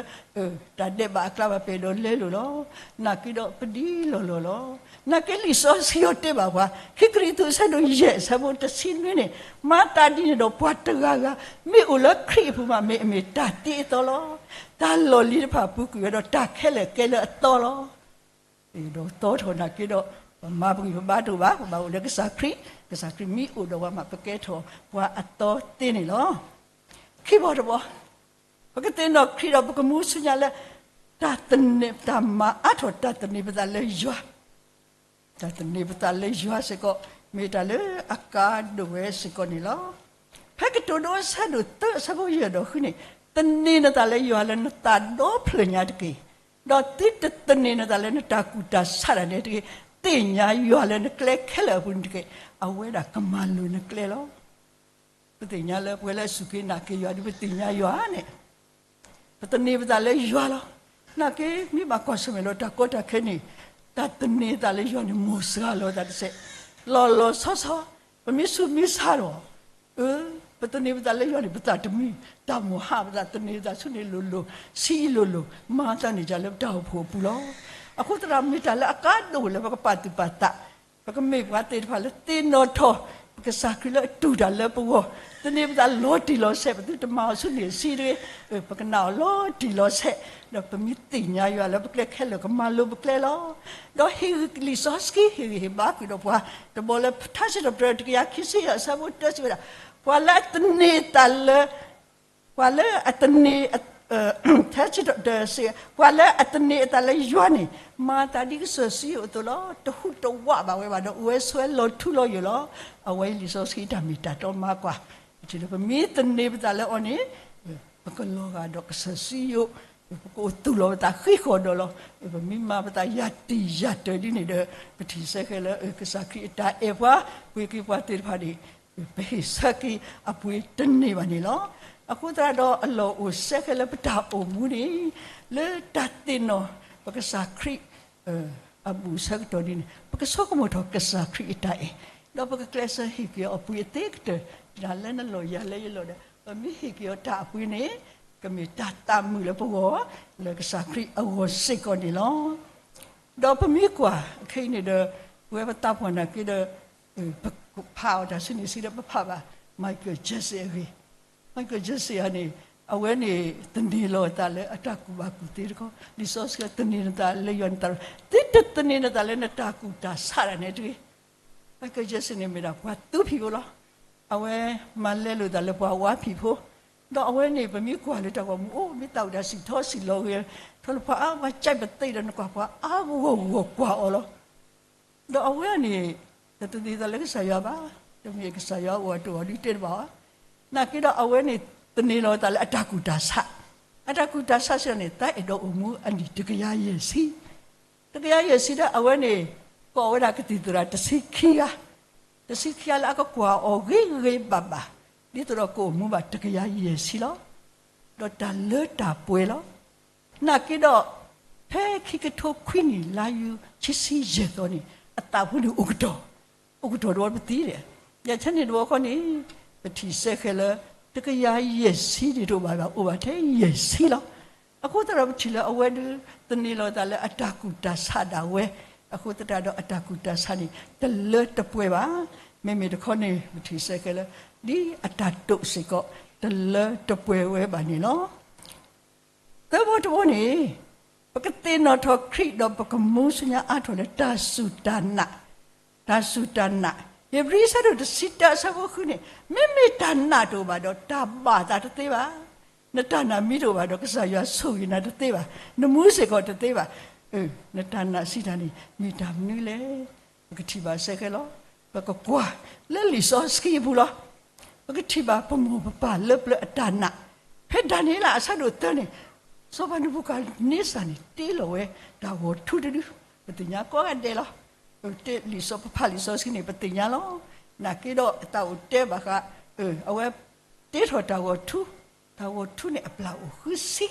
တၢ်ဒဲးဘးအကျါဘၣ် ပအဲၣ်ဒိးလဲလိာ်လီၤ. နာ်က့ဒီးပဒ်လီၢ်လီၢ်လီၤ. နာ်က့လံာ်စီဆှံအီၤတဲဘၣ်ပှၤ ခံကရံၣ်သူးအဆၢဒိၣ်ယဲၢ်အဆၢဖိတဆံနွံန့ၣ်, မၤသးဒ်န့ၣ်ဒီးပှၤတဂၤဂၤ မ့ၢ်အိၣ်လၢခရံာ်အပူၤမး မ့ၢ်အမ့ၢ်တၢ်တ့အသီလီၤ. တၢ်လီၢ်လံၤတဖၣ်ပူၤကွံာ်ဝဲဒီးတၢ်ခဲလၢာ်ကဲလၢအသီလီၤ. ဒီးသီထီၣ်နာ်က့ဒီး ပမၤပဂံၢ်ပဘါတအိၣ်ဘၣ်, ပဘၣ်အိၣ်လၢကစၢ်ခရံာ်, ကစၢ်ခရံာ်မ့ၢ်အိၣ်ဒီးပှၤမး ပကဲထီၣ်ပှၤအသီသ့န့ၣ်လီၤ. ခံဘီတဘီ, ပကသ့ၣ်နီၣ်ခရံာ်ဒီးပကမူဆူညါလၢ တၢ်သန့ၤ တၢ်မၤအါထီၣ်တၢ်သန့ၤပသးလၢယွၤ, တၢ်သန့ၤပသးလၢယွၤစ့ၢ်ကီး မ့ၢ်တၢ်လၢအကါဒိၣ်ဝဲစ့ၢ်ကီးန့ၣ်လီၤ. ဖဲကတိၤဒိအဆၢဒိၣ်သၢအဆၢဖိယဲၢ်ဒီးဃုန့ၣ်, သန့ၤနသးလၢယွၤလၢနသးဒီဖျၢၣ်ညါတက့ၢ်. ဒီးသုတသန့ၤနသးလၢနတၢ်ကူၣ်တၢ်ဆးဒၣ်နဲတဂ့ၤ, သ့ၣ်ညါယွၤလၢနကျဲခဲလၢာ်အပူၤန့ၣ်တက့ၢ်. အဝဲဒၣ်ကမၤလိၤနကျဲလီၤ. ပသ့ၣ်ညါလၢပဝဲလၢအစူၢ်က့ၤနာ်က့ၤယွၤဒီး ပသ့ၣ်ညါယွၤန့ၣ် ပသန့ၤပသးလၢယွၤလီၤ. နာ်က့မ့ၢ်ဘၣ်ကွၢ်ဆၢၣ်မဲာ်ဒီးတၢ်ကီတၢ်ခဲန့ၣ်, တၢ်သန့ၤသးလၢယွၤန့ၣ် မိၢ်စှၤလီၤသးတစဲး, လီၤလီၤဆီဆီ, ပမ့ၢ်ဆူးမ့ၢ်ဆါဒီး ပသန့ၤပသးလၢယွၤန့ၣ် ပသးတမံၤ, တၢ်မိၣ်ဟးပသး သန့ၤပသးဆူန့ၣ်လိၤလိၤ, ဆံးအံၤလိၤလိၤ, မၤသးန့ၢ်ယၤလၢပတၢ်အိၣ်ဖှိၣ်အပူၤလီၤ. အဃိသတးမ့ၢ်တၢ်လၢအကါဒိၣ်လၢပကပာ်သူၣ်ပာ်သး, ပကမ့ၢ်ပှၤသ့ၣ်တဖၣ်လၢသ့ၣ်နီၣ်ထီၣ် ပကစၢ်ခရံာ်လၢအတူၢ်တၢ်လၢပဂီၢ်, သန့ၤပသးလီၤတံၢ်လီၤဆဲး, ပသုတမၤအီၤဆူန့ၣ်ဆံးတဂ့ၤ, ပကနာ်အီၤလီၤတံၢ်လီၤဆဲး, ဒီးပမ့ၢ်သ့ၣ်ညါယွၤလၢပကျဲခဲလၢာ် ကမၤလိၤပကျဲလီၤ. ဒီးဟ့ၣ်ဂံၢ်လံာ်စီဆှံ ဟ့ၣ်ဂံၢ်ဟ့ၣ်ဘါကွံာ်ဒီးပှၤ, တဘျီလၢထါစံးထီၣ်ပတြၢၤတကယၤခံဆံယဲၢ်အဆၢဖိတဆံဝဲဒၣ်, ပှၤလၢအသန့ၤသးလၢ ပှၤလၢအသန့ၤ ထဲစံးထီၣ်ပတြၢၤစံး, ပှၤလၢအသန့ၤအသးလၢယွၤန့ၣ်, မၤသးဒ်ကစၢၢ်စံယိၣ်အသိးလီၤ. တဟူးတဝးဘၣ်ဝဲဘၣ်ဒီး အိၣ်ဝဲဆိးဝဲလီၤထူလီၤယိာ်လီၤ. အဝဲအံၤလံာ်စီဆှံတၢ်မ့ၢ်တၢ်တီမၤကွၢ်, ပထံၣ်လၢပမ့ၢ်သန့ၤပသးလၢအီၤန့ၣ်, ပကလီၤဂာ်ဒီးကစၢၢ်စံယိၣ်, ပကအိၣ်သူၣ်လီၤပသးဃံဃီၣ်ဒီးလီၤ. ပမ့ၢ်မၤပသးယၢ်တံၢ်ယၢ်တၢၢ်ဒ်န့ၣ်ဒီး ပထံၣ်ဆၢဃဲလၢ ကစၢ်ခရံာ်အတၢ်အဲၣ်ပှၤ ပှ့ၤက့ၤပှၤသ့ၣ်တဖၣ်န့ၣ် ပဟ့ၣ်ဆၢက့ၤအပှ့ၤတန့ၢ်ဘၣ်န့ၣ်လီၤ. အဃိသတးဒီးအလီၢ်အိၣ်ဆၢဃဲလၢပတၢ်အိၣ်မူန့ၣ်, လၢတၢ်သ့ၣ်နီၣ် ပကစၢ်ခရံာ် အဘူၣ်ဆၢကတီၢ်ဒ်န့ၣ် ပကဆိကမိၣ်ထီၣ်ကစၢ်ခရံာ်အတၢ်အဲၣ်, ဒီးပကကျဲးစၢးဟ့ၣ်က့ၤအီၤအပှ့ၤအသ့ကတၢၢ်, တၢ်လၢနလီၢ်ယၤလၢယလီၢ်ဒီး ပမ့ၢ်ဟ့ၣ်က့ၤအီၤတၢ်အပှ့ၤန့ၣ်, ကမ့ၢ်တၢ်သးမုာ်လၢပဂီၢ်, လၢကစၢ်ခရံာ်အဂီၢ်စ့ၢ်ကီးန့ၣ်လီၤ. ဒီးပမ့ၢ်ကွၢ်ခဲအံၤန့ၣ်ဒီး ပဝဲပသးပှၢ်နာ်က့ဒီး ပဖးအီၤတၢ်ဆူန့ၣ်ဆံးဒီးပဖးဘၣ် Michael Jackson အဂ့ၢ်, Michael Jackson အန့ၣ် အဝဲန့ၣ်သန့ၤလီၤအသးလၢအတၢ်ကူၣ်ဘၣ်ကူၣ်သ့တခီ, လံာ်စီဆှံသန့ၤနသးလၢယွၤနသး, သုတသန့ၤနသးလၢနတၢ်ကူၣ်တၢ်ဆးဒၣ်နဲတဂ့ၤ. မၤကဲယဲၢ်စ့န့ၣ်မ့ၢ်ဒၣ်ပှၤသူဖံးဖိလီၤ. အဝဲမၤလဲလိာ်သးလၢပှၤဝါဖံးဖိ, ဒီးအဝဲန့ၣ် ပမ့ၢ်ကွၢ်လၢတၢ်ဂီၤမူအိၣ် မ့ၢ်သးဝံၣ်တၢ်စံၣ်ထီစံၣ်လီၤဂ့ၤ, ထီလၢပှၤအါပှၤကဲပသ့ဒီး နကွၢ်ပှၤအါဂီၢ်ဂီၢ်ကွၢ်အီၤလီၤ. ဒီးအဝဲန့ၣ် တသန့ၤသးလၢကစၢ်ယွၤဘၣ်, တမ့ၢ်ကစၢ်ယွၤအိၣ်အတအိၣ်ဒ်တဲတဘၣ်ဘၣ်. နာ်က့ဒီးအဝဲန့ၣ် သန့ၤလီၤသးလၢအတၢ်ကူၣ်တၢ်ဆး, အတၢ်ကူၣ်တၢ်ဆးစ့ၢ်န့ၣ် သးအဲၣ်ဒိးအိၣ်မူအနံၣ်တကယၤယဲၢ်ဆံ, တကယၤယဲၢ်ဆံဒီးအဝဲန့ၣ် ကိးဝဲဒၣ်ကသံၣ်သရၣ်တဆံခံဂၤ, တဆံခံဂၤလၢအကကွၢ်အီၤဂ့ၤဂ့ၤဘၣ်ဘၣ်, ဒ်သိးဒီးကအိၣ်မူဘၣ်တကယၤယဲၢ်ဆံလီၤ. ဒီးတၢ်လၢတၢ်ပှဲၤလီၤ. နာ်က့ဒီး ဖဲခံကထိခွံနံၣ် လါယူၤ ခံဆံယဲၢ်သီန့ၣ် အသးဖိန့ၣ်အိၣ်ကတီၢ်, အိၣ်ကတီၢ်တဝီပသံဒီး, ယဆဲန့ၣ်တဝီခီန့ၣ် ပထံၣ်ဆၢခဲလၢာ် တကယၤယဲၢ်ဆံန့ၣ်တအိၣ်ဘၣ်ဘၣ် အိၣ်ဘၣ်ထဲယဲၢ်ဆံလီၤ. အဃိသတးဒီးပထံၣ်လၢအဝဲဒုးသန့ၤလီၤသးလၢအတၢ်ကူၣ်တၢ်ဆးဒၣ်ဝဲ, အဃိသတးဒီးအတၢ်ကူၣ်တၢ်ဆးန့ၣ် တလၢတပှဲၤဘၣ်. မ့မ့ၢ်တခီန့ၣ် ပထံၣ်ဆၢခဲလၢာ် ဒ်အတၢ်တိာ်စ့ၢ်ကီး တလၢတပှဲၤဝဲဘၣ်န့ၣ်လီၤ. သၢဘီတဘီန့ၣ် ပကသ့ၣ်နီၣ်ထီၣ်ခရံာ်ဒီးပကမူဆူညါအါထီၣ်လၢတၢ်စူၢ်တၢ်နာ်, တၢ်စူၢ်တၢ်နာ်, ဧ့ၤဘြံၤအဆၢဒိၣ်တဆံတၢအဆၢဖိဃုန့ၣ် မ့မ့ၢ်တၢ်နာ်တအိၣ်ဘၣ်ဒီး တၢ်ဘၣ်သးတသ့ဘၣ်. နတၢ်နာ်မ့ၢ်တအိၣ်ဘၣ်ဒီး ကစၢ်ယွၤဆိၣ်ဂ့ၤနၤတသ့ဘၣ်, နမူစ့ၢ်ကီးတသ့ဘၣ်. နတၢ်နာ်စံးတၢ်န့ၣ် မ့ၢ်တၢ်မနုၤလဲၣ်. ပကထံၣ်ဘၣ်စဲခဲလီၤ. ပကကွၢ်လၢလံာ်စီဆှံအပူၤလီၤ. ပကထံၣ်ဘၣ်ပမိၢ်ပပၢ်လၢပျၢၤအတၢ်နာ်, ဖဲဒၤနံးယ့လးအဆၢဒိၣ်သၢန့ၣ် စီၤပၤနၤဘူၤခၣ်နံစၢ်န့ၣ် တ့လီၤဝဲတၢ်ဂီၤထူတဒု, ပသ့ၣ်ညါကိးဂၤဒဲးလီၤ. လံာ်စီ ပဖးလံာ်စီဆှံန့ၣ် ပသ့ၣ်ညါလီၤ. နာ်က့ဒီးတၢ်အိၣ်တဲဘၣ်ဃး အဝဲတ့ထီၣ်တၢ်ဂီၤထူ, တၢ်ဂီၤထူန့ၣ်အပျၢ်အိၣ်ဃုဆံ,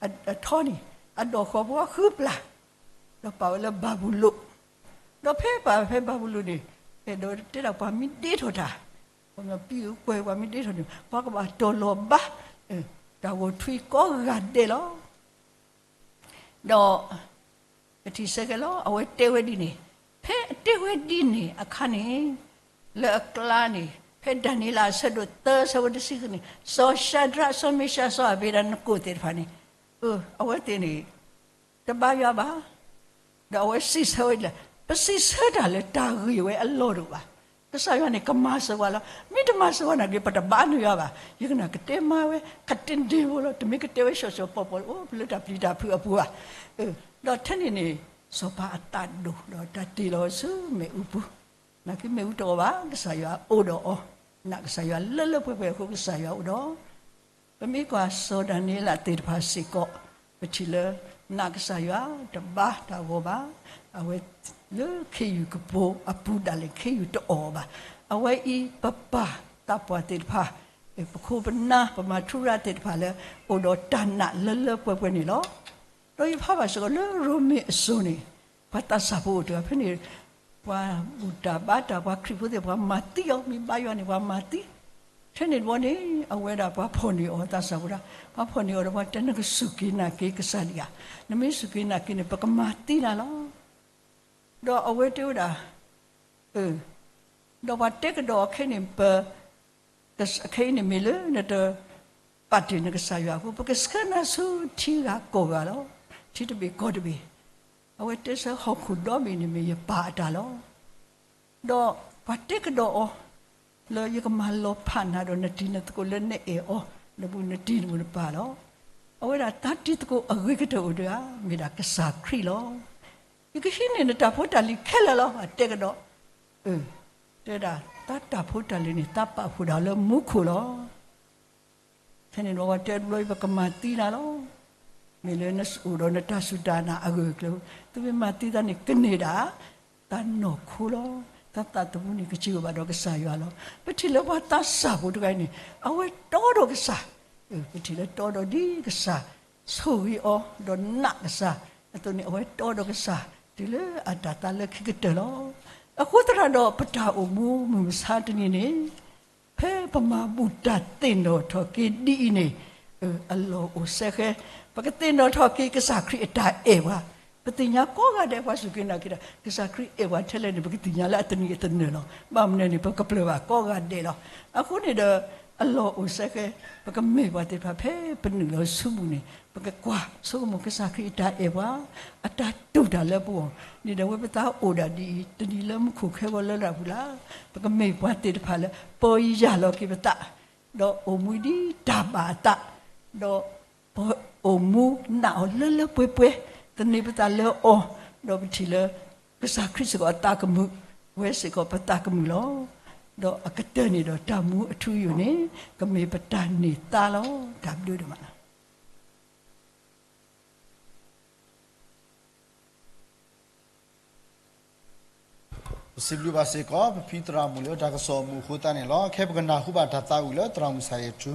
အထီန့ၣ် အဒီၣ်ဃီၤဖိဃုပျၢ်, ဒီးပာ်ဝဲလၢဘၤဘူလိၣ်, ဒီးဖဲပာ်ဖဲဘၤဘူလိၣ်န့ၣ် အဲၣ်ဒိးတဲဒၣ်ပှၤမ့ၢ်ဒ့ထီၣ်တၢ်, ပှၤမ့ၢ်ပံၤကွဲးပှၤမ့ၢ်ဒ့ထီၣ်န့ၣ် ပှၤကဘၣ်တီၤလီၤဘါ တၢ်ဂီၤထူအံၤကိးဂၤဒဲးလီၤ. ဒီး ပထံၣ်ဆၢက့ၤလီၤ အဝဲတဲဝဲဒ်န့ၣ်, ဖဲအတဲဝဲဒ်န့ၣ်အခါန့ၣ် လၢအကျါန့ၣ် ဖဲဒၤနံးယ့လးအဆၢဒိၣ်သၢအဆၢဖိတဆံဃုန့ၣ် စီၤၡၤဒြး စီၤမ့ၡး စီၤအဘ့းနကိၤသ့ၣ်တဖၣ်န့ၣ် အဝဲသ့ၣ်န့ၣ် တဘါယွၤဘၣ်. ဒီးအဝဲစံးဆၢဝဲဒ်လဲၣ်, ပစံးဆၢတၢ်လၢတၢ်ဂ့ၢ်ဝဲအလီၢ်တအိၣ်ဘၣ်. ကစၢ်ယွၤန့ၣ်ကမၤစၢၤဝဲလီၤ. မ့ၢ်တမၤစၢၤဝဲနာ်က့ ပတဘါန့ၢ်ယွၤဘၣ်. ယကနၣ်ကတဲမါဝဲ ကတ့ဒ့ဖိလီၤ. တမ့ၢ်ကတဲဝဲရှီၣ်ရှီၣ်ပီၣ်ပီၣ် အိၣ်ဖဲလၢတၢ်ပျံၤတၢ်ဖုးအပူၤဘၣ်. ဒီးထဲန့ၣ်န့ၣ် စီၤပၤအသးဒိၣ်ဒီးတၢ်တ့ၢ်လီၤဆူမ့ၣ်အူပူၤ, နာ်က့မ့ၣ်အူတအိၣ်ဘၣ် ကစၢ်ယွၤအိၣ်ဒီးအီၤ, နာ်ကစၢ်ယွၤလၢလၢပှဲၤပှဲၤအဃိ ကစၢ်ယွၤအိၣ်ဒီး ပမ့ၢ်ကွၢ်စီၤဒၤနံးယ့လးသ့ၣ်တဖၣ်စ့ၢ်ကီး ပထံၣ်လၢ နာ်ကစၢ်ယွၤတဘါတၢ်ဂီၤဘၣ်. အဝဲလၢခ့ယုၢ်ကပိာ်အပူၤဒၣ်လဲာ် ခ့ယုၢ်တအီၣ်ဘၣ်. အဝဲအံၤပပၢ်သးပှၢ်သ့ၣ်တဖၣ် ပခိၣ်ပနၢ်ပမၤထူရၤသ့ၣ်တဖၣ်လၢ အိၣ်ဒီးတၢ်နာ်လၢလၢပှဲၤပှဲၤန့ၣ်လီၤ. ဒီးယဖးဘၣ်စ့ၢ်ကီးလၢရိမ့ၤအစိၤန့ၣ် ပှၤသးစၢ်ဖိအိၣ်တဂၤဖဲန့ၣ် ပှၤဘူၣ်တၢ်ဘါတၢ် ပှၤခရံာ်ဖိသ့ၣ် ပှၤမၤသံအီၤ မ့ၢ်ဘါယွၤန့ၣ် ပှၤမၤသံ. ထဲန့ၣ်တဘျီန့ၣ် အဝဲဒၣ်ပှၤဖီၣ်န့ၢ်အီၤသးစၢ်ဖိဒၣ် ပှၤဖီၣ်န့ၢ်အီၤဒီးပှၤတဲ နကစူၢ်က့ၤနာ်က့ၤကစၢ်ဒံးဧါ. နမ့ၢ်စူၢ်က့ၤနာ်က့ၤန့ၣ် ပကမၤသံနၤလီၤ. ဒီးအဝဲတဲဝဲဒၣ် ဒီးပှၤတဲကဒီးအီၤခဲအံၤန့ၣ် ပ ခဲအံၤန့ၣ်မ့ၢ်လၢနတပာ်တ့ၢ်နကစၢ်ယွၤအဃိ ပကဆှၢနၤဆူထံဂၤကီၢ်ဂၤလီၤ. ထံတဘ့ၣ်ကီၢ်တဘ့ၣ်. အဝဲတဲဆၢဟီၣ်ခိၣ်ဒီဘ့ၣ်န့ၣ်မ့ၢ်ယပၢ်အတၢ်လီၤ. ဒီးပှၤတဲကဒီးအီၤ လၢယကမၤလီၤဖးနၤဒီးနတံၤနသကိးလၢနအဲၣ်အီၤ နဘူးနတံၤနဘူးနပၢ်လီၤ. အဝဲဒၣ်တၢ်တံၤသကိးအဂ့ၤကတၢၢ်အိၣ်တဂၤ မ့ၢ်ဒၣ်ကစၢ်ခရံာ်လီၤ. ယကဟံးန့ၢ်နတၢ်ဖိတၢ်လံၤခဲလၢာ်လီၤ. အတဲကဒီး တဲဒၣ် တၢ်တၢ်ဖိတၢ်လံၤန့ၣ် သးပာ်ဖှိၣ်ဒၣ်လၢမူခိၣ်လီၤ. ဖဲန့ၣ်ဒီးပှၤတဲတဘျီအံၤ ပကမၤသံနၤလီၤ. မ့ၢ်လၢနအိၣ်ဒီးနတၢ်စူၢ်တၢ်နာ်အဂၢၢ်အကျၢၤ သုမ့ၢ်မၤသံသးန့ၣ် ကန့ၢ်ဒၣ် သးနီၢ်ခိလီၤ. သးသးသမူန့ၣ် ကစံးဝဲဘၣ်ဒီးကစၢ်ယွၤလီၤ. ပထံၣ်လၢပှၤသးစၢ်ဖိတဂၤအံၤန့ၣ် အဝဲတီဒီးကစၢ်, ပထံၣ်လၢတီဒီးဒ်ကစၢ်ဆိၣ်ဂ့ၤအီၤ ဒီးနာ်ကစၢ်အသိးန့ၣ် အဝဲတီဒီးကစၢ် တုၤလၢအတၢ်သးလၢခံကတၢၢ်လီၤ. အဃိသတးဒီး ပတၢ်အိၣ်မူမုၢ်မဆါတနံၤန့ၣ် ဖဲပမၤဘူၣ်တၢ်သ့ၣ်နီၣ်ထီၣ်က့ၤဒ်အံၤန့ၣ် အလီၢ်အိၣ်စဲဃဲ ပကသ့ၣ်နီၣ်ထီၣ်က့ၤကစၢ်ခရံာ်အတၢ်အဲၣ်ပှၤ, ပသ့ၣ်ညါကိးဂၤဒဲး ပှၤစူၢ်က့ၤနာ်က့ၤတၢ် ကစၢ်ခရံာ်အဲၣ်ပှၤထဲလဲၣ်န့ၣ် ပကသ့ၣ်ညါလၢအသနံၤအသနၢၣ်လီၤ. ဘၣ်မနုၤန့ၣ် ပကပျၢ်ဘၣ်ကိးဂၤဒဲးလီၤ. အဃိန့ၣ်ဒီး အလီၢ်အိၣ်စဲဃဲ, ပကမ့ၢ်ပှၤသ့ၣ်တဖၣ်ဖဲပနုာ်လီၤဆူပူၤန့ၣ် ပကကွၢ်ဆိကမိၣ်ကစၢ်ခရံာ်အတၢ်အဲၣ်ပှၤ, အတၢ်တူၢ်တၢ်လၢပဂီၢ်, န့ၣ်ဒီးဝဲပသးအိၣ်ဒၣ်ဒ်အံၤ တနံၤလၢမူခိၣ်ခဲဂီၤလၢဒၣ်ပူၤလၢ်, ပကမ့ၢ်ပှၤသ့ၣ်တဖၣ်လၢ ပီၢ်ယၢ်လီၤက့ၤပသး, ဒီးအိၣ်မူဒ်တၢ်ဘၣ်အသး, ဒီးပအိၣ်မူနာ်အီၤလၢလၢပှဲၤပှဲၤ, သန့ၤပသးလၢအီၤ, ဒီးပထံၣ်လၢ ကစၢ်ခရံာ်စ့ၢ်ကီးအသးကမုာ်, ဝဲစ့ၢ်ကီးပသးကမုာ်လီၤ. ဒီးအကတၢၢ်န့ၣ်ဒီးတၢ်မူအထူအယိာ်န့ၣ် ကမ့ၢ်ပတၢ်န့ၢ်သါလီၤ. တၢ်ဘျုးဒိၣ်မးလီၤ. ပစံးဘျုးဘၣ်စ့ၢ်ကီး ပဖံသရၣ်မုၣ်လၢတၢ်ကစီၣ်အမူးအဃိသတးန့ၣ်လီၤ. ခဲပကနၢ်ဟူဘၣ်တၢ်သးဝံၣ်လၢသရၣ်မုၣ်ဆၣ်ယဲၢ်ထူ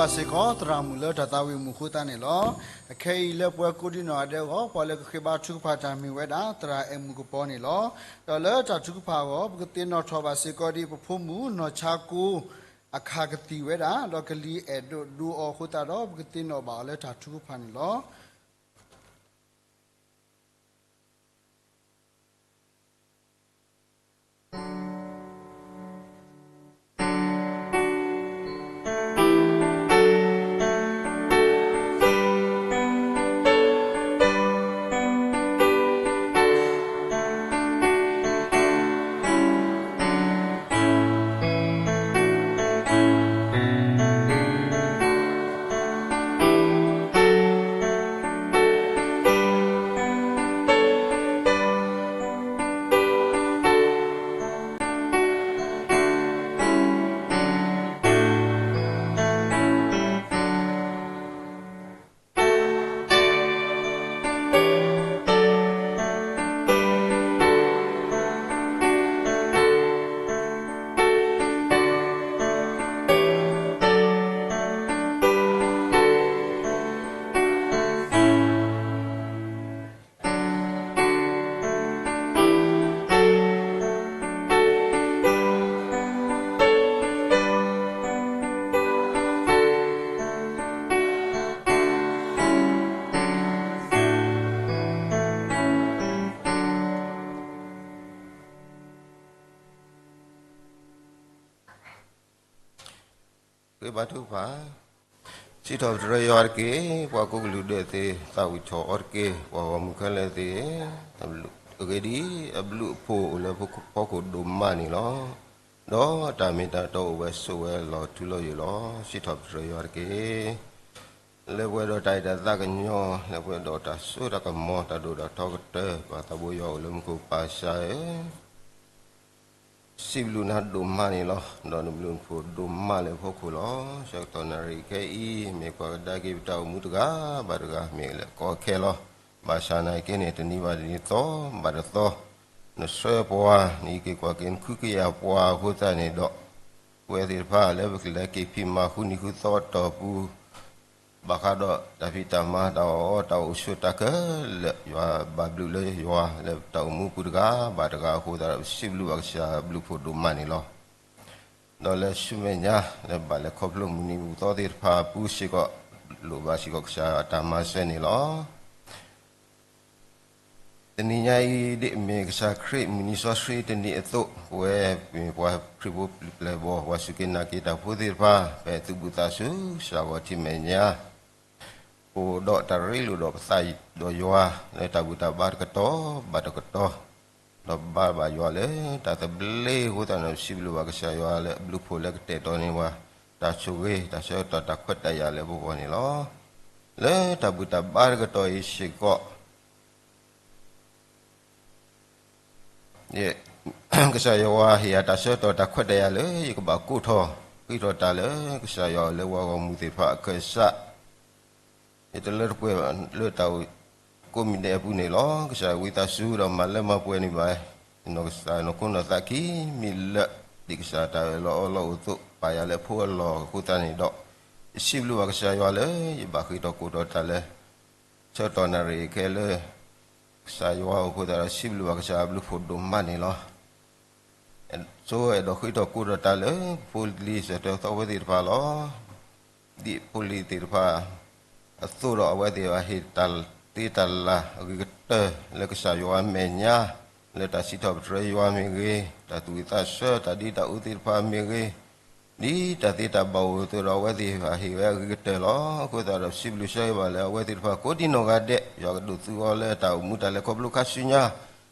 ဘၣ်စ့ၢ်ကီးသရၣ်မုၣ်လၢတၢ်သးဝံၣ်မုာ်အဃိသတးန့ၣ်လီၤ. အခဲအံၤလၢပဝဲကိးဒံနီၢ်ဂၤဒဲးအဂီၢ် ပှၤလၢကဃ့ဘါထုကဖၣ်တၢ်မ့ၢ်ဝဲဒၣ် သရၣ်အဲၣ်မုၢ်ကပီၤန့ၣ်လီၤ. ဒီးလၢတၢ်ထုကဖၣ်အဂီၢ် ပကသ့ၣ်နီၣ်ထီၣ်ဘၣ်စ့ၢ်ကီးဒ်ပဖိမုၣ်နီၢ်ဆါကိ အခါကသံၣ်ဝဲဒၣ် ဒီးကလံၤအဲၣ်ဒိးဒိအီၤအဃိသတးဒီး ပကသ့ၣ်နီၣ်ဘၣ်အီၤလၢတၢ်ထုကဖၣ်န့ၣ်လီၤ. ဃ့ဘါထုကဖၣ်, စံးထီၣ်ပတြၢၤယွၤတက့ၢ်. ပှၤကိးကလုာ်ဒဲးသ့ၣ် သးဝံၣ်ထီၣ်အီၤတက့ၢ်. ပှၤဂီၢ်မုၢ်ခဲလၢာ်သ့ၣ်, အဂ့ၢ်ဒ်အံၤ, အဘျုးအဖှိၣ်အိၣ်လၢဖီခိၣ်ဒိၣ်မးန့ၣ်လီၤ. ဒီးအတၢ်မ့ၢ်တၢ်တီအိၣ်ဝဲဆိးဝဲလီၤထူလီၤယိာ်လီၤ. စံးထီၣ်ပတြၢၤယွၤတက့ၢ်. လၢပှဲၤဒီးတၢ်အဲၣ်တၢ်သးကညီၤ, လၢပှဲၤဒီးတၢ်စိတၢ်ကမီၤ, တၢ်ဒိၣ်တၢ်ထီကတၢၢ်, ပၢ်သးဘိယွၤအိၣ်လၢမူခိၣ် ပၢ်ကစၢ်ဧၢ, စံးဘျုးနၤဒိၣ်မးန့ၣ်လီၤ. ဒီးနဘျုးနဖှိၣ်ဒိၣ်မးလၢဖီခိၣ်လီၤ. ဆၢကတီၢ်နၣ်ရံၣ်ခဲအံၤ မ့ၢ်ကွၢ်ကဒါက့ၤပတၢ်အိၣ်မူတဂၤဘၣ်တဂၤ မ့ၢ်လၢကီခဲလီၤ. ဘၣ်ဆၣ်နာ်က့န့ၣ် တနံၤဘၣ်တနံၤ သီဘၣ်တသီ နဆှၢပှၤ, နအံးက့ၤကွၢ်က့ၤ နခုကယာ်ပှၤအဃိသတးန့ၣ်ဒီး, ပဝဲသ့ၣ်တဖၣ်လၢပကလဲၤက့ၤဖံးမၤဃူနံၤဃူသီအတီၢ်ပူၤ ဘၣ်ဃးဒီးတၢ်ဖံးတၢ်မၤ တၢ်အီၣ်အီတၢ်အိၣ်ဆူၣ်တၢ်ကၢလၢာ်, ယွၤဘၣ်ဘျုးလၢယွၤလၢတၢ်အိၣ်မူပူၤတဂၤဘၣ်တဂၤအဃိသတးဒီး ပစံးဘျုးဘၣ်ကစၢ်ဘျုးဖှိၣ်ဒိၣ်မးန့ၣ်လီၤ. ဒီးလၢဆူမဲာ်ညါ လၢဘၣ်လဲၤခီဖျိမုၢ်နံၤမုၢ်သီသ့ၣ်တဖၣ်အပူၤစ့ၢ်ကီး, လိၣ်ဘၣ်စ့ၢ်ကီးကစၢ်ယွၤအတၢ်မၤစၢၤန့ၣ်လီၤ. တနံၤညါအံၤ ဒ်အမ့ၢ်ကစၢ်ခရံာ်မုၢ်နံၤစီဆှံတနံၤအသိး, ပဝဲမ့ၢ်ပှၤခရံာ်ဖိပျဲၢ်ဘီၣ် ပှၤစူၢ်က့ၤနာ်က့ၤတၢ်ဖိသ့ၣ်တဖၣ် ပအဲၣ်သုးဘူးသးဆူကစၢ်ဂီၢ်ထံးမဲာ်ညါ, ပအိၣ်ဒီးတၢ်ရ့လိာ်ဒီးပသးဒီးယွၤ လၢတၢ်ဘူၣ်တၢ်ဘါတကတီၢ်ဘၣ်တကတီၢ်, ဒီးဘါဘၣ်ယွၤလၢတၢ်သဘျ့အဃိသတးန့ၣ် ပစံးဘျုးဘၣ်ကစၢ်ယွၤလၢအဘျုးဖှိၣ်လၢကတဲာ်ကတီၤန့ၢ်ပှၤ တၢ်ဆိၣ်ဂ့ၤ တၢ်ဆၢကတီၢ် တၢ်ခွဲးတၢ်ယာ်လၢပဂီၢ်န့ၣ်လီၤ. လၢတၢ်ဘူၣ်တၢ်ဘါတကတီၢ်အံၤစ့ၢ်ကီး ကစၢ်ယွၤဟ့ၣ်ယၤတၢ်ဆၢကတီၢ် တၢ်ခွဲးတၢ်ယာ်လၢယကဘၣ်ကိးထီၣ် ဃ့ထီၣ်တၢ်လၢကစၢ်ယွၤလၢပှၤဂီၢ်မုၢ်သ့ၣ်တဖၣ်အခၢၣ်စး ယတလၢတပှဲၤဘၣ်လၢတၢ်အိၣ်ကိးမံၤဒဲးအပူၤန့ၣ်လီၤ. ကစၢ်ဝံသးစူၤဒီးမၤလၢမၤပှဲၤန့ၢ်ဘၣ် နီၢ်ကစၢ်နီၢ်ခိနီၢ်သးခံ မ့ၢ်လၢ ဒ်ကစၢ်တၢ်အၢၣ်လီၤအီလီၤအိၣ်အသိး ပာ်ယၤလၢဖိအလီၢ်အဃိသတးန့ၣ်ဒီး ယစံးဘျုးဘၣ်ကစၢ်ယွၤလၢ ယဘၣ်ဃ့ထီၣ်ကိးထီၣ်တၢ်လၢ ဆၢကတီၢ်နၣ်ရံၣ်ခဲလၢာ် ကစၢ်ယွၤအဃိသတးဒီး စံးဘျုးဘၣ်ကစၢ်အဘျုးဖှိၣ်ဒိၣ်မးန့ၣ်လီၤ. ဆိအဲၣ်ဒိးဃ့ထီၣ်ကိးထီၣ်တၢ်လၢ ဖိလံၤစၢၤတၢ်သီဖိသ့ၣ်တဖၣ်လီၤ. ဒ်ဖိလံၤသ့ၣ်တဖၣ် အသိးဒီးအဝဲသ့ၣ်ဘၣ်ဟ့ၣ်တၢ်သ့တၢ်လၤအဂ့ၤကတၢၢ်လၢကစၢ်ယွၤအမဲာ်ညါ, လၢတၢ်စံးထီၣ်ပတြၢၤယွၤမ့ၢ်ဂ့ၤ, တၢ်သူၣ်ဝံၣ်သးဆၢ တၢ်ဒ့တၢ်အူသ့ၣ်တဖၣ်မ့ၢ်ဂ့ၤ, ဒ်တၢ်သ့တၢ်ဘၣ်အိၣ်အသိးဒီးအဝဲသ့ၣ်ဘၣ်ဟ့ၣ်ဝဲအဂ့ၤကတၢၢ်လီၤ. အဃိသတးဒီး စံးဘျုးဆၢဂ့ၤဘၣ်လၢအဝဲသ့ၣ်တဖၣ်ကိးဒံနီၢ်ဂၤဒဲး, ယွၤကဒိးသူအီၤလၢတၢ်အိၣ်မူတၢ်လဲၤခီဖျိခါဆူညါ,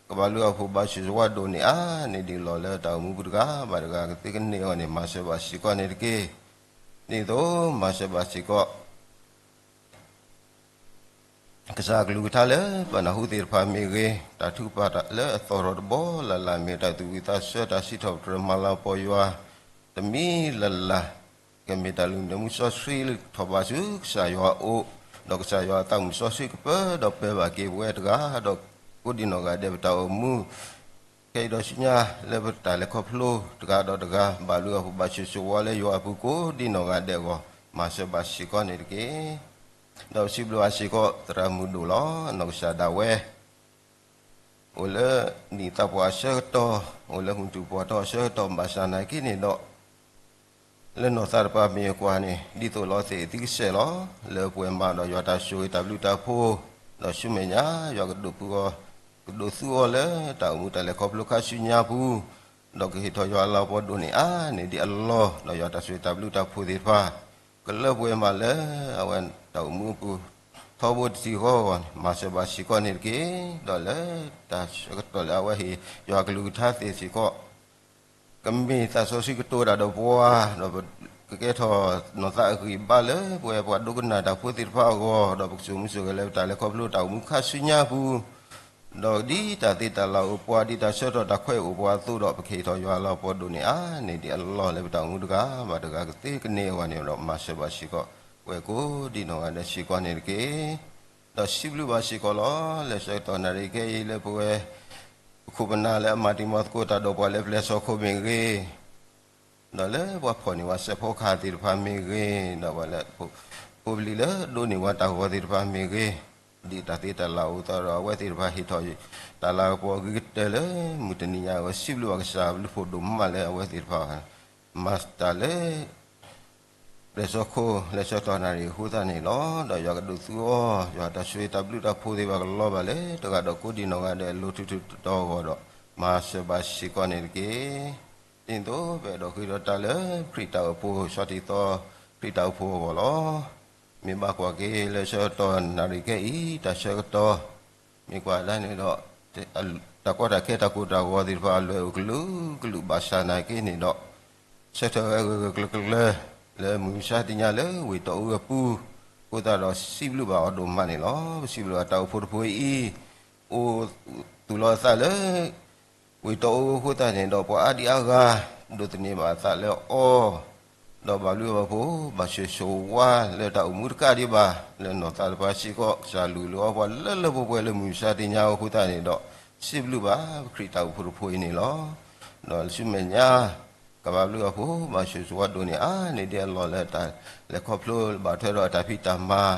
ကဘၣ်လုၢ်အီၣ်ဖှိၣ်ဘၣ်ဆူၣ်စဝါဒိၣ်န့ၢ်အါန့ၢ်ဒံးလီၤလၢတၢ်အိၣ်မူပူၤတဂၤဘၣ်တဂၤ ကသ့ကန့ၢ်အီၤန့ၣ် မၤစၢၤဘၣ်စ့ၢ်ကီးန့ၣ်တက့ၢ်. ဒ်သိးမၤစၢၤဘၣ်စ့ၢ်ကီး ကစၢ်အကလုၢ်ကထါလၢပနၢ်ဟူသ့ၣ်တဖၣ်မ့ၢ်ဂ့ၤ, တၢ်ထုကဖၣ်လၢအသီၣ်ထီၣ်တဘီလၢ်လၢ်မ့ၢ် တၢ်သူၣ်ဝံၣ်သးဆၢ တၢ်စံးထီၣ်ပတြၢၤမၤလၤကပီၤယွၤ တမံၤလၢ်လၢ် ကမ့ၢ်တၢ်လုၢ်နၢမူစီဆှံလၢထီၣ်ဘးဆူကစၢ်ယွၤအအိၣ်, ဒီးကစၢ်ယွၤအသးမုာ်စီဆှံကပၢဒီးပၢဘၣ်က့ၤပဝဲတဂၤဒီးကိးဒံနီၢ်ဂၤဒဲးပတၢ်အိၣ်မူ ခဲအံၤဒီးဆူညါလၢပတၢ်လဲၤခီဖျိတဂၤဒီးတဂၤ ဘၣ်လုၢ်အီၣ်ဖှိၣ်ဘၣ်ဆူၣ်စဝါလၢယွၤအပူၤကိးဒံနီၢ်ဂၤဒဲးအဂီၢ်, မၤစၢၤဘၣ်စ့ၢ်ကီးန့ၣ်တက့ၢ်. ဒီးပစံးဘျုးဘၣ်စ့ၢ်ကီး သရၣ်မုၣ်ဒိၣ်လီၤ. နီၢ်ကစၢ်ဒၣ်ဝဲ အိၣ်လၢနံၣ်သးပှၢ်အဆၢကတီၢ်, အိၣ်လၢမုၢ်တူာ်ပှၢ်ထီအဆၢကတီၢ် ဘၣ်ဆၣ်နာ်က့န့ၣ်ဒီး လၢနီၢ်သးတပၤမ့ၢ်ကွၢ်န့ၣ် ဒ်သိးလီၤသ့ၣ်အသုကစဲးလီၤ. လၢပှဲၤမးဒီးယွၤတၢ်ဆိၣ်ဂ့ၤတၢ်ဘျုးတၢ်ဖှိၣ်, ဒီးဆူမဲာ်ညါ ယွၤကဒိးဖုအီၤ, ကဒိးသူအီၤလၢတၢ်အိၣ်မူတၢ်လဲၤခီဖျိခါဆူညါပူၤ, ဒီးကဟ့ၣ်ထီၣ်ယွၤအလၤကပီၤဒိၣ်န့ၢ်အါန့ၢ်ဒံးအလီၢ်, ဒီးယွၤတၢ်ဆိၣ်ဂ့ၤတၢ်ဘျုးတၢ်ဖှိၣ်သ့ၣ်တဖၣ် ကလၢပှဲၤမးလၢအဝဲတၢ်အိၣ်မူအပူၤ ထီဘိတထံၣ်ဃီအဂီၢ်န့ၣ် မၤစၢၤဘၣ်စ့ၢ်ကီးန့ၣ်တက့ၢ်. ဒီးလၢတၢ်ဆၢကတီၢ်လၢအဝဲဟ့ၣ်ယွၤကလုၢ်ကထါသ့ၣ်စ့ၢ်ကီး ကမ့ၢ်သးစီဆှံကတိၤတၢ်ဒီးပှၤ, ဒီးပကကဲထီၣ်နီၢ်သးအဂံၢ်အဘါလၢပဝဲပှၤဒိကနၣ်တၢ်ဖိသ့ၣ်တဖၣ်အဂီၢ်, ဒီးပကစိာ်မူစိာ်ဂဲၤလၢပတၢ်လဲၤခီဖျိတၢ်အိၣ်မူခါဆူညါပူၤ, ဒီးဒ်တၢ်သ့တၢ်လၤအိၣ်ပှၤ, ဒ်တၢ်ဆၢထီၣ်တၢ်ခွဲးအိၣ်ပှၤအသိးဒီး ပကဟ့ၣ်ထီၣ်ယွၤအလၤကပီၤဒိၣ်န့ၢ်အါန့ၢ်ဒံးအလီၢ်လၢပတၢ်အိၣ်မူတဂၤဘၣ်တဂၤကသ့ကန့ၢ်အဂီၢ်န့ၣ်ဒီး မၤစၢၤဘၣ်စ့ၢ်ကီး ပဝဲကိးဒံနီၢ်ဂၤဒဲးစ့ၢ်ကီးန့ၣ်တက့ၢ်. ဒီးစံးဘျုးဘၣ်စ့ၢ်ကီးလီၤ. လၢဆၢကတီၢ်နၣ်ရံၣ်ခဲအံၤလၢပဝဲ ပခိၣ်ပနၢ်လၢအမၤတံၤမၤသကိးတၢ်ဒီးပှၤလၢပျဲၢ်စီၣ်ခိၣ်မ့ၢ်ဂ့ၤ, ဒီးလၢပှၤဖီၣ်န့ၢ်ပှၤစဲးဖီကဟၣ်သ့ၣ်တဖၣ်မ့ၢ်ဂ့ၤ, ဒီးပှၤလၢ ဖိပလံၤလၢဒိးန့ၢ်ပှၤတၢ်ဂီၤသ့ၣ်တဖၣ်မ့ၢ်ဂ့ၤ, ဒ်တၢ်သ့တၢ်လၤအိၣ်သးဒီးအဝဲသ့ၣ်တဖၣ်ဟ့ၣ်ထီၣ် တၢ်လၤကပီၤအဂ့ၤကတၢၢ်လၢမုၢ်တနံၤညါအဂီၢ် စံးဘျုးဘၣ်ကစၢ်အဘျုးဖှိၣ်ဒိၣ်မးလၢအဝဲသ့ၣ်တဖၣ် မၤတၢ်လၢ ပျဲၢ်စီၣ်ခိၣ်လၢဆၢကတီၢ်နၣ်ရံၣ်အဃိသတးန့ၣ်လီၤ. ဒီးယွၤကဒိးသူအီၤ, ယွၤတၢ်ဆိၣ်ဂ့ၤတၢ်ဘျုးတၢ်ဖှိၣ်သ့ၣ်တဖၣ်ကလီၤဘၣ်လၢတဂၤဒီးကိးဒံနီၢ်ဂၤဒဲးအလိၤထူးထူးတီၤတီၤအဂီၢ်ဒီး မၤစၢၤဘၣ်စ့ၢ်ကီးန့ၣ်တက့ၢ်. ဒ်သိးပအဲၣ်ဒိးဃ့ဒီးတၢ်လၢခရံာ်တၢ်အိၣ်ဖှိၣ် ဆီၣ်တံၢ်သီခရံာ်တၢ်အိၣ်ဖှိၣ်အဂီၢ်လီၤ. မ့ၢ်ဘၣ်ကွၢ်က့ၤလၢဆၢကတီၢ်နၣ်ရံၣ်ခဲအံၤ တၢ်ဆၢကတီၢ် မ့ၢ်ကွၢ်ဒၣ်န့ၣ်ဒီး တၢ်ကီတၢ်ခဲတၢ်ကိၢ်တၢ်ဂီၤသ့ၣ်တဖၣ်အလွဲၢ်အိၣ်ကလုာ်ကလုာ်ဘၣ်ဆၣ်နာ်က့န့ၣ်ဒီး ဆၢထၢၣ်ဝဲဂၢၢ်ဂၢၢ်ကျၢၤကျၢၤ လၢမုၢ်မဆါတနံၤညါလၢဝ့ၢ်တီအူအပူၤ အဃိသတးဒီးစံးဘျုးဘၣ်အီၤဒိၣ်မးန့ၣ်လီၤ. ပစံးဘျုးဘၣ်တၢ်အိၣ်ဖှိၣ်တဖှိၣ်အံၤ အိၣ်သူၣ်လီၤအသးလၢ ဝ့ၢ်တီအူအဃိသတးန့ၣ်ဒီး ပှၤအါဒံအါဂၤ ဒိးသန့ၤဘၣ်အသးလၢအီၤ, ဒီးဘၣ်ဘျုးဘၣ်ဖှိၣ် ဘၣ်ဆိၣ်ဂ့ၤဆိၣ်ဝါလၢတၢ်အိၣ်မူတကးဒံးဘၣ် လၢနီၢ်သးတဖၣ်စ့ၢ်ကီး ကစၢ်လူၤလၢအီပှၤလၢလၢပှဲၤပှဲၤလၢမုၢ်မဆါတနံၤညါအဃိသတးန့ၣ်ဒီး စံးဘျုးဘၣ်ပခရံာ်တၢ်အိၣ်ဖှိၣ်တဖှိၣ်အံၤန့ၣ်လီၤ. ဒီးဆူမဲာ်ညါ ကဘၣ်ဘျုးဘၣ်ဖှိၣ် ဘၣ်ဆိၣ်ဂ့ၤဆိၣ်ဝါဒိၣ်န့ၢ်အါန့ၢ်ဒံးအလီၢ်လၢတၢ် လဲၤခီဖျိဘၣ်ထွဲဒီးအတၢ်ဖံးတၢ်မၤ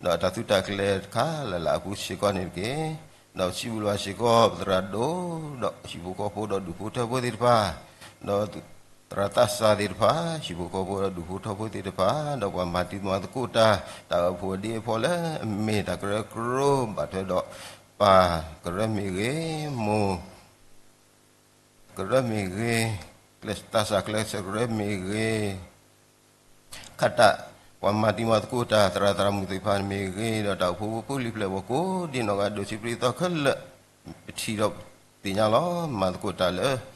ဒီးအတၢ်သုးတၢ်ကျဲၤတခါလၢ်လၢ်အပူၤစ့ၢ်ကီးန့ၣ်တက့ၢ်. ဒီးပစံးဘျုးဘၣ်စ့ၢ်ကီး ပသရၣ်ဒိၣ် ဒီးဟံၣ်ဖိဃီဖိဒီးဒူၣ်ဖိထၢဖိသ့ၣ်တဖၣ်, ဒီးသရၣ်သးစၢ်သ့ၣ်တဖၣ်, ဟံၣ်ဖိဃီဖိဒီးဒူၣ်ဖိထၢဖိသ့ၣ်တဖၣ်, ဒီးပှၤမၤတံၤမၤသကိးတၢ် တၢ်အိၣ်ဖှိၣ်ဒ့အဖီလၢအမ့ၢ်တၢ်ကရၢကရိ ဘၣ်ထွဲဒီး ပၢ်ကရၢမ့ၢ်ဂ့ၤ, မိၢ် ကရၢမ့ၢ်ဂ့ၤ, သးစၢ်ကျဲးစၢးကရၢမ့ၢ်ဂ့ၤ, ခးတၢ် ပှၤမၤတံၤမၤသကိးတၢ် သရၣ်သရၣ်မုၣ်သ့ၣ်တဖၣ်မ့ၢ်ဂ့ၤ, ဒီးတၢ်အိၣ်ဖှိၣ်ဖိလံၤပျဲၢ်ဘီၣ်ကိးဒံနီၢ်ဂၤဒိၣ်ဆံးပျံၤသီခဲလၢာ် ပထံၣ်ဒီးသ့ၣ်ညါလီၤ. မၤသကိးတၢ်လၢ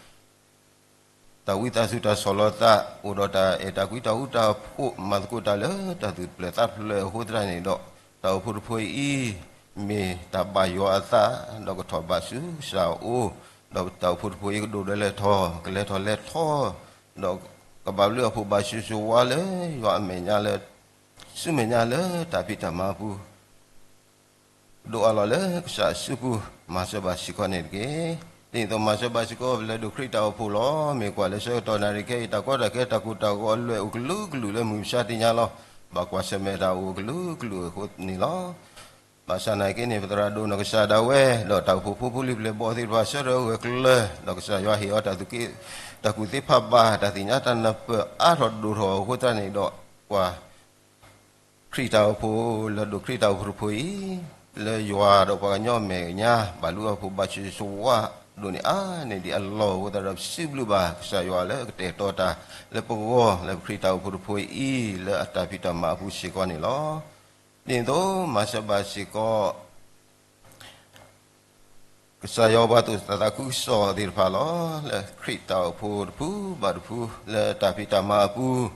တၢ်ဝံသးစူၤတၢ်ဆီၣ်လီၤသး အိၣ်ဒီးတၢ်အဲၣ်တၢ်ကွံတၢ်ဃူတၢ်ဖိး မၤသကိးတၢ်လၢတၢ်သူၣ်ပျၢၤသးဖျၢၣ်အဃိသတးန့ၣ်ဒီး တၢ်အိၣ်ဖှိၣ်တဖှိၣ်အံၤ မ့ၢ်တၢ်ဘၣ်ယွၤအသး ဒီးကထီၣ်ဘးဆူကစၢ်အအိၣ်, ဒီးတၢ်အိၣ်ဖှိၣ်တဖှိၣ်အံၤကဒိၣ်ဒိၣ်လဲၢ်လဲၢ်ထီၣ် ကလဲၤထီၣ်လဲၤထီၣ်, ဒီးကဘၣ်ဘျုးအဖှိၣ်ဘၣ်ဆိၣ်ဂ့ၤဆိၣ်ဝါလၢယွၤအမဲာ်ညါလၢ ဆူမဲာ်ညါလၢတၢ်ဖံးတၢ်မၤအပူၤ ဒိၣ်အါလီၤလၢကစၢ်အစုပူၤ မၤစၢၤဘၣ်စ့ၢ်ကီးန့ၣ်တက့ၢ်. ဒ်သိးမၤစၢၤဘၣ်စ့ၢ်ကီး ပလဲၤဒိးခရံာ်တၢ်အိၣ်ဖှိၣ်လီၤ. မ့ၢ်ကွၢ်လၢဆၢကတီၢ်နၣ်ရံၣ်ခဲအံၤ တၢ်ကီတၢ်ခဲတၢ်ကိၢ်တၢ်ဂီၤအလွဲၢ်အိၣ်ကလုာ်ကလုာ်လၢမုၢ်မဆါတနံၤညါလီၤ. ဘၣ်ကွၢ်ဆၢၣ်မဲာ်တၢ်အိၣ်ကလုာ်ကလုာ်အဃိန့ၣ်လီၤ. ဘၣ်ဆၣ်နာ်က့န့ၣ် ပသရၣ်ဒိၣ်နီၢ်ကစၢ်ဒၣ်ဝဲ ဒီးတၢ်အိၣ်ဖှိၣ်ဖိဖိလံၤပျဲၢ်ဘီၣ်သ့ၣ်တဖၣ် ဆၢထၢၣ်ဂၢၢ်ကျၢၤ ဒီးကစၢ်ယွၤဟ့ၣ်အီၤတၢ်သူၣ်က့ တၢ်ကူၣ်သ့ဖးဘၣ် တၢ်သ့ၣ်ညါတၢ်နၢ်ပၢၢ်အါထီၣ်ဒိၣ်ထီၣ်အဃိသတးန့ၣ်ဒီး ကွၢ် ခရံာ်တၢ်အိၣ်ဖှိၣ် လဲၤဒိးခရံာ်တၢ်အိၣ်ဖှိၣ်တဖှိၣ်အံၤ လၢယွၤဒီးပှၤကညီအမဲာ်ညါ ဘၣ်လူအီၤဖိဘၣ်ဆိၣ်ဂ့ၤဆိၣ်ဝါ ဒိၣ်န့ၢ်အါန့ၢ်ဒံးအလီၢ်အဃိသတးဒီး ပစံးဘျုးဘၣ်ကစၢ်ယွၤလၢအကတဲာ်ကတီၤတၢ်လၢပဂီၢ် လၢပခရံာ်တၢ်အိၣ်ဖှိၣ်တဖှိၣ်အံၤ လၢအတၢ်ဖံးတၢ်မၤအပူၤစ့ၢ်ကီးန့ၣ်လီၤ. ဒ်သိးမၤစၢၤဘၣ်စ့ၢ်ကီး ကစၢ်ယွၤပှၤသူၣ်စၢ်သးခုကစီၣ်သ့ၣ်တဖၣ်လီၤ. လၢခရံာ်တၢ်အိၣ်ဖှိၣ်တဖုဘၣ်တဖု လၢတၢ်ဖံးတၢ်မၤအပူၤ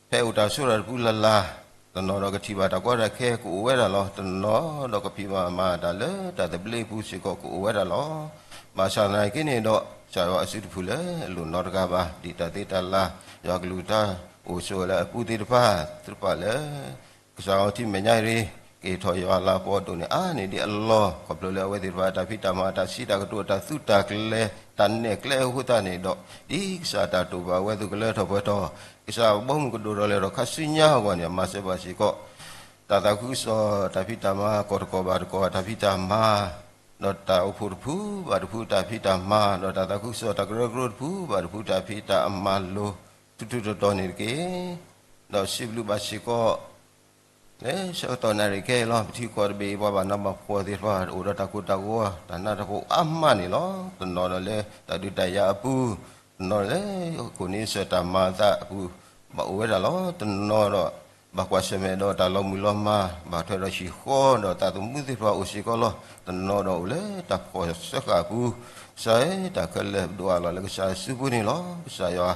ဖဲအိၣ်တၢ်ဆိးတၢ်တဖုလၢ်လၢ် တနီၤဒီးကထံၣ်ဘၣ်တၢ်ကီတၢ်ခဲကအိၣ်ဝဲဒၣ်လီၤ. တနီၤဒီးကဖံးဘၣ်မၤတၢ်လၢတၢ်သဘျ့အပူၤစ့ၢ်ကီးကအိၣ်ဝဲဒၣ်လီၤ. ဘၣ်ဆၣ်သနာ်က့န့ၣ်ဒီး ကစၢ်ယွၤအစုတဖုလၢအလိၣ်နီတဂၤဘၣ် ဒ်တၢ်သ့တၢ်လၤ ယွၤကလုၢ်ကထါအိၣ်ဆိးဝဲလၢအပူၤသ့ၣ်တဖၣ် သ့ၣ်တဖၣ်လၢ ကစၢ်ယွၤထံမဲာ်ညါအံၤ က့ၤထီၣ်ယွၤလၤကပီၤဒိၣ်န့ၢ်အါန့ၢ်ဒံးအလီၢ် ခီဖျိလၢအဝဲသ့ၣ်တဖၣ်အတၢ်ဖံးတၢ်မၤ တၢ်စံးတၢ်ကတိၤ တၢ်သူတၢ်ကျဲၤ တၢ်နဲၣ်ကျဲအဃိသတးန့ၣ်ဒီး ဒ်ကစၢ်တၢ်တိာ်ပာ်အဝဲသ့ၣ်ကလၢထီၣ်ပှဲၤထီၣ် ကစၢ်ဘီမုၢ်ကဒိၣ်ထီၣ်လဲၤထီၣ်ခါဆူညါအဂီၢ်န့ၣ် မၤစၢၤဘၣ်စ့ၢ်ကီး တၢ်သးခုကစီၣ်တၢ်ဖံးတၢ်မၤ ကီၢ်တကီၢ်ဘၣ်တကီၢ်တၢ်ဖံးတၢ်မၤ ဒီးတၢ်အိၣ်ဖှိၣ်တဖုဘၣ်တဖုတၢ်ဖံးတၢ်မၤ ဒီးတၢ်သးခုကစီၣ်တၢ်ကရၢကရိတဖုဘၣ်တဖုတၢ်ဖံးတၢ်မၤလိၤ ထူးထူးတီၤတီၤန့ၣ်တက့ၢ်. ဒီးစံးဘျုးဘၣ်စ့ၢ်ကီး လၢဆၢကတီၢ်နၣ်ရံၣ်ခဲအံၤလီၤ ပထံကီၢ်တဘ့ၣ်အံၤ ပှၤဘၣ်နးဘၣ်ဖှီၣ်သ့ၣ်တဖၣ် အိၣ်ဒီးတၢ်ကိၢ်တၢ်ဂီၤ တၢ်နးတၢ်ဖှီၣ်အါမးန့ၣ်လီၤ. တနီၤဒီးလၢတၢ်ဒုးတၢ်ယၤအပူၤ, တနီၤလၢ ကိးန့ၢ်စၢၤတၢ်မၤအသးအပူၤ ဘၣ်အိၣ်ဝဲဒၣ်လီၤ. တနီၤဒီး ဘၣ်ကွၢ်ဆၢၣ်မဲာ်ဒီးတၢ်လီၤမုၢ်လီၤမၢ် ဘၣ်ထွဲဒီးဟံၣ်ဃီဒီးသးသမူသ့ၣ်တဖၣ်အိၣ်စ့ၢ်ကီးလီၤ. တနီၤဒီးအိၣ်လၢတၢ်ဖှီၣ်စၢဃာ်အပူၤ, ကစၢ်ဧၢ တၢ်ခဲလၢာ်ပဒိးအးလီၤလၢကစၢ်စုပူၤန့ၣ်လီၤ. ကစၢ်ယွၤ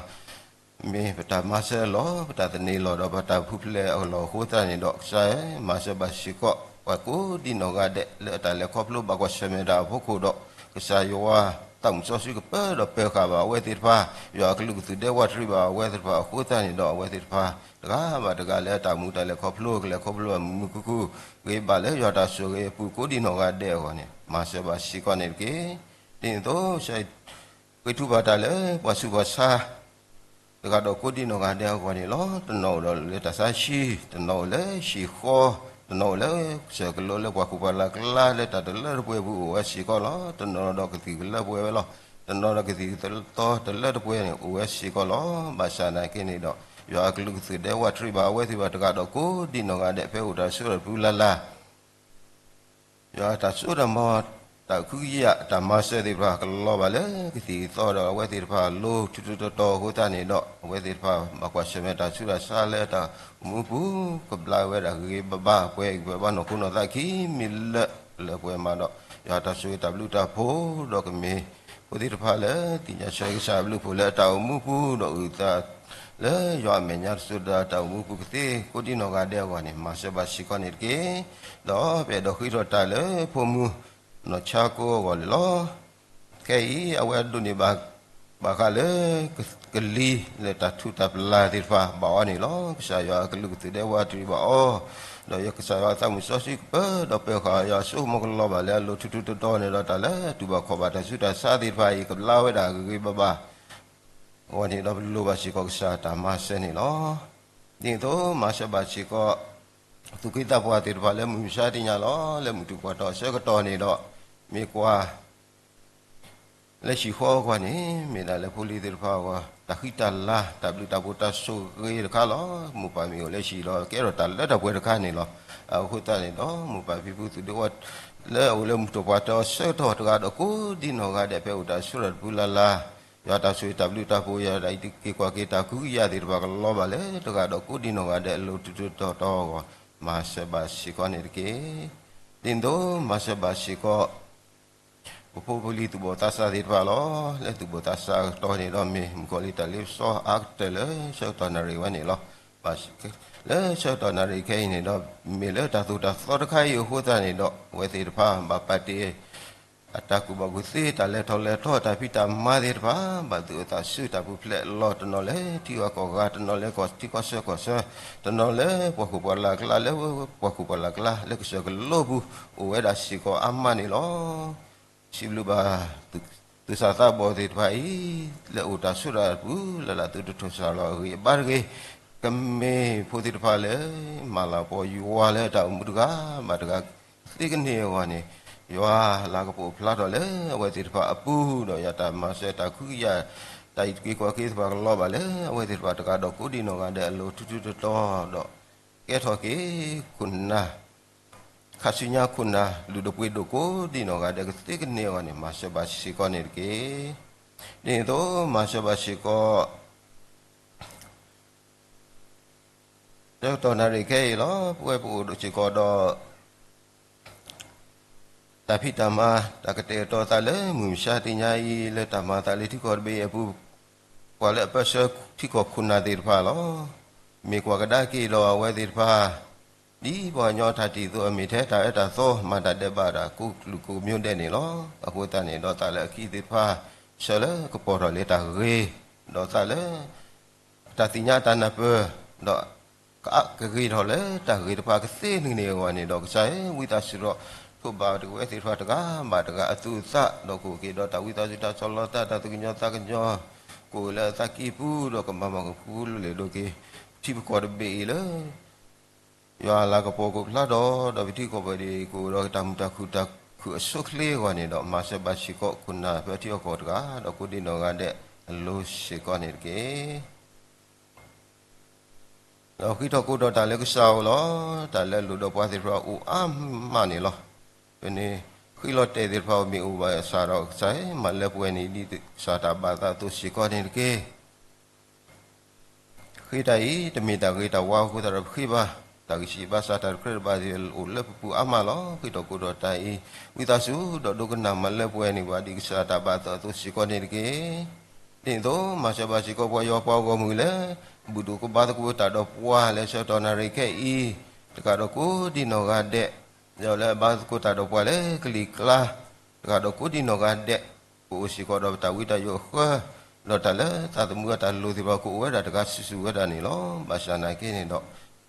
မ့ၢ်ပတၢ်မၤစၢၤလီၤ ပတၢ်သန့ၤလီၤဒီးပတၢ်ပူၤဖျဲးအလီၢ်အဃိသတးန့ၣ်ဒီး ကစၢ်ဧၢ မၤစၢၤဘၣ်စ့ၢ်ကီး ပှၤကိးဒံနီၢ်ဂၤဒဲး လၢအတၢ်လဲၤခီဖျိဘၣ်ကွၢ်ဆၢၣ်မဲာ်တၢ်အဖီခိၣ်ဒီး ကစၢ်ယွၤ သးမုၢ်စီဆှံကပၢဒီးပၢၤဃာ်ဘၣ်အဝဲသ့ၣ်တဖၣ်, ယွၤအကလုၢ်ကသုးဒဲးဝးတရံးဘၣ်အဝဲသ့ၣ်တဖၣ်အဃိသတးန့ၣ်ဒီး အဝဲသ့ၣ်တဖၣ် တဂၤဘၣ်တဂၤလၢအတၢ်အိၣ်မူတၢ်လဲၤခီဖျိ ကလဲၤခီဖျိဘၣ်မုာ်မုာ်ခုၣ်ခုၣ် ဂ့ၤဘၣ်လၢယွၤတၢ်ဆိၣ်ဂ့ၤအပူၤကိးဒံနီၢ်ဂၤဒဲးအဂီၢ်န့ၣ် မၤစၢၤဘၣ်စ့ၢ်ကီးန့ၣ်တက့ၢ်. ဒ်န့ၣ်အသိး ကစၢ် ဃ့ထုကဖၣ်တၢ်လၢပှၤဆူးပှၤဆါ တဂၤဒီးကိးဒံနီၢ်ဂၤဒဲးအဂီၢ်န့ၣ်လီၤ. တနီၤအိၣ်ဒီးလၢတၢ်ဆါဟံၣ်, တနီၤအိၣ်လၢဟံၣ်ဃီ, တနီၤအိၣ်လၢကစၢၢ်ကလိလၢပှၤခိၣ်ပှၤလၢ်ကျါလၢတၢ်တလၢတပှဲၤပူၤအိၣ်ဝဲစ့ၢ်ကီးလီၤ. တနီၤဒီးကသံၣ်ကလၢပှဲၤဝဲလီၤ. တနီၤဒီးကသံၣ်ကသီတလၢတပှဲၤန့ၣ်အိၣ်ဝဲစ့ၢ်ကီးလီၤ. ဘၣ်ဆၣ်သနာ်က့န့ၣ်ဒီး ယွၤအကလုၢ်ကသုးဒဲးဝးတရံးဘၣ်အဝဲသ့ၣ်တဖၣ်တဂၤဒီးကိးဒံနီၢ်ဂၤဒဲး ဖဲအိၣ်တၢ်ဆိးတၢ်တပူၤလၢ်လၢ် ယွၤတၢ်စိတၢ်ကမီၤ တၢ်ခုကယာ်တၢ်မၤစၢၤသ့ၣ်တဖၣ်ကလီၤဘၣ်လၢကသံၣ်ကသီဒီးအဝဲသ့ၣ်တဖၣ်အလိၤထူးထူးတီၤတီၤအဃိသတးန့ၣ်ဒီး အဝဲသ့ၣ်တဖၣ်ဘၣ်ကွၢ်ဆၢၣ်မဲာ်တၢ်ဆူးတၢ်ဆါလၢတၢ်အိၣ်မူပူၤ ကဘျါဝဲဒၣ်ဂ့ၤဂ့ၤဘၣ်ဘၣ် ပှဲၤဂံၢ်ပှဲၤဘါနီၢ်ခိနီၢ်သးခံမံၤလၢလၢပှဲၤမးဒီး ယွၤတၢ်ဆိၣ်ဂ့ၤတၢ်ဘျုးတၢ်ဖှိၣ်ဒီးကမ့ၢ် ဖိသ့ၣ်တဖၣ်လၢသ့ၣ်ညါဆၢကစၢ်ဘျုးဖှိၣ်လၢအတၢ်အိၣ်မူပူၤဒီးအုၣ်သး လၢယွၤအမဲာ်ညါတစိၤဒီးတၢ်အိၣ်မူပူၤကသ့ကိးဒံနီၢ်ဂၤဒဲးအဂီၢ်န့ၣ် မၤစၢၤဘၣ်စ့ၢ်ကီးန့ၣ်တက့ၢ်. ဒီးပအဲၣ်ဒိးဃ့ထီၣ်တၢ်လၢဖိမုၣ်နီၢ်ဆါကိအဂီၢ်န့ၣ်လီၤ. ခဲအံၤအဝဲဒိးန့ၢ်ဘၣ် ဘၣ်ဃးလၢ ကလံၤလၢတၢ်ထူးတၢ်ပျၢ်သ့ၣ်တဖၣ်ဘၣ်အီၤန့ၣ်လီၤ. ကစၢ်ယွၤအကလုၢ်ကသုးဒဲးဝးတရံးဘၣ်အီၤ, ဒီးယွၤကစၢ်ယွၤအသးမုၢ်စီဆှံကပၢဒီးပၢၤဃာ်ယွၤအစိကမီၤကလီၤဘၣ်လၢအလိၤထူးထူးတီၤတီၤန့ၣ်ဒီး တၢ်လၢတူၢ်ဘၣ်ခီၣ်ဘၣ်တၢ်ဆူးတၢ်ဆါသ့ၣ်တဖၣ်အံၤ ကဘျါဝဲဒၣ်ဂ့ၤဂ့ၤဘၣ်ဘၣ် အဂီၢ်န့ၣ်ဒီးပလိၣ်ဘၣ်စ့ၢ်ကီးကစၢ်တၢ်မၤစၢၤန့ၣ်လီၤ. ဒ်န့ၣ်အသိး မၤစၢၤဘၣ်စ့ၢ်ကီး သူၣ်က့သးပှၢ်သ့ၣ်တဖၣ်လၢမုၢ်မဆါတနံၤညါလီၤ. လၢမုၢ်တြူၢ်ကွၢ်ထီၣ်အဆၢကတီၢ်န့ၣ်ဒီး မ့ၢ်ကွၢ် လၢဟံၣ်ဃီအဂီၢ်န့ၣ် မ့ၢ်ဒၣ်လၢဖိလံၤသ့ၣ်တဖၣ်အဂီၢ် တၢ်ဃံတၢ်လၤ တၢ်ဘျုးတၢ်ဖှိၣ်တၢ်ဆိၣ်ဂ့ၤတခါလီၤ. မိၢ်ပၢ်မ့ၢ်အိၣ်လၢဟံၣ်ဒီး ကဲထီၣ်တၢ်လၢတၢ်ပှဲၤတခါန့ၣ်လီၤ. အဃိသတးန့ၣ်ဒီး မိၢ်ပၢ်ဖံဖုသူၣ်ဒ့ဝဲ လၢအအိၣ်လၢမုၢ်တြူၢ်ကွၢ်ထီၣ်အဆၢကတီၢ်တဂၤဒီးကိးဒံနီၢ်ဂၤဒဲး ဖဲအိၣ်တၢ်ဆိးတၢ်တပူၤလၢ်လၢ် ယွၤတၢ်ဆိၣ်ဂ့ၤတၢ်ဘျုးတၢ်ဖှိၣ် ယွၤတၢ်အံးက့ၤကွၢ်က့ၤတၢ်ကဟုကယာ်သ့ၣ်တဖၣ်ကလီၤဘၣ်လၢတဂၤဒီးကိးဒံနီၢ်ဂၤဒဲးအလိၤထူးထူးတီၤတီၤအဂီၢ် မၤစၢၤဘၣ်စ့ၢ်ကီးန့ၣ်တက့ၢ်. ဒ်န့ၣ်အသိး မၤစၢၤဘၣ်စ့ၢ်ကီး ပဖိပလံၤသူၣ်ဘီၣ်သးစၢ်သ့ၣ်တဖၣ်လီၤ. လၢသူၣ်ဘီၣ်သးစၢ်အကတီၢ်န့ၣ်ဒီး မ့ၢ်မုၣ်ကီၤလံၢ်တၢ်လ့ပစီအါကတၢၢ်လၢဆၢကတီၢ်နၣ်ရံၣ်ဝဲန့ၣ်လီၤ. လၢဆၢကတီၢ်နၣ်ရံၣ်ခဲအံၤန့ၣ်ဒီး မ့ၢ်လၢတၢ်သိၣ်တၢ်သီတခါအံၤအဃိသတးန့ၣ်ဒီး အဝဲသ့ၣ်တဖၣ်ဘၣ်ပာ်တ့ၢ် အတၢ်ကူၣ်ဘၣ်ကူၣ်သ့ တၢ်လဲၤထီၣ်လဲၤထီ တၢ်ဖံးတၢ်မၤသ့ၣ်တဖၣ် ဘၣ်သူၣ်အသးဆူတၢ်ပူၤဖျဲးအလီၢ် တနီၤလၢထံဂၤကီၢ်ဂၤ တနီၤလၢကီၢ်ထံကီၢ်ဆၢကီၢ်ဆၢ တနီၤလၢပှၤခိၣ်ပှၤလၢ်အကျါ လၢပှၤခိၣ်ပှၤလၢ်အကျါ လၢကစၢၢ်ကလိပူၤ အိၣ်ဝဲဒၣ်စ့ၢ်ကီးအါမးန့ၣ်လီၤ. စံးဘျုးဘၣ် သူၣ်စၢ်သးဘီၣ်သ့ၣ်တဖၣ်အံၤ လၢအိၣ်တၢ်ဆိးတၢ်တပူၤလၢ်လၢ် သုတထိၣ်စၢ်လီၤအဂ့ၤအဘၣ်တဂ့ၤ, ကမ့ၢ်ဖိသ့ၣ်တဖၣ်လၢ မၤလၤကပီၤယွၤလၢတၢ်အိၣ်မူတဂၤဘၣ်တဂၤသ့ကန့ၢ်အဂီၢ်န့ၣ်, ယွၤလၤကပီၤဖျါထီၣ်လၢအဝဲသ့ၣ်တဖၣ်အပူၤ, ဒီးယွၤတၢ်မၤစၢၤတၢ်ခုကယာ် တၢ်အံးက့ၤကွၢ်က့ၤသ့ၣ်တဖၣ်ကလီၤဘၣ်လၢအဝဲသ့ၣ်တဖၣ်တဂၤဒီးကိးဒံနီၢ်ဂၤဒဲးအလိၤထူးထူးတီၤတီၤဒီး ကဲထီၣ်က့ၤခိၣ်နၢ် ခါဆူညါခိၣ်နၢ် လုၢ်ဒိၣ်ပှ့ၤဒိၣ်ကိးဒံနီၢ်ဂၤဒဲးကသ့ကန့ၢ်အဂီၢ်န့ၣ် မၤစၢၤဘၣ်စ့ၢ်ကီးန့ၣ်တက့ၢ်. ဒ်န့ၣ်အသိး မၤစၢၤဘၣ်စ့ၢ်ကီး ဆၢကတီၢ်နၣ်ရံၣ်ခဲအံၤလီၤ. ပဝဲပအိၣ်ဒိၣ်စ့ၢ်ကီးဒီး တၢ်ဖံးတၢ်မၤ တၢ်ကတဲာ်ကတီၤသးလၢမုၢ်မဆါတနံၤအံၤ လၢတၢ်မၤသးလၢထံကီၢ်တဘ့ၣ်အပူၤ, ပှၤလၢအပၢဆှၢထံကီၢ်ခိၣ်နၢ်သ့ၣ်တဖၣ်လီၤ. မ့ၢ်ကွၢ်ကဒါက့ၤဒီးအဝဲသ့ၣ်တဖၣ် ဒ်ပှၤကညီတၢ်တံာ်သ့ၣ်အမ့ၢ်ထဲတၢ်အၢတၢ်သီ မၤတၢ်ဒဲးဘးတၢ်ကိးကလုာ်ကိးမံၤဒဲးန့ၣ်လီၤ. အဃိသတးန့ၣ်ဒီး သးလၢအခံသ့ၣ်တဖၣ် ဆၢလၢကပီၤထီၣ်လၢတၢ်ဂ့ၤ, ဒီးသးလၢ တၢ်သ့ၣ်ညါတၢ်နၢ်ပၢၢ်, ဒီး ကဂ့ၤထီၣ်လၢတၢ်ဂ့ၤတဖၣ်ကသ့န့ၣ်အဂီၢ်န့ၣ်ဒီး ကစၢ်ဧၢ ဝံသးစူၤဒီး ထိးဘၣ်တကဝဲသ့ၣ်တဖၣ်တဂၤဘၣ်တဂၤအသူၣ်အသး ဒီးကအိၣ်က့ၤဒီးတၢ်ဝံသးစူၤ တၢ်ဆီၣ်လီၤသး တၢ်သူၣ်ကညီၤသးကညီၤ ကအိၣ်လၢအသးကံၢ်ပူၤ ဒီးကမၤမၤကဖုဖုလၢလ့ၣ်ဒိၣ်က့ၤ ပထံပကီၢ်တဘ့ၣ်အံၤလၢ ယွၤအလၤကပီၤကဖျါထီၣ် ဒီးပထံကီၢ်ပှဲၤဒံး ကအိၣ်ဒီးတၢ်မုာ်တၢ်ခုၣ်တၢ်ခုၣ်အဆိအချ့အဂီၢ်န့ၣ်ဒီး မၤစၢၤဘၣ်စ့ၢ်ကီးခိၣ်နၢ်ဖဲထံအီၣ်ကီၢ်တဂၤ ဒီးကိးဒံနီၢ်ဂၤဒဲးအလိၤစ့ၢ်ကီးန့ၣ်တက့ၢ်. ဒီးဃ့ထီၣ်ကိးထီၣ်တၢ်လၢကစၢ်အအိၣ်လီၤ. တၢ်လၢအလိၣ်ဒီးပှၤသ့ၣ်တဖၣ်အိၣ်အါမးန့ၣ်လီၤ. ဖဲန့ၣ် ဃ့လီၤတဲာ်သ့ၣ်တဖၣ်မ့ၢ်အိၣ်ဘၣ်ဆၣ်ဒီး ကစၢ်မၤလၢပှဲၤန့ၣ် ဒ်ကစၢ်တၢ်ဘၣ်သးအသိးစ့ၢ်ကီးန့ၣ်တက့ၢ်. ဃ့တၢ်အံၤ တမ့ၢ်တၢ်ဂ့ၤတၢ်ဝါအဃိသတးဒီးပဃ့ဘၣ်, တၢ်ဂံၢ်စၢ်ဘါစၢ်တၢ်တကြၢးတဘၣ်သ့ၣ်အိၣ်လၢပပူၤအါမးလီၤ. ဃ့ထီၣ်ကိးထီၣ်တၢ်အံၤ ဝံသးစူၤဒီးဒိကနၣ်မၤလၢပှဲၤန့ၢ်ပှၤဒ်ကစၢ်တၢ်ဘၣ်သးအသိးစ့ၢ်ကီးန့ၣ်တက့ၢ်. ဒ်န့ၣ်အသိး မၤစၢၤဘၣ်စ့ၢ်ကီးပှၤယွၤပှၤဂီၢ်မုၢ်လၢ ဘူၣ်ဒိၣ်ကဘါသကိးတၢ်ဒီးပှၤလၢဆၢကတီၢ်နၣ်ရံၣ်ခဲအံၤ တကးဒီးကိးဒံနီၢ်ဂၤဒဲး, ဒီးလၢအဘါသကိးတၢ်ဒီးပှၤလၢကလံၤကျါ တကးဒီးကိးဒံနီၢ်ဂၤဒဲး, ကအိၣ်စ့ၢ်ကီးဒီးတၢ်ဝံတၢ်ယိးအဃၢ, ဒီးတၢ်လၢသးသမူအတၢ်လိၤသ့ၣ်တဖၣ်ကအိၣ်ဝဲဒၣ်တဂၤစုာ်စုာ်ဝဲဒၣ်န့ၣ်လီၤ. ဘၣ်ဆၣ်နာ်က့န့ၣ်ဒီး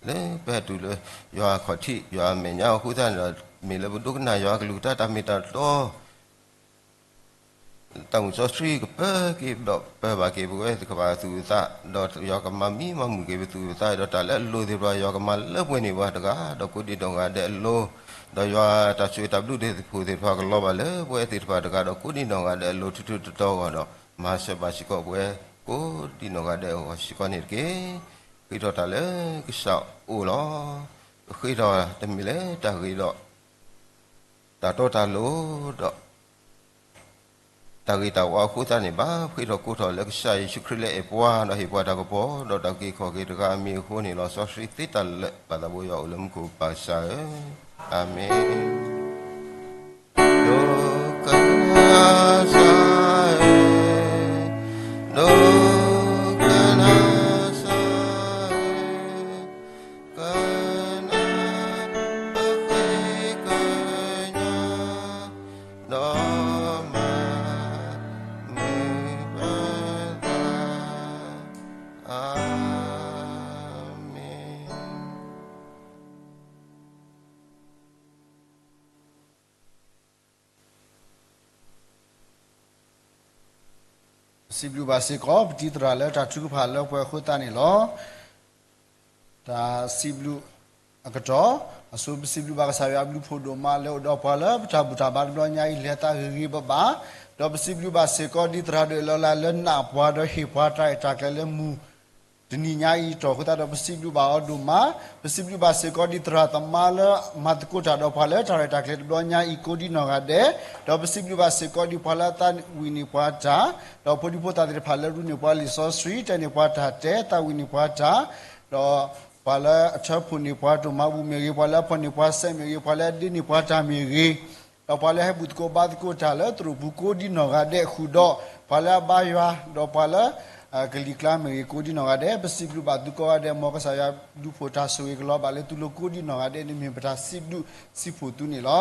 လၢပဟဲတုၤလၢယွၤအခီၣ်ထံး ယွၤအမဲာ်ညါအဃိသတးန့ၣ်ဒီး မ့ၢ်လၢပဒိကနၣ်ယွၤအကလုၢ်ကထါတၢ်မ့ၢ်တၢ်တီ တၢ်မုၢ်စီဆှံကပၢက့ၤဒီးပၢဘၣ်က့ၤပဝဲသ့ၣ်တဖၣ်အသူၣ်အသး, ဒီးယွၤကမၤမံမၤမုာ်က့ၤပသူၣ်ပသး, ဒီးတၢ်လၢအလိၤသ့ၣ်တဖၣ် ယွၤကမၤလၢပှဲၤန့ၢ်ပှၤတဂၤဒီးကိးဒံနီၢ်ဂၤဒဲးအလိၤ, ဒီးယွၤတၢ်ဆိၣ်ဂ့ၤတၢ်ဘျုးတၢ်ဖှိၣ်သ့ၣ်တဖၣ်ကလီၤဘၣ်လၢပဝဲသ့ၣ်တဖၣ်တဂၤဒီးကိးဒံနီၢ်ဂၤဒဲးအလိၤ ထူထူတီတီအဂီၢ်ဒီး မၤစၢၤဘၣ်စ့ၢ်ကီးပဝဲ ကိးဒံနီၢ်ဂၤဒဲးအဂီၢ်စ့ၢ်ကီးန့ၣ်တက့ၢ်. ဃ့ထီၣ်တၢ်လၢကစၢ်အအိၣ်လီၤ. ဃ့ထီၣ်တမ့ၢ်လၢတၢ်ဂ့ၤဒီး တၢ်တီတၢ်လိၤဒီး တၢ်ဂ့ၤတၢ်ဝါအဃိသတးန့ၣ်ဘၣ်. ဃ့ထီၣ်ကိးထီၣ်လၢကစၢ်ယ့ၣ်ၡူးခရံာ်လၢအဲၣ်ပှၤ ဒီးဟ့ၣ်ပှၤတၢ်ကပီၤ ဒီးတၢ်အုၣ်က့ၤခီၣ်က့ၤတဂၤအမံၤအဃိန့ၣ်လီၤ. စီဆှံသ့တၢ်လၢာ် ပၢ်သးဘိယွၤအိၣ်လၢမူခိၣ်ပၢ်ကစၢ်ဧၢ, အၤမ့ၣ်. ဒိကနၣ်စၢ်ဧၢ, ဒိကနၣ်စၢ်ဧၢ, ကနၣ်ပဃ့ကညး ဒီးမၤမုာ်ပသး, အၤမ့ၣ်. ပစံးဘျုးဘၣ်စ့ၢ်ကီး ပတံၤသရၣ်လၢတၢ်ထုကဖၣ်လၢပှဲၤအဃိသတးန့ၣ်လီၤ. တၢ်စံးဘျုးအကတီၢ်, အဆိပစံးဘျုးဘၣ်ကစၢ်ယွၤအဘျုးဖှိၣ်ဒိၣ်မးလၢအိၣ်ဒီးပှၤလၢပတၢ်ဘူၣ်တၢ်ဘါတဘျီညါအံၤ လဲၤသးဂ့ၤဂ့ၤဘၣ်ဘၣ်, ဒီးပစံးဘျုးဘၣ်စ့ၢ်ကီး ဒ်သရၣ်ဒိၣ်အလီၢ်လၢ်လၢနာ်ပှၤဒီးဟ့ၣ်ပှၤတၢ်ရဲၣ်တၢ်ကျဲၤလၢမုၢ်တနံၤညါအံၤအတီၢ်အဃိသတးဒီး ပစံးဘျုးဘၣ်အီၤဒိၣ်မး, ပစံးဘျုးဘၣ်စ့ၢ်ကီး ဒ်သရၣ်သမါလၢမၤသကိးတၢ်ဒီးပှၤလၢတၢ်ရဲၣ်တၢ်ကျဲၤတဘျီညါအံၤ ကိးဒံနီၢ်ဂၤဒဲး, ဒီးပစံးဘျုးဘၣ်စ့ၢ်ကီး ဒ်ပှၤလၢအသးဝံၣ်န့ၢ်ပှၤတၢ်, ဒီးဖိဒံဖိသၣ်သ့ၣ်တဖၣ်လၢရူန့ၢ်ပှၤလံာ်စီဆှံ တဲန့ၢ်ပှၤတၢ်တဲ သးဝံၣ်န့ၢ်ပှၤတၢ်, ဒီးပှၤလၢအထၢဖှိၣ်န့ၢ်ပှၤတိၢ်မၤဘူၣ်မ့ၢ်ဂ့ၤ, ပှၤလၢအဖီၣ်န့ၢ်ပှၤစဲးမ့ၢ်ဂ့ၤ, ပှၤလၢအဒ့န့ၢ်ပှၤတၢ်မ့ၢ်ဂ့ၤ, ဒီးပှၤလၢအဟဲဘူၣ်သကိးဘါသကိးတၢ်လၢသရိာ်ပူၤကိးဒံနီၢ်ဂၤဒဲးဃုာ်ဒီး ပှၤလၢအဘါယွၤ, ဒီးပှၤလၢ ကလံၤကျါမ့ၢ်ဂ့ၤ ကိးဒံနီၢ်ဂၤဒဲး, ပစံးဘျုးဘၣ်သုကိးဂၤဒဲး မ်ကစၢ်ယွၤဘျုးဖှိၣ်တၢ်ဆိၣ်ဂ့ၤကလီၤဘၣ်လၢသုလိၤကိးဒံနီၢ်ဂၤဒဲးန့ၣ် မ့ၢ်ပတၢ်စံးဘျုးစံးဖှိၣ်သုန့ၣ်လီၤ.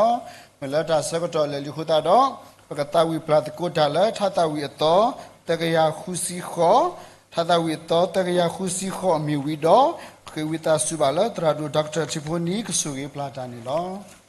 မ့ၢ်လၢတၢ်ဆၢကတီၢ်လၢာ်လံအဃိသတးဒီး ပကသးဝံၣ်ပျၢ်သကိးတၢ်လၢထါသးဝံၣ်အသီ သၢကယၤဃုဆံဃိး, ထါသးဝံၣ်အသီ သၢကယၤဃုဆံဃိးမ့ၢ်ဝံၤဒီး ပဃ့ဝံသးစူၤဘၣ်လၢသရၣ်ဒိၣ် Doctor ထံဖိနံၤ ကဆိၣ်ဂ့ၤပျၢ်တၢ်န့ၣ်လီၤ.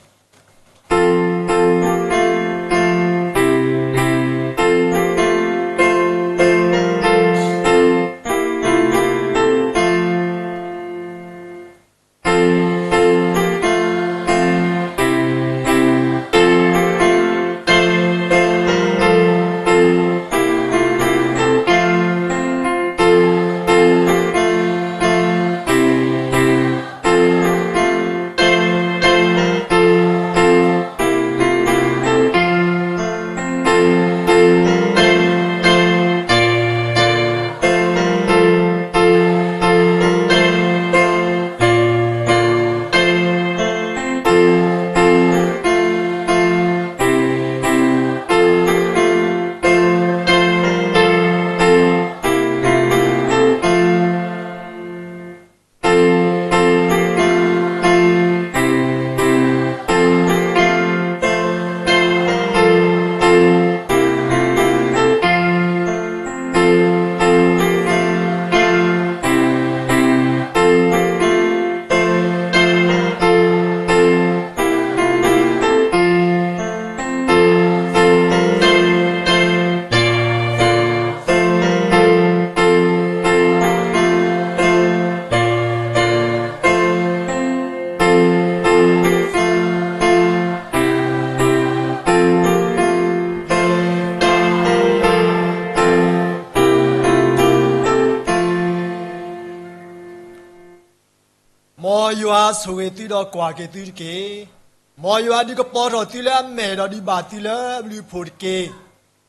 ဆိၣ်ဂ့ၤသုဒီးကွၢ်က့ၤသုတက့ၢ်. မ်ယွၤဒုးကပီၤထီၣ်သုလၢအမဲာ်ဒီးဒုးဘၣ်သုလၢအဘျုးအဖှိၣ်တက့ၢ်.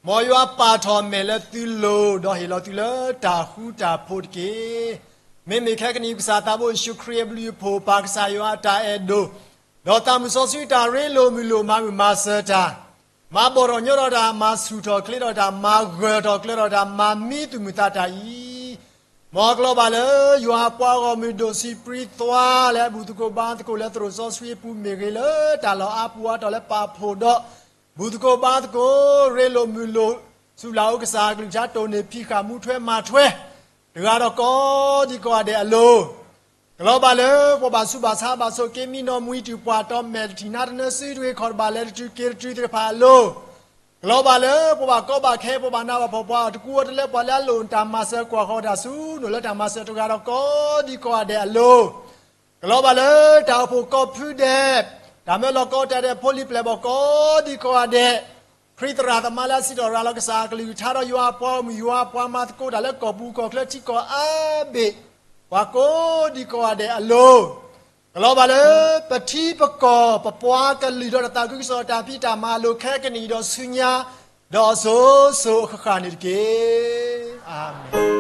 မ်ယွၤပာ်ထီၣ်အမဲာ်လၢသုလိၤ ဒီးဟ့ၣ်လီၤသုလၢတၢ်ဃူတၢ်ဖိးတက့ၢ်. မ့မ့ၢ်ခဲကနံၣ်အံၤ ကစၢ်သးဘိယ့ၣ်ၡူးခရံာ်အဘျုးအဖှိၣ် ပၢ်ကစၢ်ယွၤအတၢ်အဲၣ်ဒိၣ် ဒီးသးမုၢ်စီဆှံတၢ်ရ့လိာ်မုာ်လိာ် မၤမုာ်မၤစၢၤတၢ်, မၤဘီၣ်ထီၣ်ညီထီၣ်တၢ်, မၤဆူၣ်ထီၣ်ချ့ထီၣ်တၢ်, မၤဂၢၢ်ထီၣ်ကျၢၤထီၣ်တၢ်, မၤမံသူၣ်မုာ်သးတၢ်အံၤ, မ်အကလီၤဘၣ်လၢ ယွၤအပှၤဂီၢ်မုၢ်ဒိၣ်ဆံးပြံသွါ လၢအဘူၣ်သကိးဘါသကိးလၢသရိာ်စီဆှံအပူၤမ့ၢ်ဂ့ၤ, လၢတၢ်လီၢ်အါပူၤအါတီၤလၢပာ်ဖှိၣ်ဒီး ဘူၣ်သကိးဘါသကိး, ရ့လိာ်မုာ်လိာ်, စူၢ်လၢ်အိၣ်ကစၢ်အကလုၢ်ကထါ တိၢ်န့ၢ်ဖံးဃာ်မူထွဲမၤထွဲ တဂၤဒီးကိးဒံကိးဂၤဒဲးအလိၤ, ကလီၤဘၣ်လၢ ပှၤဘၣ်ဆူးဘၣ်ဆါ ဘၣ်ဆိးက့ မံနီၤမံတံာ် ပှၤတီမဲာ်တထံၣ် နါတနၢၤစုတဂ့ၤ ခီၣ်တဘၣ်လဲၤတတုၤက့ၤတတုၤသ့ၣ်တဖၣ်အလိၤ, ကလီၤဘၣ်လၢ ပှၤဘၣ်ကီဘၣ်ခဲ ပှၤဘၣ်နးဘၣ်ဖှီၣ် ပှၤတကူအီၤတလၢ ပှၤလၢအလိၣ်တၢ်မၤစၢၤ ကွၢ်ဃီၤတၢ်ဆူနိၣ်လၢတၢ်မၤစၢၤ တဂၤဒီးကိးဒံကိးဂၤဒဲးအလိၤ, ကလီၤဘၣ်လၢ တၢ်အိၣ်ဖှိၣ်ကိးဖုဒဲး, တၢ်မၢလီၤကိးတၢ်ဒဲး ဖိလံၤပျဲၢ်ဘီၣ် ကိးဒံကိးဂၤဒဲး, ခရံာ်သရၣ်သမါလၢအစံးထီၣ်ရၤလီၤကစၢ်အကလုၢ်ကထါဒီး ယွၤအပှၤဂီၢ်မုၢ် ယွၤအပှၤမၤသကိးတၢ်လၢကီၢ်ပူၤကီၢ်ချၢထံကီၢ်အါဘ့ၣ်, ပှၤကိးဒံကိးဂၤဒဲးအလိၤ, ကလီၤဘၣ်လၢ ပထံပကီၢ် ပပှၤကလုာ်ဒီးတၢ်သးခုကစီၣ် တၢ်ဖံးတၢ်မၤအလိၤ ခဲကနံၣ်အံၤဒီးဆူညါ ဒီးအစိၤစိၤအဃၣ်ဃၣ်န့ၣ်တက့ၢ်. အၤမ့ၣ်.